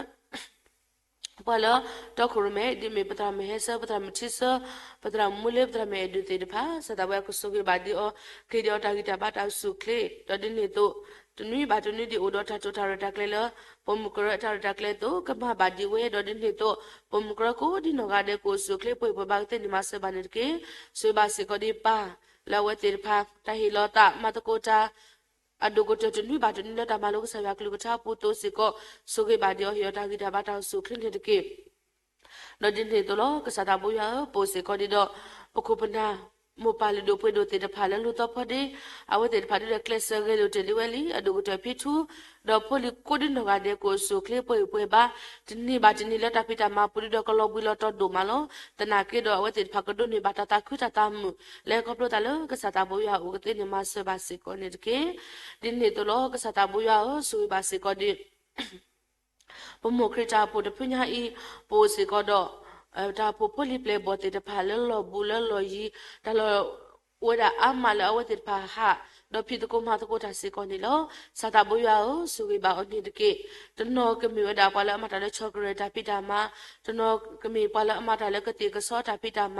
ပှၤလၢတီခိၣ်ရိၣ်မဲ ဒ်မ့ၢ်ပသရၣ်မုၣ်ဟဲဆၢ ပသရၣ်မုၣ်ထံဆၢ ပသရၣ်မုၣ်မူလ့ ပသရၣ်မုၣ်အဲၣ်ဒိးသ့ၣ်တဖၣ် ကစၢ်သးဘိယွၤကဆိၣ်ဂ့ၤဘၣ်ဒံးအီၤ, ကဟ့ၣ်ဒံးအီၤတၢ်ဂံၢ်တၢ်ဘါတၢ်အိၣ်ဆူၣ်အိၣ်ချ့, ဒီးဒ်န့ၣ်အသိး တနွံဘၣ်တနွံဒ်အိၣ်ဒီးတၢ်တိာ်တၢ်ရဲၣ်တၢ်ကျဲၤလၢ ပိာ်မုၣ်ကရၢအတၢ်ရဲၣ်တၢ်ကျဲၤအသိး ကမၤဘၣ်ဒံးဝဲ, ဒီးဒ်န့ၣ်အသိး ပိာ်မုၣ်ကရၢကိးဒ်နီၢ်ဂၤဒဲး ကအိၣ်ဆူၣ်အိၣ်ချ့ပှဲၤအံၤပှဲၤဘါကသ့ၣ်န့ၣ် မၤစၢၤဘၣ်န့ၣ်တက့ၢ်. ဆိၣ်ဂ့ၤဘၣ်စ့ၢ်ကီးဒံးပၢ် လၢအဝဲသ့ၣ်တဖၣ် တၢ်ဟ့ၣ်လီၤသးမၤသကိးတၢ် အဒိၣ်ကတၢၢ်တနွံဘၣ်တနွံလၢတၢ်မၤလိကစၢ်ယွၤကလုၢ်ကထါအပူၤအသိးစ့ၢ်ကီး ဆိၣ်ဂ့ၤဘၣ်ဒံးအီၤ ဟ့ၣ်အီၤတၢ်ဂံၢ်တၢ်ဘါတၢ်အိၣ်ဆူၣ်အိၣ်ချ့န့ၣ်တက့ၢ်. ဒီးဒ်န့ၣ်အသိးလီၤ ကစၢ်သးဘိယွၤဧၢ, ပအိၣ်စ့ၢ်ကီးဒံးဒီး ပခိၣ်ပနၢ် မိၢ်ပၢ်လုၢ်ဒိၣ်ပှ့ၤဒိၣ်သ့ၣ်တဖၣ်လၢလူၤသီဖီဒ့ အဝဲသ့ၣ်တဖၣ်ဒုးဒီးကျဲးစၢးဂဲၤလိာ်တ့ၢ်လံဝဲလံ အဒိၣ်ကတၢၢ်ဖံထူ ဒီးဖိလံၤကိးဒံနီၢ်ဂၤဒဲး ကအိၣ်ဆူၣ်အိၣ်ချ့ပှဲၤဂံၢ်ပှဲၤဘါ တန့ၢ်ဘၣ်တန့ၢ်လၢတၢ်ဖံးတၢ်မၤပူၤဒုးဒီးကလီၤဘှံးလီၤတီၤဒိၣ်မးလီၤ. သနာ်က့ဒီးအဝဲသ့ၣ်တဖၣ်ကဒိးန့ၢ်ဘၣ်တၢ်သးခုတၢ်သးမုာ် လၢခီဖျိသးလၢကစၢ်သးဘိယွၤအအိၣ်ကသ့န့ၣ် မၤစၢၤဘၣ်စ့ၢ်ကီးန့ၣ်တက့ၢ်. ဒ်န့ၣ်အသိးလီၤ ကစၢ်သးဘိယွၤဧၢ, ဆိၣ်ဂ့ၤဘၣ်စ့ၢ်ကီးဒ် ပမိၢ်ခရံာ်တၢ်အိၣ်ဖှိၣ်တဖုညါအံၤ ပအိၣ်စ့ၢ်ကီးဒီး တၢ်အိၣ်ဖှိၣ်ဖိလံၤပျဲၢ်ဘီၣ်သ့ၣ်တဖၣ်လၢလီၢ်ဘူးလၢလီၢ်ယံၤ တၢ်လီၢ်အိၣ်ဝဲဒၣ်အါမးလၢအဝဲသ့ၣ်တဖၣ်ဟး ဒီးဖံးသကိးမၤသကိးတၢ်စ့ၢ်ကီးန့ၣ်လီၤ. ကစၢ်သးဘိယွၤဧၢ, ဆိၣ်ဂ့ၤဘၣ်အီၤန့ၣ်တက့ၢ်. တနီၤကမ့ၢ်ဝဲဒၣ်ပှၤလၢအမၤတၢ်လၢ chocolate တၢ်ဖံးတၢ်မၤ, တနီၤကမ့ၢ်ပှၤလၢအမၤတၢ်လၢကသ့ၣ်ကဆီတၢ်ဖံးတၢ်မ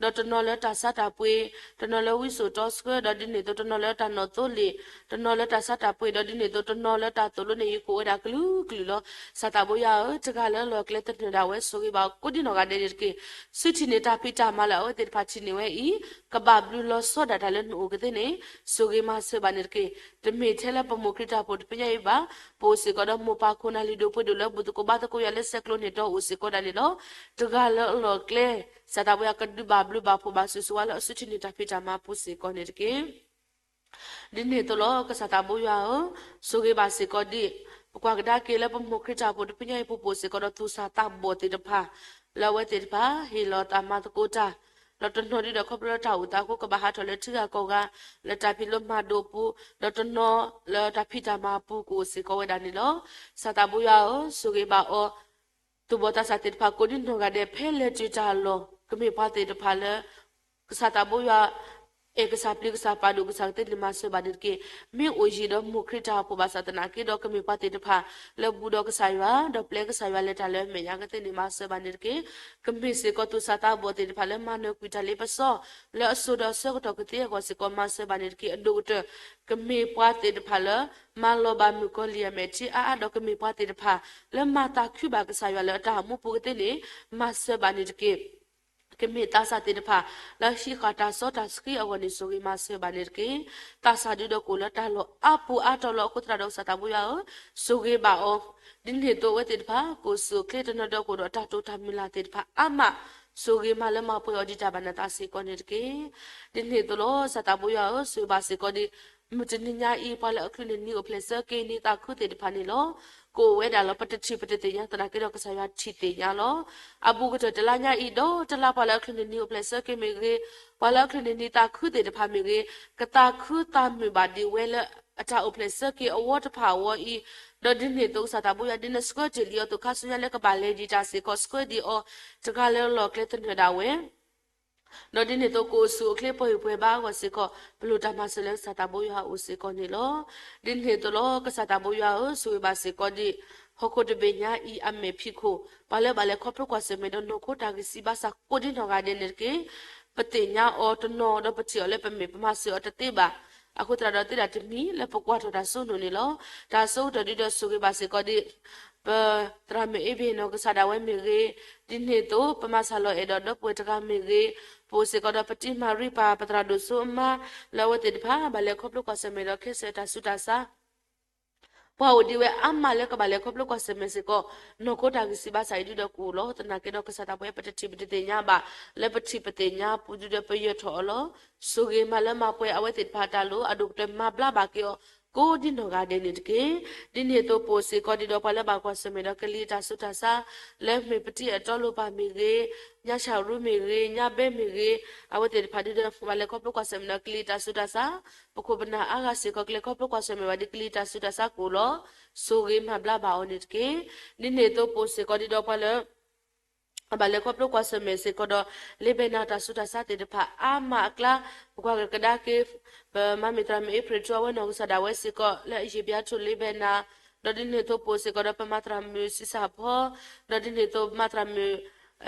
ၤ, ဒီးတနီၤလၢတၢ်ဆါတၢ်ပှ့ၤ, တနီၤလၢဝံစိာ်တီဆှၢ, ဒီးဒ်န့ၣ်အသိးတနီၤလၢတၢ်နီၣ်သိလ့ၣ်, တနီၤလၢတၢ်ဆါတၢ်ပှ့ၤ, ဒီးဒ်န့ၣ်အသိးတနီၤလၢတၢ်သိၣ်လိန့ၣ် ယကအိၣ်ဝဲဒၣ်ကလုာ်ကလုာ်လီၤ. ကစၢ်သးဘိယွၤဧၢ, တဂၤလၢအလီၢ်အကျဲသနၢၣ်ဒၣ်ဝဲ ဆိၣ်ဂ့ၤဘၣ်အီၤကိးဒံနီၢ်ဂၤဒဲးန့ၣ်တက့ၢ်. စုထံၣ်န့ၢ်တၢ်ဖံးတၢ်မၤလၢအဝဲသ့ၣ်တဖၣ်ထံၣ်န့ၢ်ဝဲအံၤ ကဘၣ်ဘျုးလီၤဆီဒၣ်တၢ်လၢနအိၣ်ကသ့န့ၣ် ဆိၣ်ဂ့ၤမၤစၢၤဘၣ်န့ၣ်တက့ၢ်. တမ့ၢ်ထဲလၢပမိၢ်ခရံာ်တၢ်အိၣ်ဖှိၣ်တဖုညါအံၤဘၣ်, ပအိၣ်စ့ၢ်ကီးဒီးမိၢ်ပၢ်ခိၣ်နၢ်လုၢ်ဒိၣ်ပှ့ၤဒိၣ်လၢဘူၣ်သကိးဘါသကိးယွၤလၢဆဲးကျိးန့ၢ်တီအိၣ်စ့ၢ်ကီးဒၣ်န့ၣ်လီၤ. တဂၤလၢအလီၢ်အကျဲ ကစၢ်သးဘိယွၤကဒုးဘၣ်ဘျုးဘၣ်ဖှိၣ်ဘၣ်ဆိၣ်ဂ့ၤဝဲလၢအစုထံၣ်န့ၢ်တၢ်ဖံးတၢ်မၤအပူၤစ့ၢ်ကီးန့ၣ်တက့ၢ်. ဒ်န့ၣ်အသိးလီၤ ကစၢ်သးဘိယွၤဧၢ, ဆိၣ်ဂ့ၤဘၣ်စ့ၢ်ကီးဒ် ပကွၢ်ကဒါက့ၤလၢပမိၢ်ခရံာ်တၢ်အိၣ်ဖှိၣ်တဖုညါအံၤ ပအိၣ်စ့ၢ်ကီးဒီးသူၣ်စၢ်သးဘီၣ်သ့ၣ်တဖၣ် လၢအဝဲသ့ၣ်တဖၣ် ဟ့ၣ်လီၤသးမၤသကိးတၢ် ဒီးတနီၤဒုးဒီးခီဖျိလၢတၢ်အိၣ်သးအဃိ ကဘၣ်ဟးထီၣ်လၢထံဂၤကီၢ်ဂၤ လၢတၢ်ဖံးလိမၤဒိးအပူၤ, ဒီးတနီၤလၢတၢ်ဖံးတၢ်မၤအပူၤ ကအိၣ်စ့ၢ်ကီးဝဲဒၣ်န့ၣ်လီၤ. ကစၢ်သးဘိယွၤဧၢ, ဆိၣ်ဂ့ၤဘၣ်အီၤ သူၣ်ဘီၣ်သးစၢ်သ့ၣ်တဖၣ်ကိးဒံနီၢ်ဂၤဒဲး ဖဲလဲၤတုၤတၢ်လီၢ် ကမ့ၢ်ပှၤသ့ၣ်တဖၣ်လၢ ကစၢ်သးဘိယွၤ အဲၣ်ကစၢ်ပျံၤကစၢ်ပာ်ဒိၣ်ကစၢ်ကသ့န့ၣ်မၤစၢၤဘၣ်န့ၣ်တက့ၢ်. မ့ၢ်အိၣ်ယံၤဒီးမိၢ်ခရံာ်တၢ်အိၣ်ဖှိၣ်ဘၣ်ဆၣ်သနာ်က့ဒီး ကမ့ၢ်ပှၤသ့ၣ်တဖၣ်လၢဘူးဒီးကစၢ်ယွၤ ဒီးပျဲကစၢ်ယွၤလဲၤတၢ်လၢအမဲာ်ညါကသ့န့ၣ်မၤစၢၤဘၣ်န့ၣ်တက့ၢ်. ကမ့ၢ်စ့ၢ်ကီးသူၣ်စၢ်သးဘီၣ်သ့ၣ်တဖၣ်လၢမၤနၢၤကွံာ်တၢ်လ့ပစီ လၢအစိၤဒီးအဆၢကတီၢ်ကသ့အဂီၢ်စ့ၢ်ကီးမၤစၢၤဘၣ်န့ၣ်တက့ၢ်. အဒိၣ်ကတၢၢ် ကမ့ၢ်ပှၤသ့ၣ်တဖၣ်လၢ မၤလီၤဘၣ်မုၣ်ကီၤလံၢ်အမဲာ်ထံအါအါ ဒီးကမ့ၢ်ပှၤသ့ၣ်တဖၣ်လၢမၤသးခုဘၣ်ကစၢ်ယွၤလၢအတၢ်အိၣ်မူပူၤကသ့န့ၣ် မၤစၢၤဘၣ်န့ၣ်တက့ၢ်. ကမ့ၢ်သးစၢ်သ့ၣ်တဖၣ် လၢဟံးဃာ်တၢ်စီတၢ်ဆှံအဂီၢ်န့ၣ် ဆိၣ်ဂ့ၤမၤစၢၤဘၣ်န့ၣ်တက့ၢ်. သးစၢ်ဒုးဒီးကအိၣ်လၢတၢ်လီၢ်အါပူၤအါတီၤလီၤအဃိသတးဒီး ကစၢ်သးဘိယွၤဧၢ, ဆိၣ်ဂ့ၤဘၣ်အီၤ, ဒ်န့ၣ်အသိးအဝဲသ့ၣ်တဖၣ် ကအိၣ်ဆူၣ်အိၣ်ချ့တနီၤဒီးကအိၣ်ဒီးတၢ်တိာ်တၢ်မုၢ်လၢ်သ့ၣ်တဖၣ်အါမး, ဆိၣ်ဂ့ၤမးလၢမၤပှဲၤအီၤဒံးတၢ်ဘၣ်နသးစ့ၢ်ကီးန့ၣ်တက့ၢ်. ဒ်န့ၣ်အသိးလီၤ ကစၢ်သးဘိယွၤဧၢ, ဆိၣ်ဂ့ၤဘၣ်စ့ၢ်ကီးဒ် မုၢ်တနံၤညါအံၤ ပှၤလၢအချုးန့ၢ်နံၤအိၣ်ဖျဲၣ်ဆၢက့ၤနံၤသးခုသ့ၣ်တဖၣ်န့ၣ်လီၤ. ကအိၣ်ဝဲဒၣ်လီၤ ပတထံၣ်ပတသ့ၣ်ညါသနာ်က့ဒီး ကစၢ်ယွၤထံၣ်သ့ၣ်ညါလီၤ. အဘူးကတၢၢ်တလါညါအံၤ ဒီးတလါပှၤလၢအချုးန့ၢ်နံၤအိၣ်ဖျဲၣ်ဆၢက့ၤမ့ၢ်ဂ့ၤ, ပှၤလၢအချုးန့ၢ်နံၤသးခုသ့ၣ်တဖၣ်မ့ၢ်ဂ့ၤ, ကသးခုသးမုာ်ဘၣ်ဒံးဝဲလၢအတၢ်အိၣ်ဖျဲၣ်ဆၢက့ၤအဝီတဖၣ်အဝီအံၤ, ဒီးဒ်န့ၣ်အသိးကစၢ်သးဘိယွၤဒ်နဆှၢတ့ၢ်လံအီၤ သူၣ်ခါဆူညါလၢကဘၣ်လဲၤဒံးတၢ်စ့ၢ်ကီး ဆှၢဒံးအီၤ တဂၤလၢအလီၢ်အကျဲသနၢၣ်ဒၣ်ဝဲ ဒီးဒ်န့ၣ်အသိးကအိၣ်ဆူၣ်အိၣ်ချ့ပှဲၤဂံၢ်ပှဲၤဘါအဂီၢ်စ့ၢ်ကီး ပလိၣ်တၢ်မၤစၢၤလၢကစၢ်သးဘိယွၤအအိၣ်စ့ၢ်ကီးန့ၣ်လီၤ. ဒ်န့ၣ်အသိးလီၤ ကစၢ်သးဘိယွၤဧၢ, ဆိၣ်ဂ့ၤဘၣ်စ့ၢ်ကီးဒ် ဟီၣ်ခိၣ်တဘ့ၣ်ညါအံၤအမဲာ်ဖံးခိၣ် ပှၤလၢဘၣ်လဲၤခီဖျိကွၢ်ဆၢၣ်မဲာ်ဒီးနီၢ်ခိတၢ်ဂံၢ်စၢ်ဘါစၢ်ကိးဒံနီၢ်ဂၤဒဲးန့ၣ်တက့ၢ်. ပသ့ၣ်ညါအီၤတနီၤဒီးပထံၣ်အီၤလၢပမဲာ် ပမၤစၢၤအီၤတသ့ဘၣ်. အဃိသတးဒီးသ့ဒၣ်တမံၤလၢပကွၢ်ထီၣ်တၢ်စိနီၢ်န့ၣ်လီၤ. တၢ်စိကတီၢ်ဒုဒီးဆိၣ်ဂ့ၤဘၣ်စ့ၢ်ကီးဒ် ပသရၣ်မုၣ်အ့ဘ့ၣ်နီၢ်ကစၢ်ဒၣ်ဝဲမ့ၢ်ဂ့ၤ, ဒ်န့ၣ်အသိး ပမၤစၢ်လီၤအဲၣ်ဒီးဒီပုၢ်ဝဲၢ်တဂၤမ့ၢ်ဂ့ၤ, ပအိၣ်စ့ၢ်ကီးဒီးပတံၤမၤရံပၢ် ပသရၣ်ဒိၣ်စိအမါ လၢအဝဲသ့ၣ်တဖၣ် ဘၣ်လဲၤခီဖျိကွၢ်ဆၢၣ်မဲာ်ဒီးခဲစၢၣ်တၢ်ဆူးတၢ်ဆါ ပှၤအိၣ်ဒံးဝဲအါမးလၢကဘၣ်လဲၤခီဖျိကွၢ်ဆၢၣ်မဲာ်စ့ၢ်ကီး, နီၢ်ခိတၢ်ဂံၢ်စၢ်ဘါစၢ်အံၤဒုဒီးကအိၣ်လီၤ. သနာ်က့ဒီးကစၢ်သးဘိယွၤ ပတထံၣ်ပတသ့ၣ်ညါဘၣ်, လၢပထံၣ်ပသ့ၣ်ညါပူၤဒုဒီးပယၢၤထီၣ်အီၤလီၤ. ဆိၣ်ဂ့ၤမးလၢမၤပှဲၤအဝဲသ့ၣ်တဖၣ်တၢ်လိၤ အဒိၣ်ကတၢၢ်မၤဘျါဘၣ်က့ၤအီၤ ကိးဒံနီၢ်ဂၤဒဲးန့ၣ်တက့ၢ်. ဒ်န့ၣ်အသိးပအိၣ်စ့ၢ်ကီးဒံးဒီးပှၤလၢဘၣ်ကွၢ်ဆၢၣ်မဲာ်ဒီးကလံၤတၢ်ဆူးတၢ်ဆါ လၢမ့ၢ်ပတံၤအတီလိၤပၢ်မ့ၢ်ဂ့ၤ, ညၣ်ဆၣ်ရူမ့ၢ်ဂ့ၤ, ညၣ်ဘဲမ့ၢ်ဂ့ၤ, အဝဲသ့ၣ်တဖၣ်ဒုဒီး ဘၣ်လဲၤခီဖျိကွၢ်ဆၢၣ်မဲာ်ဒီးကလံၤတၢ်ဆူးတၢ်ဆါ, ပခိၣ်ပနၢ်အါဂၤစ့ၢ်ကီး ကလဲၤခီဖျိကွၢ်ဆၢၣ်မဲာ်ဘၣ်ဒ်ကလံၤတၢ်ဆူးတၢ်ဆါကအိၣ်လီၤ. ဆိၣ်ဂ့ၤမၤဘျါဘၣ်အီၤန့ၣ်တက့ၢ်. ဒ်န့ၣ်အသိးပအိၣ်စ့ၢ်ကီးဒံးဒီးပှၤလၢ အဘၣ်လဲၤခီဖျိကွၢ်ဆၢၣ်မဲာ်စ့ၢ်ကီးဒီး လ့ဘဲနၤတၢ်ဆူးတၢ်ဆါသ့ၣ်တဖၣ်အါမးအကျါ, ပကွၢ်ကဒါက့ၤ ပမၤမ့ၢ်သရၣ်မုၣ်အ့ဖြ့ၣ်ထူအဝဲနီၢ်ကစၢ်ဒၣ်ဝဲစ့ၢ်ကီး လၢအယံာ်ဘျါထူလ့ဘဲနၤ, ဒီးဒ်န့ၣ်အသိးပအိၣ်စ့ၢ်ကီးဒီးပမၤသရၣ်မုၣ်ဆံဆၣ်ဖီ, ဒီးဒ်န့ၣ်အသိးပမၤသရၣ်မုၣ်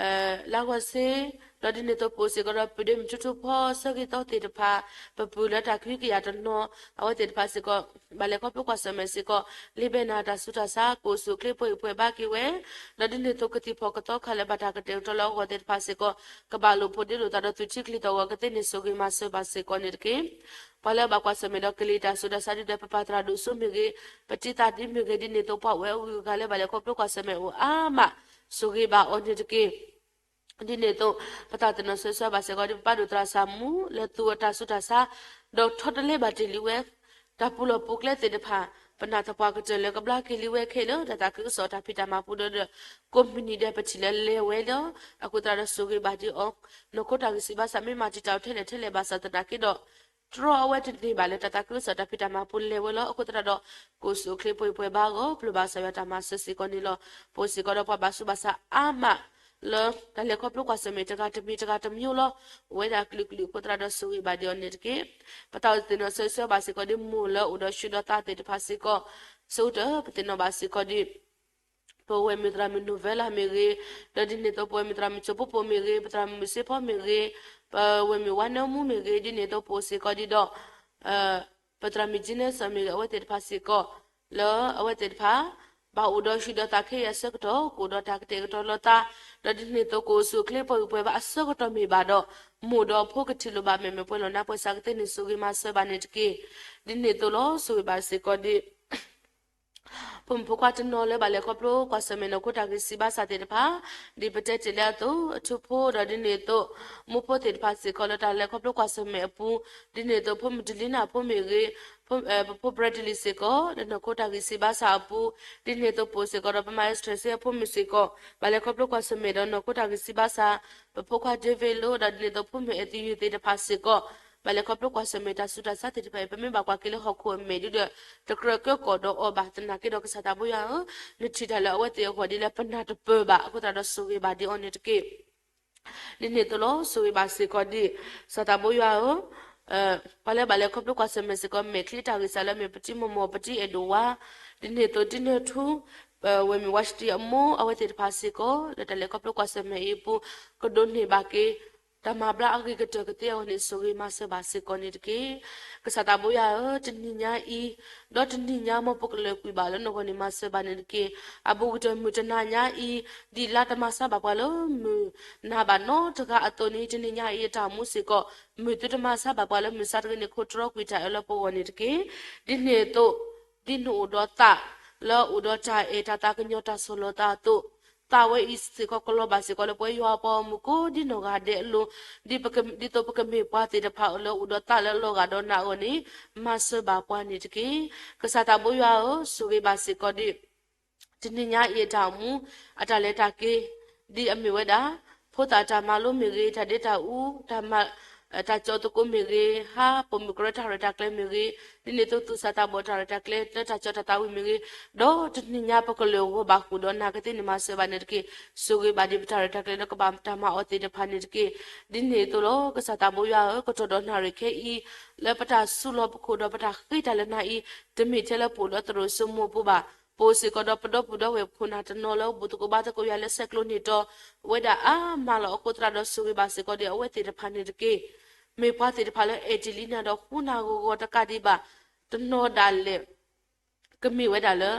လါဂီၢ်စ့, ဒီးဒ်န့ၣ်အသိးပအိၣ်စ့ၢ်ကီးဒီးပဒ့မုၣ်ထူထူဖီ ဆၢဂ့ၤသီသ့ၣ်တဖၣ်, ပပုၢ်လၢတၢ်ကဟုကယာ်တနီၤ အဝဲသ့ၣ်တဖၣ်စ့ၢ်ကီး ဘၣ်လဲၤခီဖျိကွၢ်ဆၢၣ်မဲာ်စ့ၢ်ကီး လ့ဘဲနၤတၢ်ဆူးတၢ်ဆါ ကအိၣ်ဆူၣ်အိၣ်ချ့ပှဲၤဂံၢ်ပှဲၤဘါက့ၤဝဲ, ဒီးဒ်န့ၣ်အသိးကသံၣ်ဖီၣ်ကသီခါလၢဘၣ်တၢ်ကတဲာ်ကတီၤလၢအဂီၢ်သ့ၣ်တဖၣ်စ့ၢ်ကီး ကဘၣ်လိာ်ဖိးဒ့လိာ်သးဒီးသူၣ်ထံကလံၤသီၣ်ဂီၤကသ့န့ၣ် ဆိၣ်ဂ့ၤမၤစၢၤဘၣ်စ့ၢ်ကီးန့ၣ်တက့ၢ်. ပှၤလၢအဘၣ်ကွၢ်ဆၢၣ်မဲာ်ဒီးကလံၤတၢ်ဆူးတၢ်ဆါဒုဒီးပပၢ်သရၣ်ဒိၣ်စိမ့ၢ်ဂ့ၤ, ပတံၤသးဒ့မ့ၢ်ဂ့ၤ ဒ်န့ၣ်အသိးပှၤအိၣ်ဝဲအဂုၤအဂၤလၢဘၣ်လဲၤခီဖျိကွၢ်ဆၢၣ်မဲာ်အိၣ်အါမး ဆိၣ်ဂ့ၤဘၣ်အီၤန့ၣ်တက့ၢ်. ဒ်န့ၣ်အသိး ပတၢ်သ့ၣ်နီၣ်ဆၢဆၢဘၣ်စ့ၢ်ကီး ဒ်ပပၢ်ဒိၣ်သရၣ်စၢ်မူ လၢသူအတၢ်ဆူးတၢ်ဆါ ဒီးထီတလဲဘၣ်တ့ၢ်လံဝဲ တၢ်ပူၤလီၢ်ပူၤကျဲသ့ၣ်တဖၣ် ပနၢ်တပှၢ်ကတၢၢ်လၢကဘျါက့ၤလံဝဲခဲလၢာ် တၢ်သးခုကစီၣ်တၢ်ဖံးတၢ်မၤပူၤဒီး ကိးမုၢ်နံၤဒဲးပထံၣ်လၢလဲၤဝဲလီၤ. အဃိသတးဒီးဆိၣ်ဂ့ၤဘၣ်ဒံးအီၤ နီၢ်ခိတၢ်ဂံၢ်စၢ်ဘါစၢ် မ့ၢ်မၤတံာ်တာ်အီၤထဲလဲၣ်ထဲလဲၣ်ဘၣ်ဆၣ်သနာ်က့ဒီး တြီအဝဲတန့ၢ်ဘၣ်လၢတၢ်သးခုကစီၣ်တၢ်ဖံးတၢ်မၤပူၤလဲၤဝဲလီၤ. အဃိသတးဒီး ကအိၣ်ဆူၣ်အိၣ်ချ့ပှဲၤပှဲၤဘၣ်အဂီၢ် ပျိာ်ဘၣ်ကစၢ်ယွၤတၢ်မၤစၢၤစ့ၢ်ကီးန့ၣ်လီၤ. ပအိၣ်စ့ၢ်ကီးဒီးပှၤဘၣ်ဆူးဘၣ်ဆါအါမး လၢတၢ်လဲၤခီဖျိကွၢ်ဆၢၣ်မဲာ်တဂၤတမံၤတဂၤတမံၤလီၤ. အိၣ်ဝဲဒၣ်ကလုာ်ကလုာ်အဃိသတးဒီးဆိၣ်ဂ့ၤဘၣ်ဒံးအီၤန့ၣ်တက့ၢ်. ပတၢ်အိၣ်သ့ၣ်နီၣ်ဆၢဆၢဘၣ်စ့ၢ်ကီးဒ်မိၢ်လၢအိၣ်ဒီးဆူၣ်ဒီးသးသ့ၣ်တဖၣ်စ့ၢ်ကီး ဆိကတၢၢ် ပသ့ၣ်နီၣ်ဘၣ်စ့ၢ်ကီးဒ် ပဝဲၢ်မုၣ်သရၣ်မုၣ်နိၣ်ဝဲလၢ်မ့ၢ်ဂ့ၤ, ဒီးဒ်န့ၣ်အသိးပဝဲၢ်မုၣ်သရၣ်မုၣ်စိပိပိၢ်မ့ၢ်ဂ့ၤ, ပသရၣ်မုၣ်စ့ဖီမ့ၢ်ဂ့ၤ, ပဝဲၢ်မုၣ်ဝါနၢမူမ့ၢ်ဂ့ၤ, ဒ်န့ၣ်အသိးပအိၣ်စ့ၢ်ကီးဒ်ဒီး ပသရၣ်မုၣ်ကၠံနဲစၢၣ်မ့ၢ်ဂ့ၤ အဝဲသ့ၣ်တဖၣ်စ့ၢ်ကီး လၢအဝဲသ့ၣ်တဖၣ် ဘၣ်အိၣ်ဒီးဆူၣ်ဒီးသးခဲအံၤအဆၢကတီၢ် ကအိၣ်ဒီးတၢ်ကတဲာ်ကတီၤလိာ်သး, ဒီးဒ်န့ၣ်အသိးကအိၣ်ဆူၣ်အိၣ်ချ့ပှဲၤဂံၢ်ပှဲၤဘါအဆၢကတီၢ်မ့ၢ်ဘၣ်ဒီး မိၢ်ဒီးဖိကထံၣ်လိာ်ဘၣ်မဲာ်မဲာ်ပှဲၤလီၤနါပှဲၤစးကသ့န့ၣ် ဆိၣ်ဂ့ၤမၤစၢၤဘၣ်န့ၣ်တက့ၢ်. ဒ်န့ၣ်အသိးလီၤ ဆိၣ်ဂ့ၤဘၣ်စ့ၢ်ကီးဒ် ဖိမုၣ်ဖိခွါတနီၤလၢဘၣ်လဲၤခီဖျိကွၢ်ဆၢၣ်မဲာ်နီၢ်ခိတၢ်ဂံၢ်စၢ်ဘါစၢ်သ့ၣ်တဖၣ်, ဒ်ပတဲတ့ၢ်လၢအသိး အထူဖိဒီးဒ်န့ၣ်အသိး မိၢ်ဖိသ့ၣ်တဖၣ်စ့ၢ်ကီးလၢတၢ်လဲၤခီဖျိကွၢ်ဆၢၣ်မဲာ်အပူၤ, ဒ်န့ၣ်အသိးဖိမုၣ်တလံနၢ်ဖိမ့ၢ်ဂ့ၤ, ပဖိ Bradley စ့ၢ်ကီး လၢနီၢ်ခိတၢ်ဂံၢ်စၢ်ဘါစၢ်အပူၤ, ဒ်န့ၣ်အသိးပအိၣ်စ့ၢ်ကီးဒီးပမၤ Esther စ့အဖိမုၣ်စ့ၢ်ကီး ဘၣ်လဲၤခီဖျိကွၢ်ဆၢၣ်မဲာ်ဒီးနီၢ်ခိတၢ်ဂံၢ်စၢ်ဘါစၢ်, ပဖိခွါ David လၢ ဒီးဒ်န့ၣ်အသိးဖိမုၣ် Anthony သ့ၣ်တဖၣ်စ့ၢ်ကီး ဘၣ်လဲၤခီဖျိကွၢ်ဆၢၣ်မဲာ်တၢ်ဆူးတၢ်ဆါသ့ၣ်တဖၣ်အံၤ ပမ့ၢ်ဘၣ်ကွၢ်က့ၤလၢဟီၣ်ခိၣ်အမဲာ်ဒ်ဒီး တကြၢးကၢကီၣ်ဒီးအီၤဘၣ်သနာ်က့ဒီး ကစၢ်သးဘိယွၤဧၢ, နထံၣ်တၢ်လၢအဝဲသ့ၣ်အဂီၢ်ဒ်လဲၣ် ပနၢ်တပၢၢ်ဘၣ် အဃိသတးဒီးဆိၣ်ဂ့ၤဘၣ်ဒံးအီၤန့ၣ်တက့ၢ်. ဒ်န့ၣ်အသိးလီၤ ဆိၣ်ဂ့ၤဘၣ်စ့ၢ်ကီးဒ် ကစၢ်သးဘိယွၤဧၢ, ပှၤလၢဘၣ်လဲၤခီဖျိကွၢ်ဆၢၣ်မဲာ်စ့ၢ်ကီး မဲာ်ချံတၢ်ဂံၢ်စၢ်လၢမ့ၢ်ပတံၤမီၢ်မီၢ် ပတံၤအဲၣ်ဒိးဝါ, ဒ်န့ၣ်အသိး ဒ်န့ၣ်ထူ ဝဲၢ်မုၣ်ဝါစတံအမိၢ် အဝဲသ့ၣ်တဖၣ်စ့ၢ်ကီး လၢတၢ်လဲၤခီဖျိကွၢ်ဆၢၣ်မဲာ်အံၤအပူၤ ကဒိးန့ၢ်ဘၣ်က့ၤ တၢ်မၤဘျါအဂ့ၤကတၢၢ်ကသ့အဂီၢ်န့ၣ် ဆိၣ်ဂ့ၤမၤစၢၤဘၣ်စ့ၢ်ကီးန့ၣ်တက့ၢ်. ကစၢ်သးဘိယွၤဧၢ, တနံၤညါအံၤ ဒီးတနံၤညါမ်ပကလၢာ်ကွံာ်ဘၣ်လၢနဂီၢ်န့ၣ် မၤစၢၤဘၣ်န့ၣ်တက့ၢ်. အဘူးကတၢၢ်မုၢ်တနၤညါအံၤ ဒ်လါတမၤဆါဘၣ်ပှၤလၢမုၢ်နၤဘၣ်နီတဂၤအသိးန့ၣ် တနံၤညါအံၤအတၢ်အိၣ်မူစ့ၢ်ကီး မုၢ်သုတမၤဆါဘၣ်ပှၤလၢမုၢ်ဆါတဂ့ၤန့ၣ် ခိးတြီကွံာ်တၢ်အၢလၢပဂီၢ်န့ၣ်တက့ၢ်. ဒ်န့ၣ်အသိး ဒ်နအိၣ်ဒီးသး လၢအအိၣ်ဒီးတၢ်အဲၣ်တၢ်သးကညီၤတၢ်ဆီၣ်လီၤသးအသိး သးဝဲအံၤစ့ၢ်ကီးကလီၤဘၣ်စ့ၢ်ကီးလၢပဝဲယွၤအပှၤဂီၢ်မုၢ်ကိးဒ်နီၢ်ဂၤဒဲးအလိၤ, ဒ်ပက ဒ်သိးပကမ့ၢ်ပှၤသ့ၣ်တဖၣ်လၢအိၣ်ဒီးသးလၢအလီၤဂာ်ဒီးနၤအဂီၢ်န့ၣ် မၤစၢၤဘၣ်ပှၤန့ၣ်တက့ၢ်. ကစၢ်သးဘိယွၤဧၢ, ဆိၣ်ဂ့ၤဘၣ်စ့ၢ်ကီးဒ် တနံၤညါအံၤအတၢ်အိၣ်မူ အတၢ်လဲၤတၢ်က့ၤ ဒ်အမ့ၢ်ဝဲဒၣ် ဖိသၣ်တၢ်မၤလိမ့ၢ်ဂ့ၤ, တၢ်ဒ့တၢ်အူ, တၢ်မၤ တၢ်ကၠီသကိးမ့ၢ်ဂ့ၤ, ဟါပိာ်မုၣ်ကရၢတၢ်ရဲၣ်တၢ်ကျဲၤမ့ၢ်ဂ့ၤ, ဒ်န့ၣ်အသိးသူၣ်စၢ်သးဘီၣ်တၢ်ရဲၣ်တၢ်ကျဲၤလၢတၢ်ကၠီတၢ်သးဝံၣ်မ့ၢ်ဂ့ၤ, ဒီးတနံၤညါပကလၢာ်ဂီၤဘၣ်ဃုာ်ဒီးနၤကသ့န့ၣ် မၤစၢၤဘၣ်န့ၣ်တက့ၢ်. ဆိၣ်ဂ့ၤဘၣ်ဒံးပတၢ်ရဲၣ်တၢ်ကျဲၤလၢကဘၣ်တၢ်မၤအီၤသ့ၣ်တဖၣ်န့ၣ်တက့ၢ်. ဒ်န့ၣ်အသိးလီၤ ကစၢ်သးဘိယွၤဧၢ, ကတီၢ်ဒီးနၣ်ရံၣ်ခဲအံၤ လၢပတၢ်စုလီၢ်ပခိၣ်ဒီးပတၢ်ဃ့တၢ်လၢနၤအံၤ တမ့ၢ်ထဲလၢပအိၣ်လၢသရိာ်စိမိၢ်ပူၤဘၣ်. ပအိၣ်စ့ၢ်ကီးဒီးပဒီပုၢ်ဒီဝဲၢ်ခိၣ်နၢ်တနီၤလၢ ဘူၣ်သကိးဘါသကိးယွၤလၢဆဲးကျိးန့ၢ်တီၤ ဝဲဒၣ်အါမးလီၤ. အဃိသတးဒီးဆိၣ်ဂ့ၤဘၣ်စ့ၢ်ကီးဒံးအဝဲသ့ၣ်တဖၣ်န့ၣ်တက့ၢ်. မ့ၢ်ပှၤသ့ၣ်တဖၣ်လၢအဲၣ်တ့ၢ်လံနၤဒီးဃူနၤဂီၢ်ဂီၢ်တကးဒံးဘၣ် တနီၤဒၣ်လဲာ် ကမ့ၢ်ဝဲဒၣ်လၢ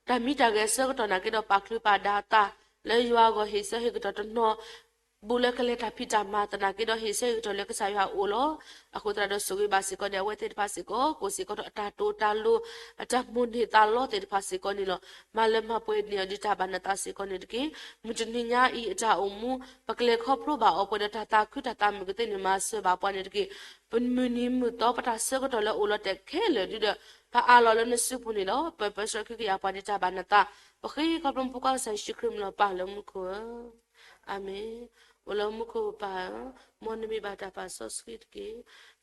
တၢ်မံတၢ်ဂဲၤအဆၢကတီၢ်နာ်က့ဒီး ပာ်ချုးပာ်ဒါအသး လၢယွၤအဂီၢ်ဟ့ၣ်ဆၢဟ့ၣ်ကတီၢ်တနီၤ ဘူးလၢကလဲၤတၢ်ဖံးတၢ်မၤသနာ်က့ဒီး ဟ့ၣ်ဆၢဟ့ၣ်ကတီၢ်လၢကစၢ်ယွၤအအိၣ်လီၤ. အဃိသတးဒီးဆိၣ်ဂ့ၤဘၣ်စ့ၢ်ကီးဒံးအဝဲသ့ၣ်တဖၣ်စ့ၢ်ကီး ကအိၣ်စ့ၢ်ကီးဒီးအတၢ်တိာ်တၢ်လိၤ အတၢ်မိၣ်န့ၢ်သးလီသ့ၣ်တဖၣ်စ့ၢ်ကီးန့ၣ်လီၤ. မၤလၢမၤပှဲၤန့ၢ်အီၤဒံးတၢ်ဘၣ်နသးစ့ၢ်ကီးန့ၣ်တက့ၢ်. မုၢ်တနံၤညါအံၤအတၢ်အိၣ်မူ ပကလဲၤခီဖျိဘၣ်အီၤပှဲၤဒီးတၢ်သးခုတၢ်သးမုာ်ကသ့န့ၣ် မၤစၢၤဘၣ်ပှၤန့ၣ်တက့ၢ်. ပမုၢ်နံၤမုၢ်သီပတၢ်ဆၢကတီၢ်လၢအိၣ်လီၤတဲာ်ခဲလၢာ်ဒုဒီး ပအးလီၤလၢနစုပူၤန့ၣ်လီၤ. ပပၢဆှၢခံကယၤပှၤဒံးတၢ်ဘၣ်နသး ပဃ့ခီဖျိမုၢ်ဖိခွါကစၢ်ယ့ၣ်ၡူးခရံာ်မံၤလီၤပၢ်လၢမူခိၣ်ဧၢ. အၤမ့ၣ်. အိၣ်လၢမူခိၣ်ပၢ်ဧၢ, မ်နမံၤဘၣ်တၢ်ပာ်စီဆှံတက့ၢ်.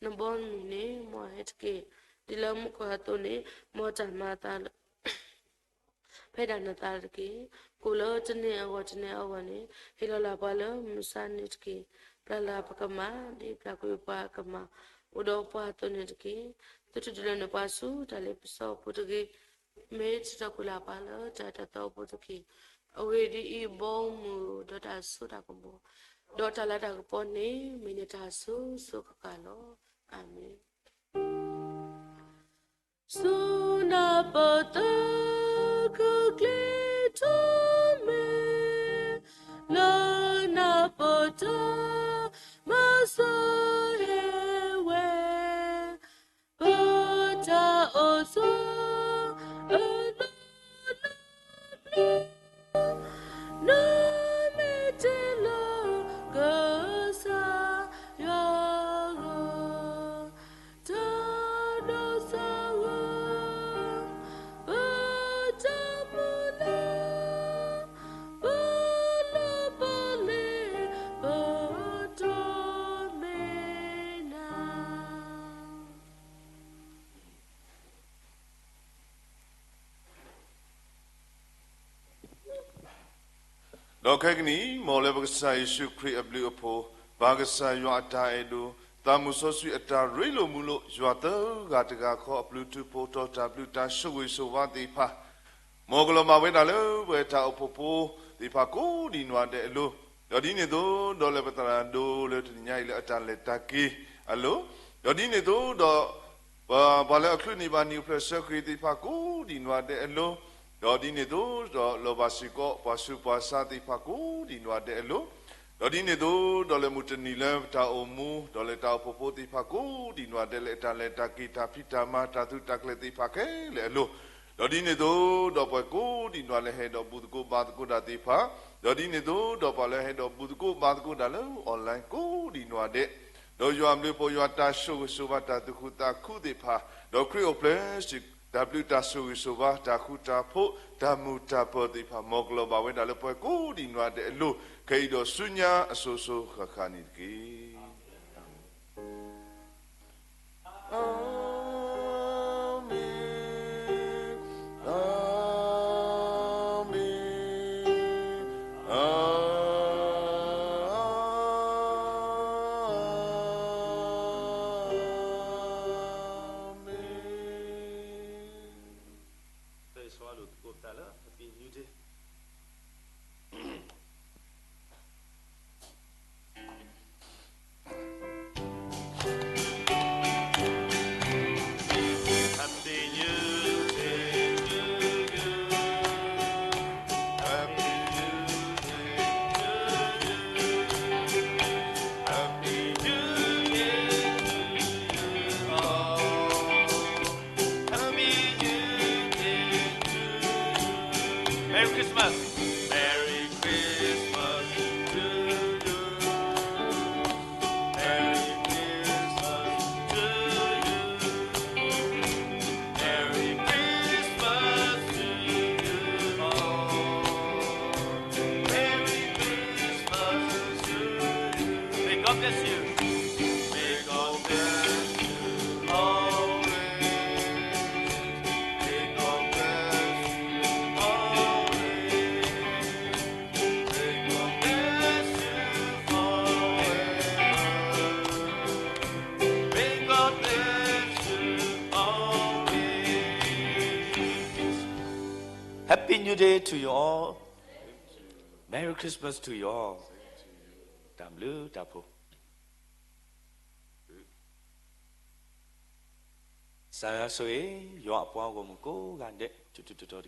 နဘီနမုၢ်န့ၣ် မ်အဟဲတက့ၢ်. ဒ်လၢမူခိၣ်အသိးန့ၣ် မ်တၢ်မၤအသးလၢ ဖဲဒၣ်နသးတက့ၢ်. ကိၣ်လၢတနံၤအဂီၢ်တနံၤအဂီၢ်န့ၣ် ဟ့ၣ်လီၤလၢ်ပှၤလၢမုၢ်ဆါန့ၣ်တက့ၢ်. ပျၢ်လၢ်ပကမၢ် ဒ်ပျၢ်ကွံာ်ပှၤအကမၢ် အိၣ်ဒီးပှၤအသိးန့ၣ်တက့ၢ်. သုတဒုးလၢနပှၤဆူတၢ်လ့ပစီအပူၤတဂ့ၤ. မ့ၢ်တတီၢ်ကွံာ်လၢ်ပှၤလၢတၢ်တသီအပူၤတက့ၢ်. အဂ့ၢ်ဒ်အံၤ, ဘီမုၢ်ဒီးတၢ်စိတၢ်ကမီၤ ဒီးတၢ်လၤတၢ်ကပီၤန့ၣ် မ့ၢ်နတၢ်စိၤစိၤဃၣ်ဃၣ်လီၤ. အၤမ့ၣ်. ဆူနၢ်ပၢၢ်သၢ ကကျ့ထီၣ်မဲာ်, လၢနၢ်ပၢၢ်တၢ် မၤစၢၤဟ့ၣ်ဝဲ ပတၢ်အိၣ်ဆိး အလီၢ်လၢပျၢၤ နမ့ၢ်တ့လီၤ ဒီးခဲကနံၣ်အံၤ မ်လၢပကစၢ်ယ့ၣ်ၡူးခရံာ်အဘျုးအဖှိၣ်, ပၢ်ကစၢ်ယွၤအတၢ်အဲၣ်ဒိၣ်, သးမုၢ်စီဆှံအတၢ်ရ့လိာ်မုာ်လိာ်, ယွၤသၢဂၤတဂၤခီ အဘျုးထူဖိဒီးတၢ်ဘျုးတၢ်ဆိၣ်ဂ့ၤဆိၣ်ဝါသ့ၣ်တဖၣ် မ်ကလီၤဘၣ်ဝဲဒၣ်လၢပှၤတၢ်အိၣ်ဖှိၣ်ဖိသ့ၣ်တဖၣ်ကိးဒံးနီၢ်ဒဲးအလိၤ, ဒီးဒ်န့ၣ်အသိးဒီးလၢပသရၣ်ဒိၣ်လၢတနံၤညါအံၤလၢအတၢ်လဲၤတၢ်က့ၤအလိၤ, ဒီးဒ်န့ၣ်အသိးဒီး ပှၤလၢအချုးန့ၢ်ဘၣ်နံၣ်အိၣ်ဖျဲၣ်ဆၢဃ့ၢ်သ့ၣ်တဖၣ်ကိးဒံးနီၢ်ဒဲးအလိၤ, ဒီးဒ်န့ၣ်အသိးဒီးလီၤဘၣ်စ့ၢ်ကီး ပှၤဆူးပှၤဆါသ့ၣ်တဖၣ်ကိးဒံးနီၢ်ဒဲးအလိၤ, ဒီးဒ်န့ၣ်အသိးဒီးလၢမုၢ်တနံၤလၢပတၢ်အိၣ်မူ ဒီးလၢတၢ်အိၣ်ဖှိၣ်ဖိသ့ၣ်တဖၣ်ကိးဒံးနီၢ်ဒဲးလၢအတၢ်လဲၤတၢ်က့ၤ တၢ်ဖံးတၢ်မၤ တၢ်သူၣ်တၢ်ကျဲၤသ့ၣ်တဖၣ်ခဲလၢာ်အလိၤ, ဒီးဒ်န့ၣ်အသိးဒီးပှၤကိးဒံးနီၢ်လၢဟဲဒီးဘူၣ်သကိးဘါသကိးတၢ်သ့ၣ်တဖၣ်, ဒီးဒ်န့ၣ်အသိးဒီးပှၤလၢဟဲဒီးဘူၣ်သကိးဘါသကိးတၢ်လၢ online ကိးဒံးနီၢ်ဒဲး, ဒီးယွၤအဘျုးအဖှိၣ် ယွၤတၢ်ဆိၣ်ဂ့ၤဆိၣ်ဝါ တၢ်သူၣ်ခုသးခုသ့ၣ်တဖၣ်, ဒီးခရံာ်အိၣ်ဖျဲၣ်စ့ၢ် တၢ်ဘျုးတၢ်ဆိၣ်ဂ့ၤဆိၣ်ဝါ တၢ်ဃူတၢ်ဖိး တၢ်မုာ်တၢ်ပၢၤသ့ၣ်တဖၣ် မ်ကလီၤဘၣ်ဝဲဒၣ်လၢပှၤကိးဒံးနီၢ်ဒဲးအလိၤ ခဲအံၤဒီးဆူညါအစိၤစိၤဃၣ်ဃၣ်န့ၣ်တက့ၢ်. Amen. Amen. Amen. Praise the Lord. Happy New Day. Happy New Day to you. Happy New Day to you. Happy New Day to you all. Happy New Day to you. Merry Christmas. Merry Christmas to you. Merry Christmas to you. Merry Christmas to you all. Merry Christmas to you. May God bless you. May God bless you always. May God bless you always. May God bless you forever. May God bless you always. Happy New Day to you all. Merry Christmas to you all. တၢ်ဘျုးတၢ်ဖှိၣ် ကစၢ်ယွၤဆိၣ်ဂ့ၤ ယွၤအပှၤဂီၢ်မုၢ်ကိးဂၤဒဲး တတီၤတတီၤ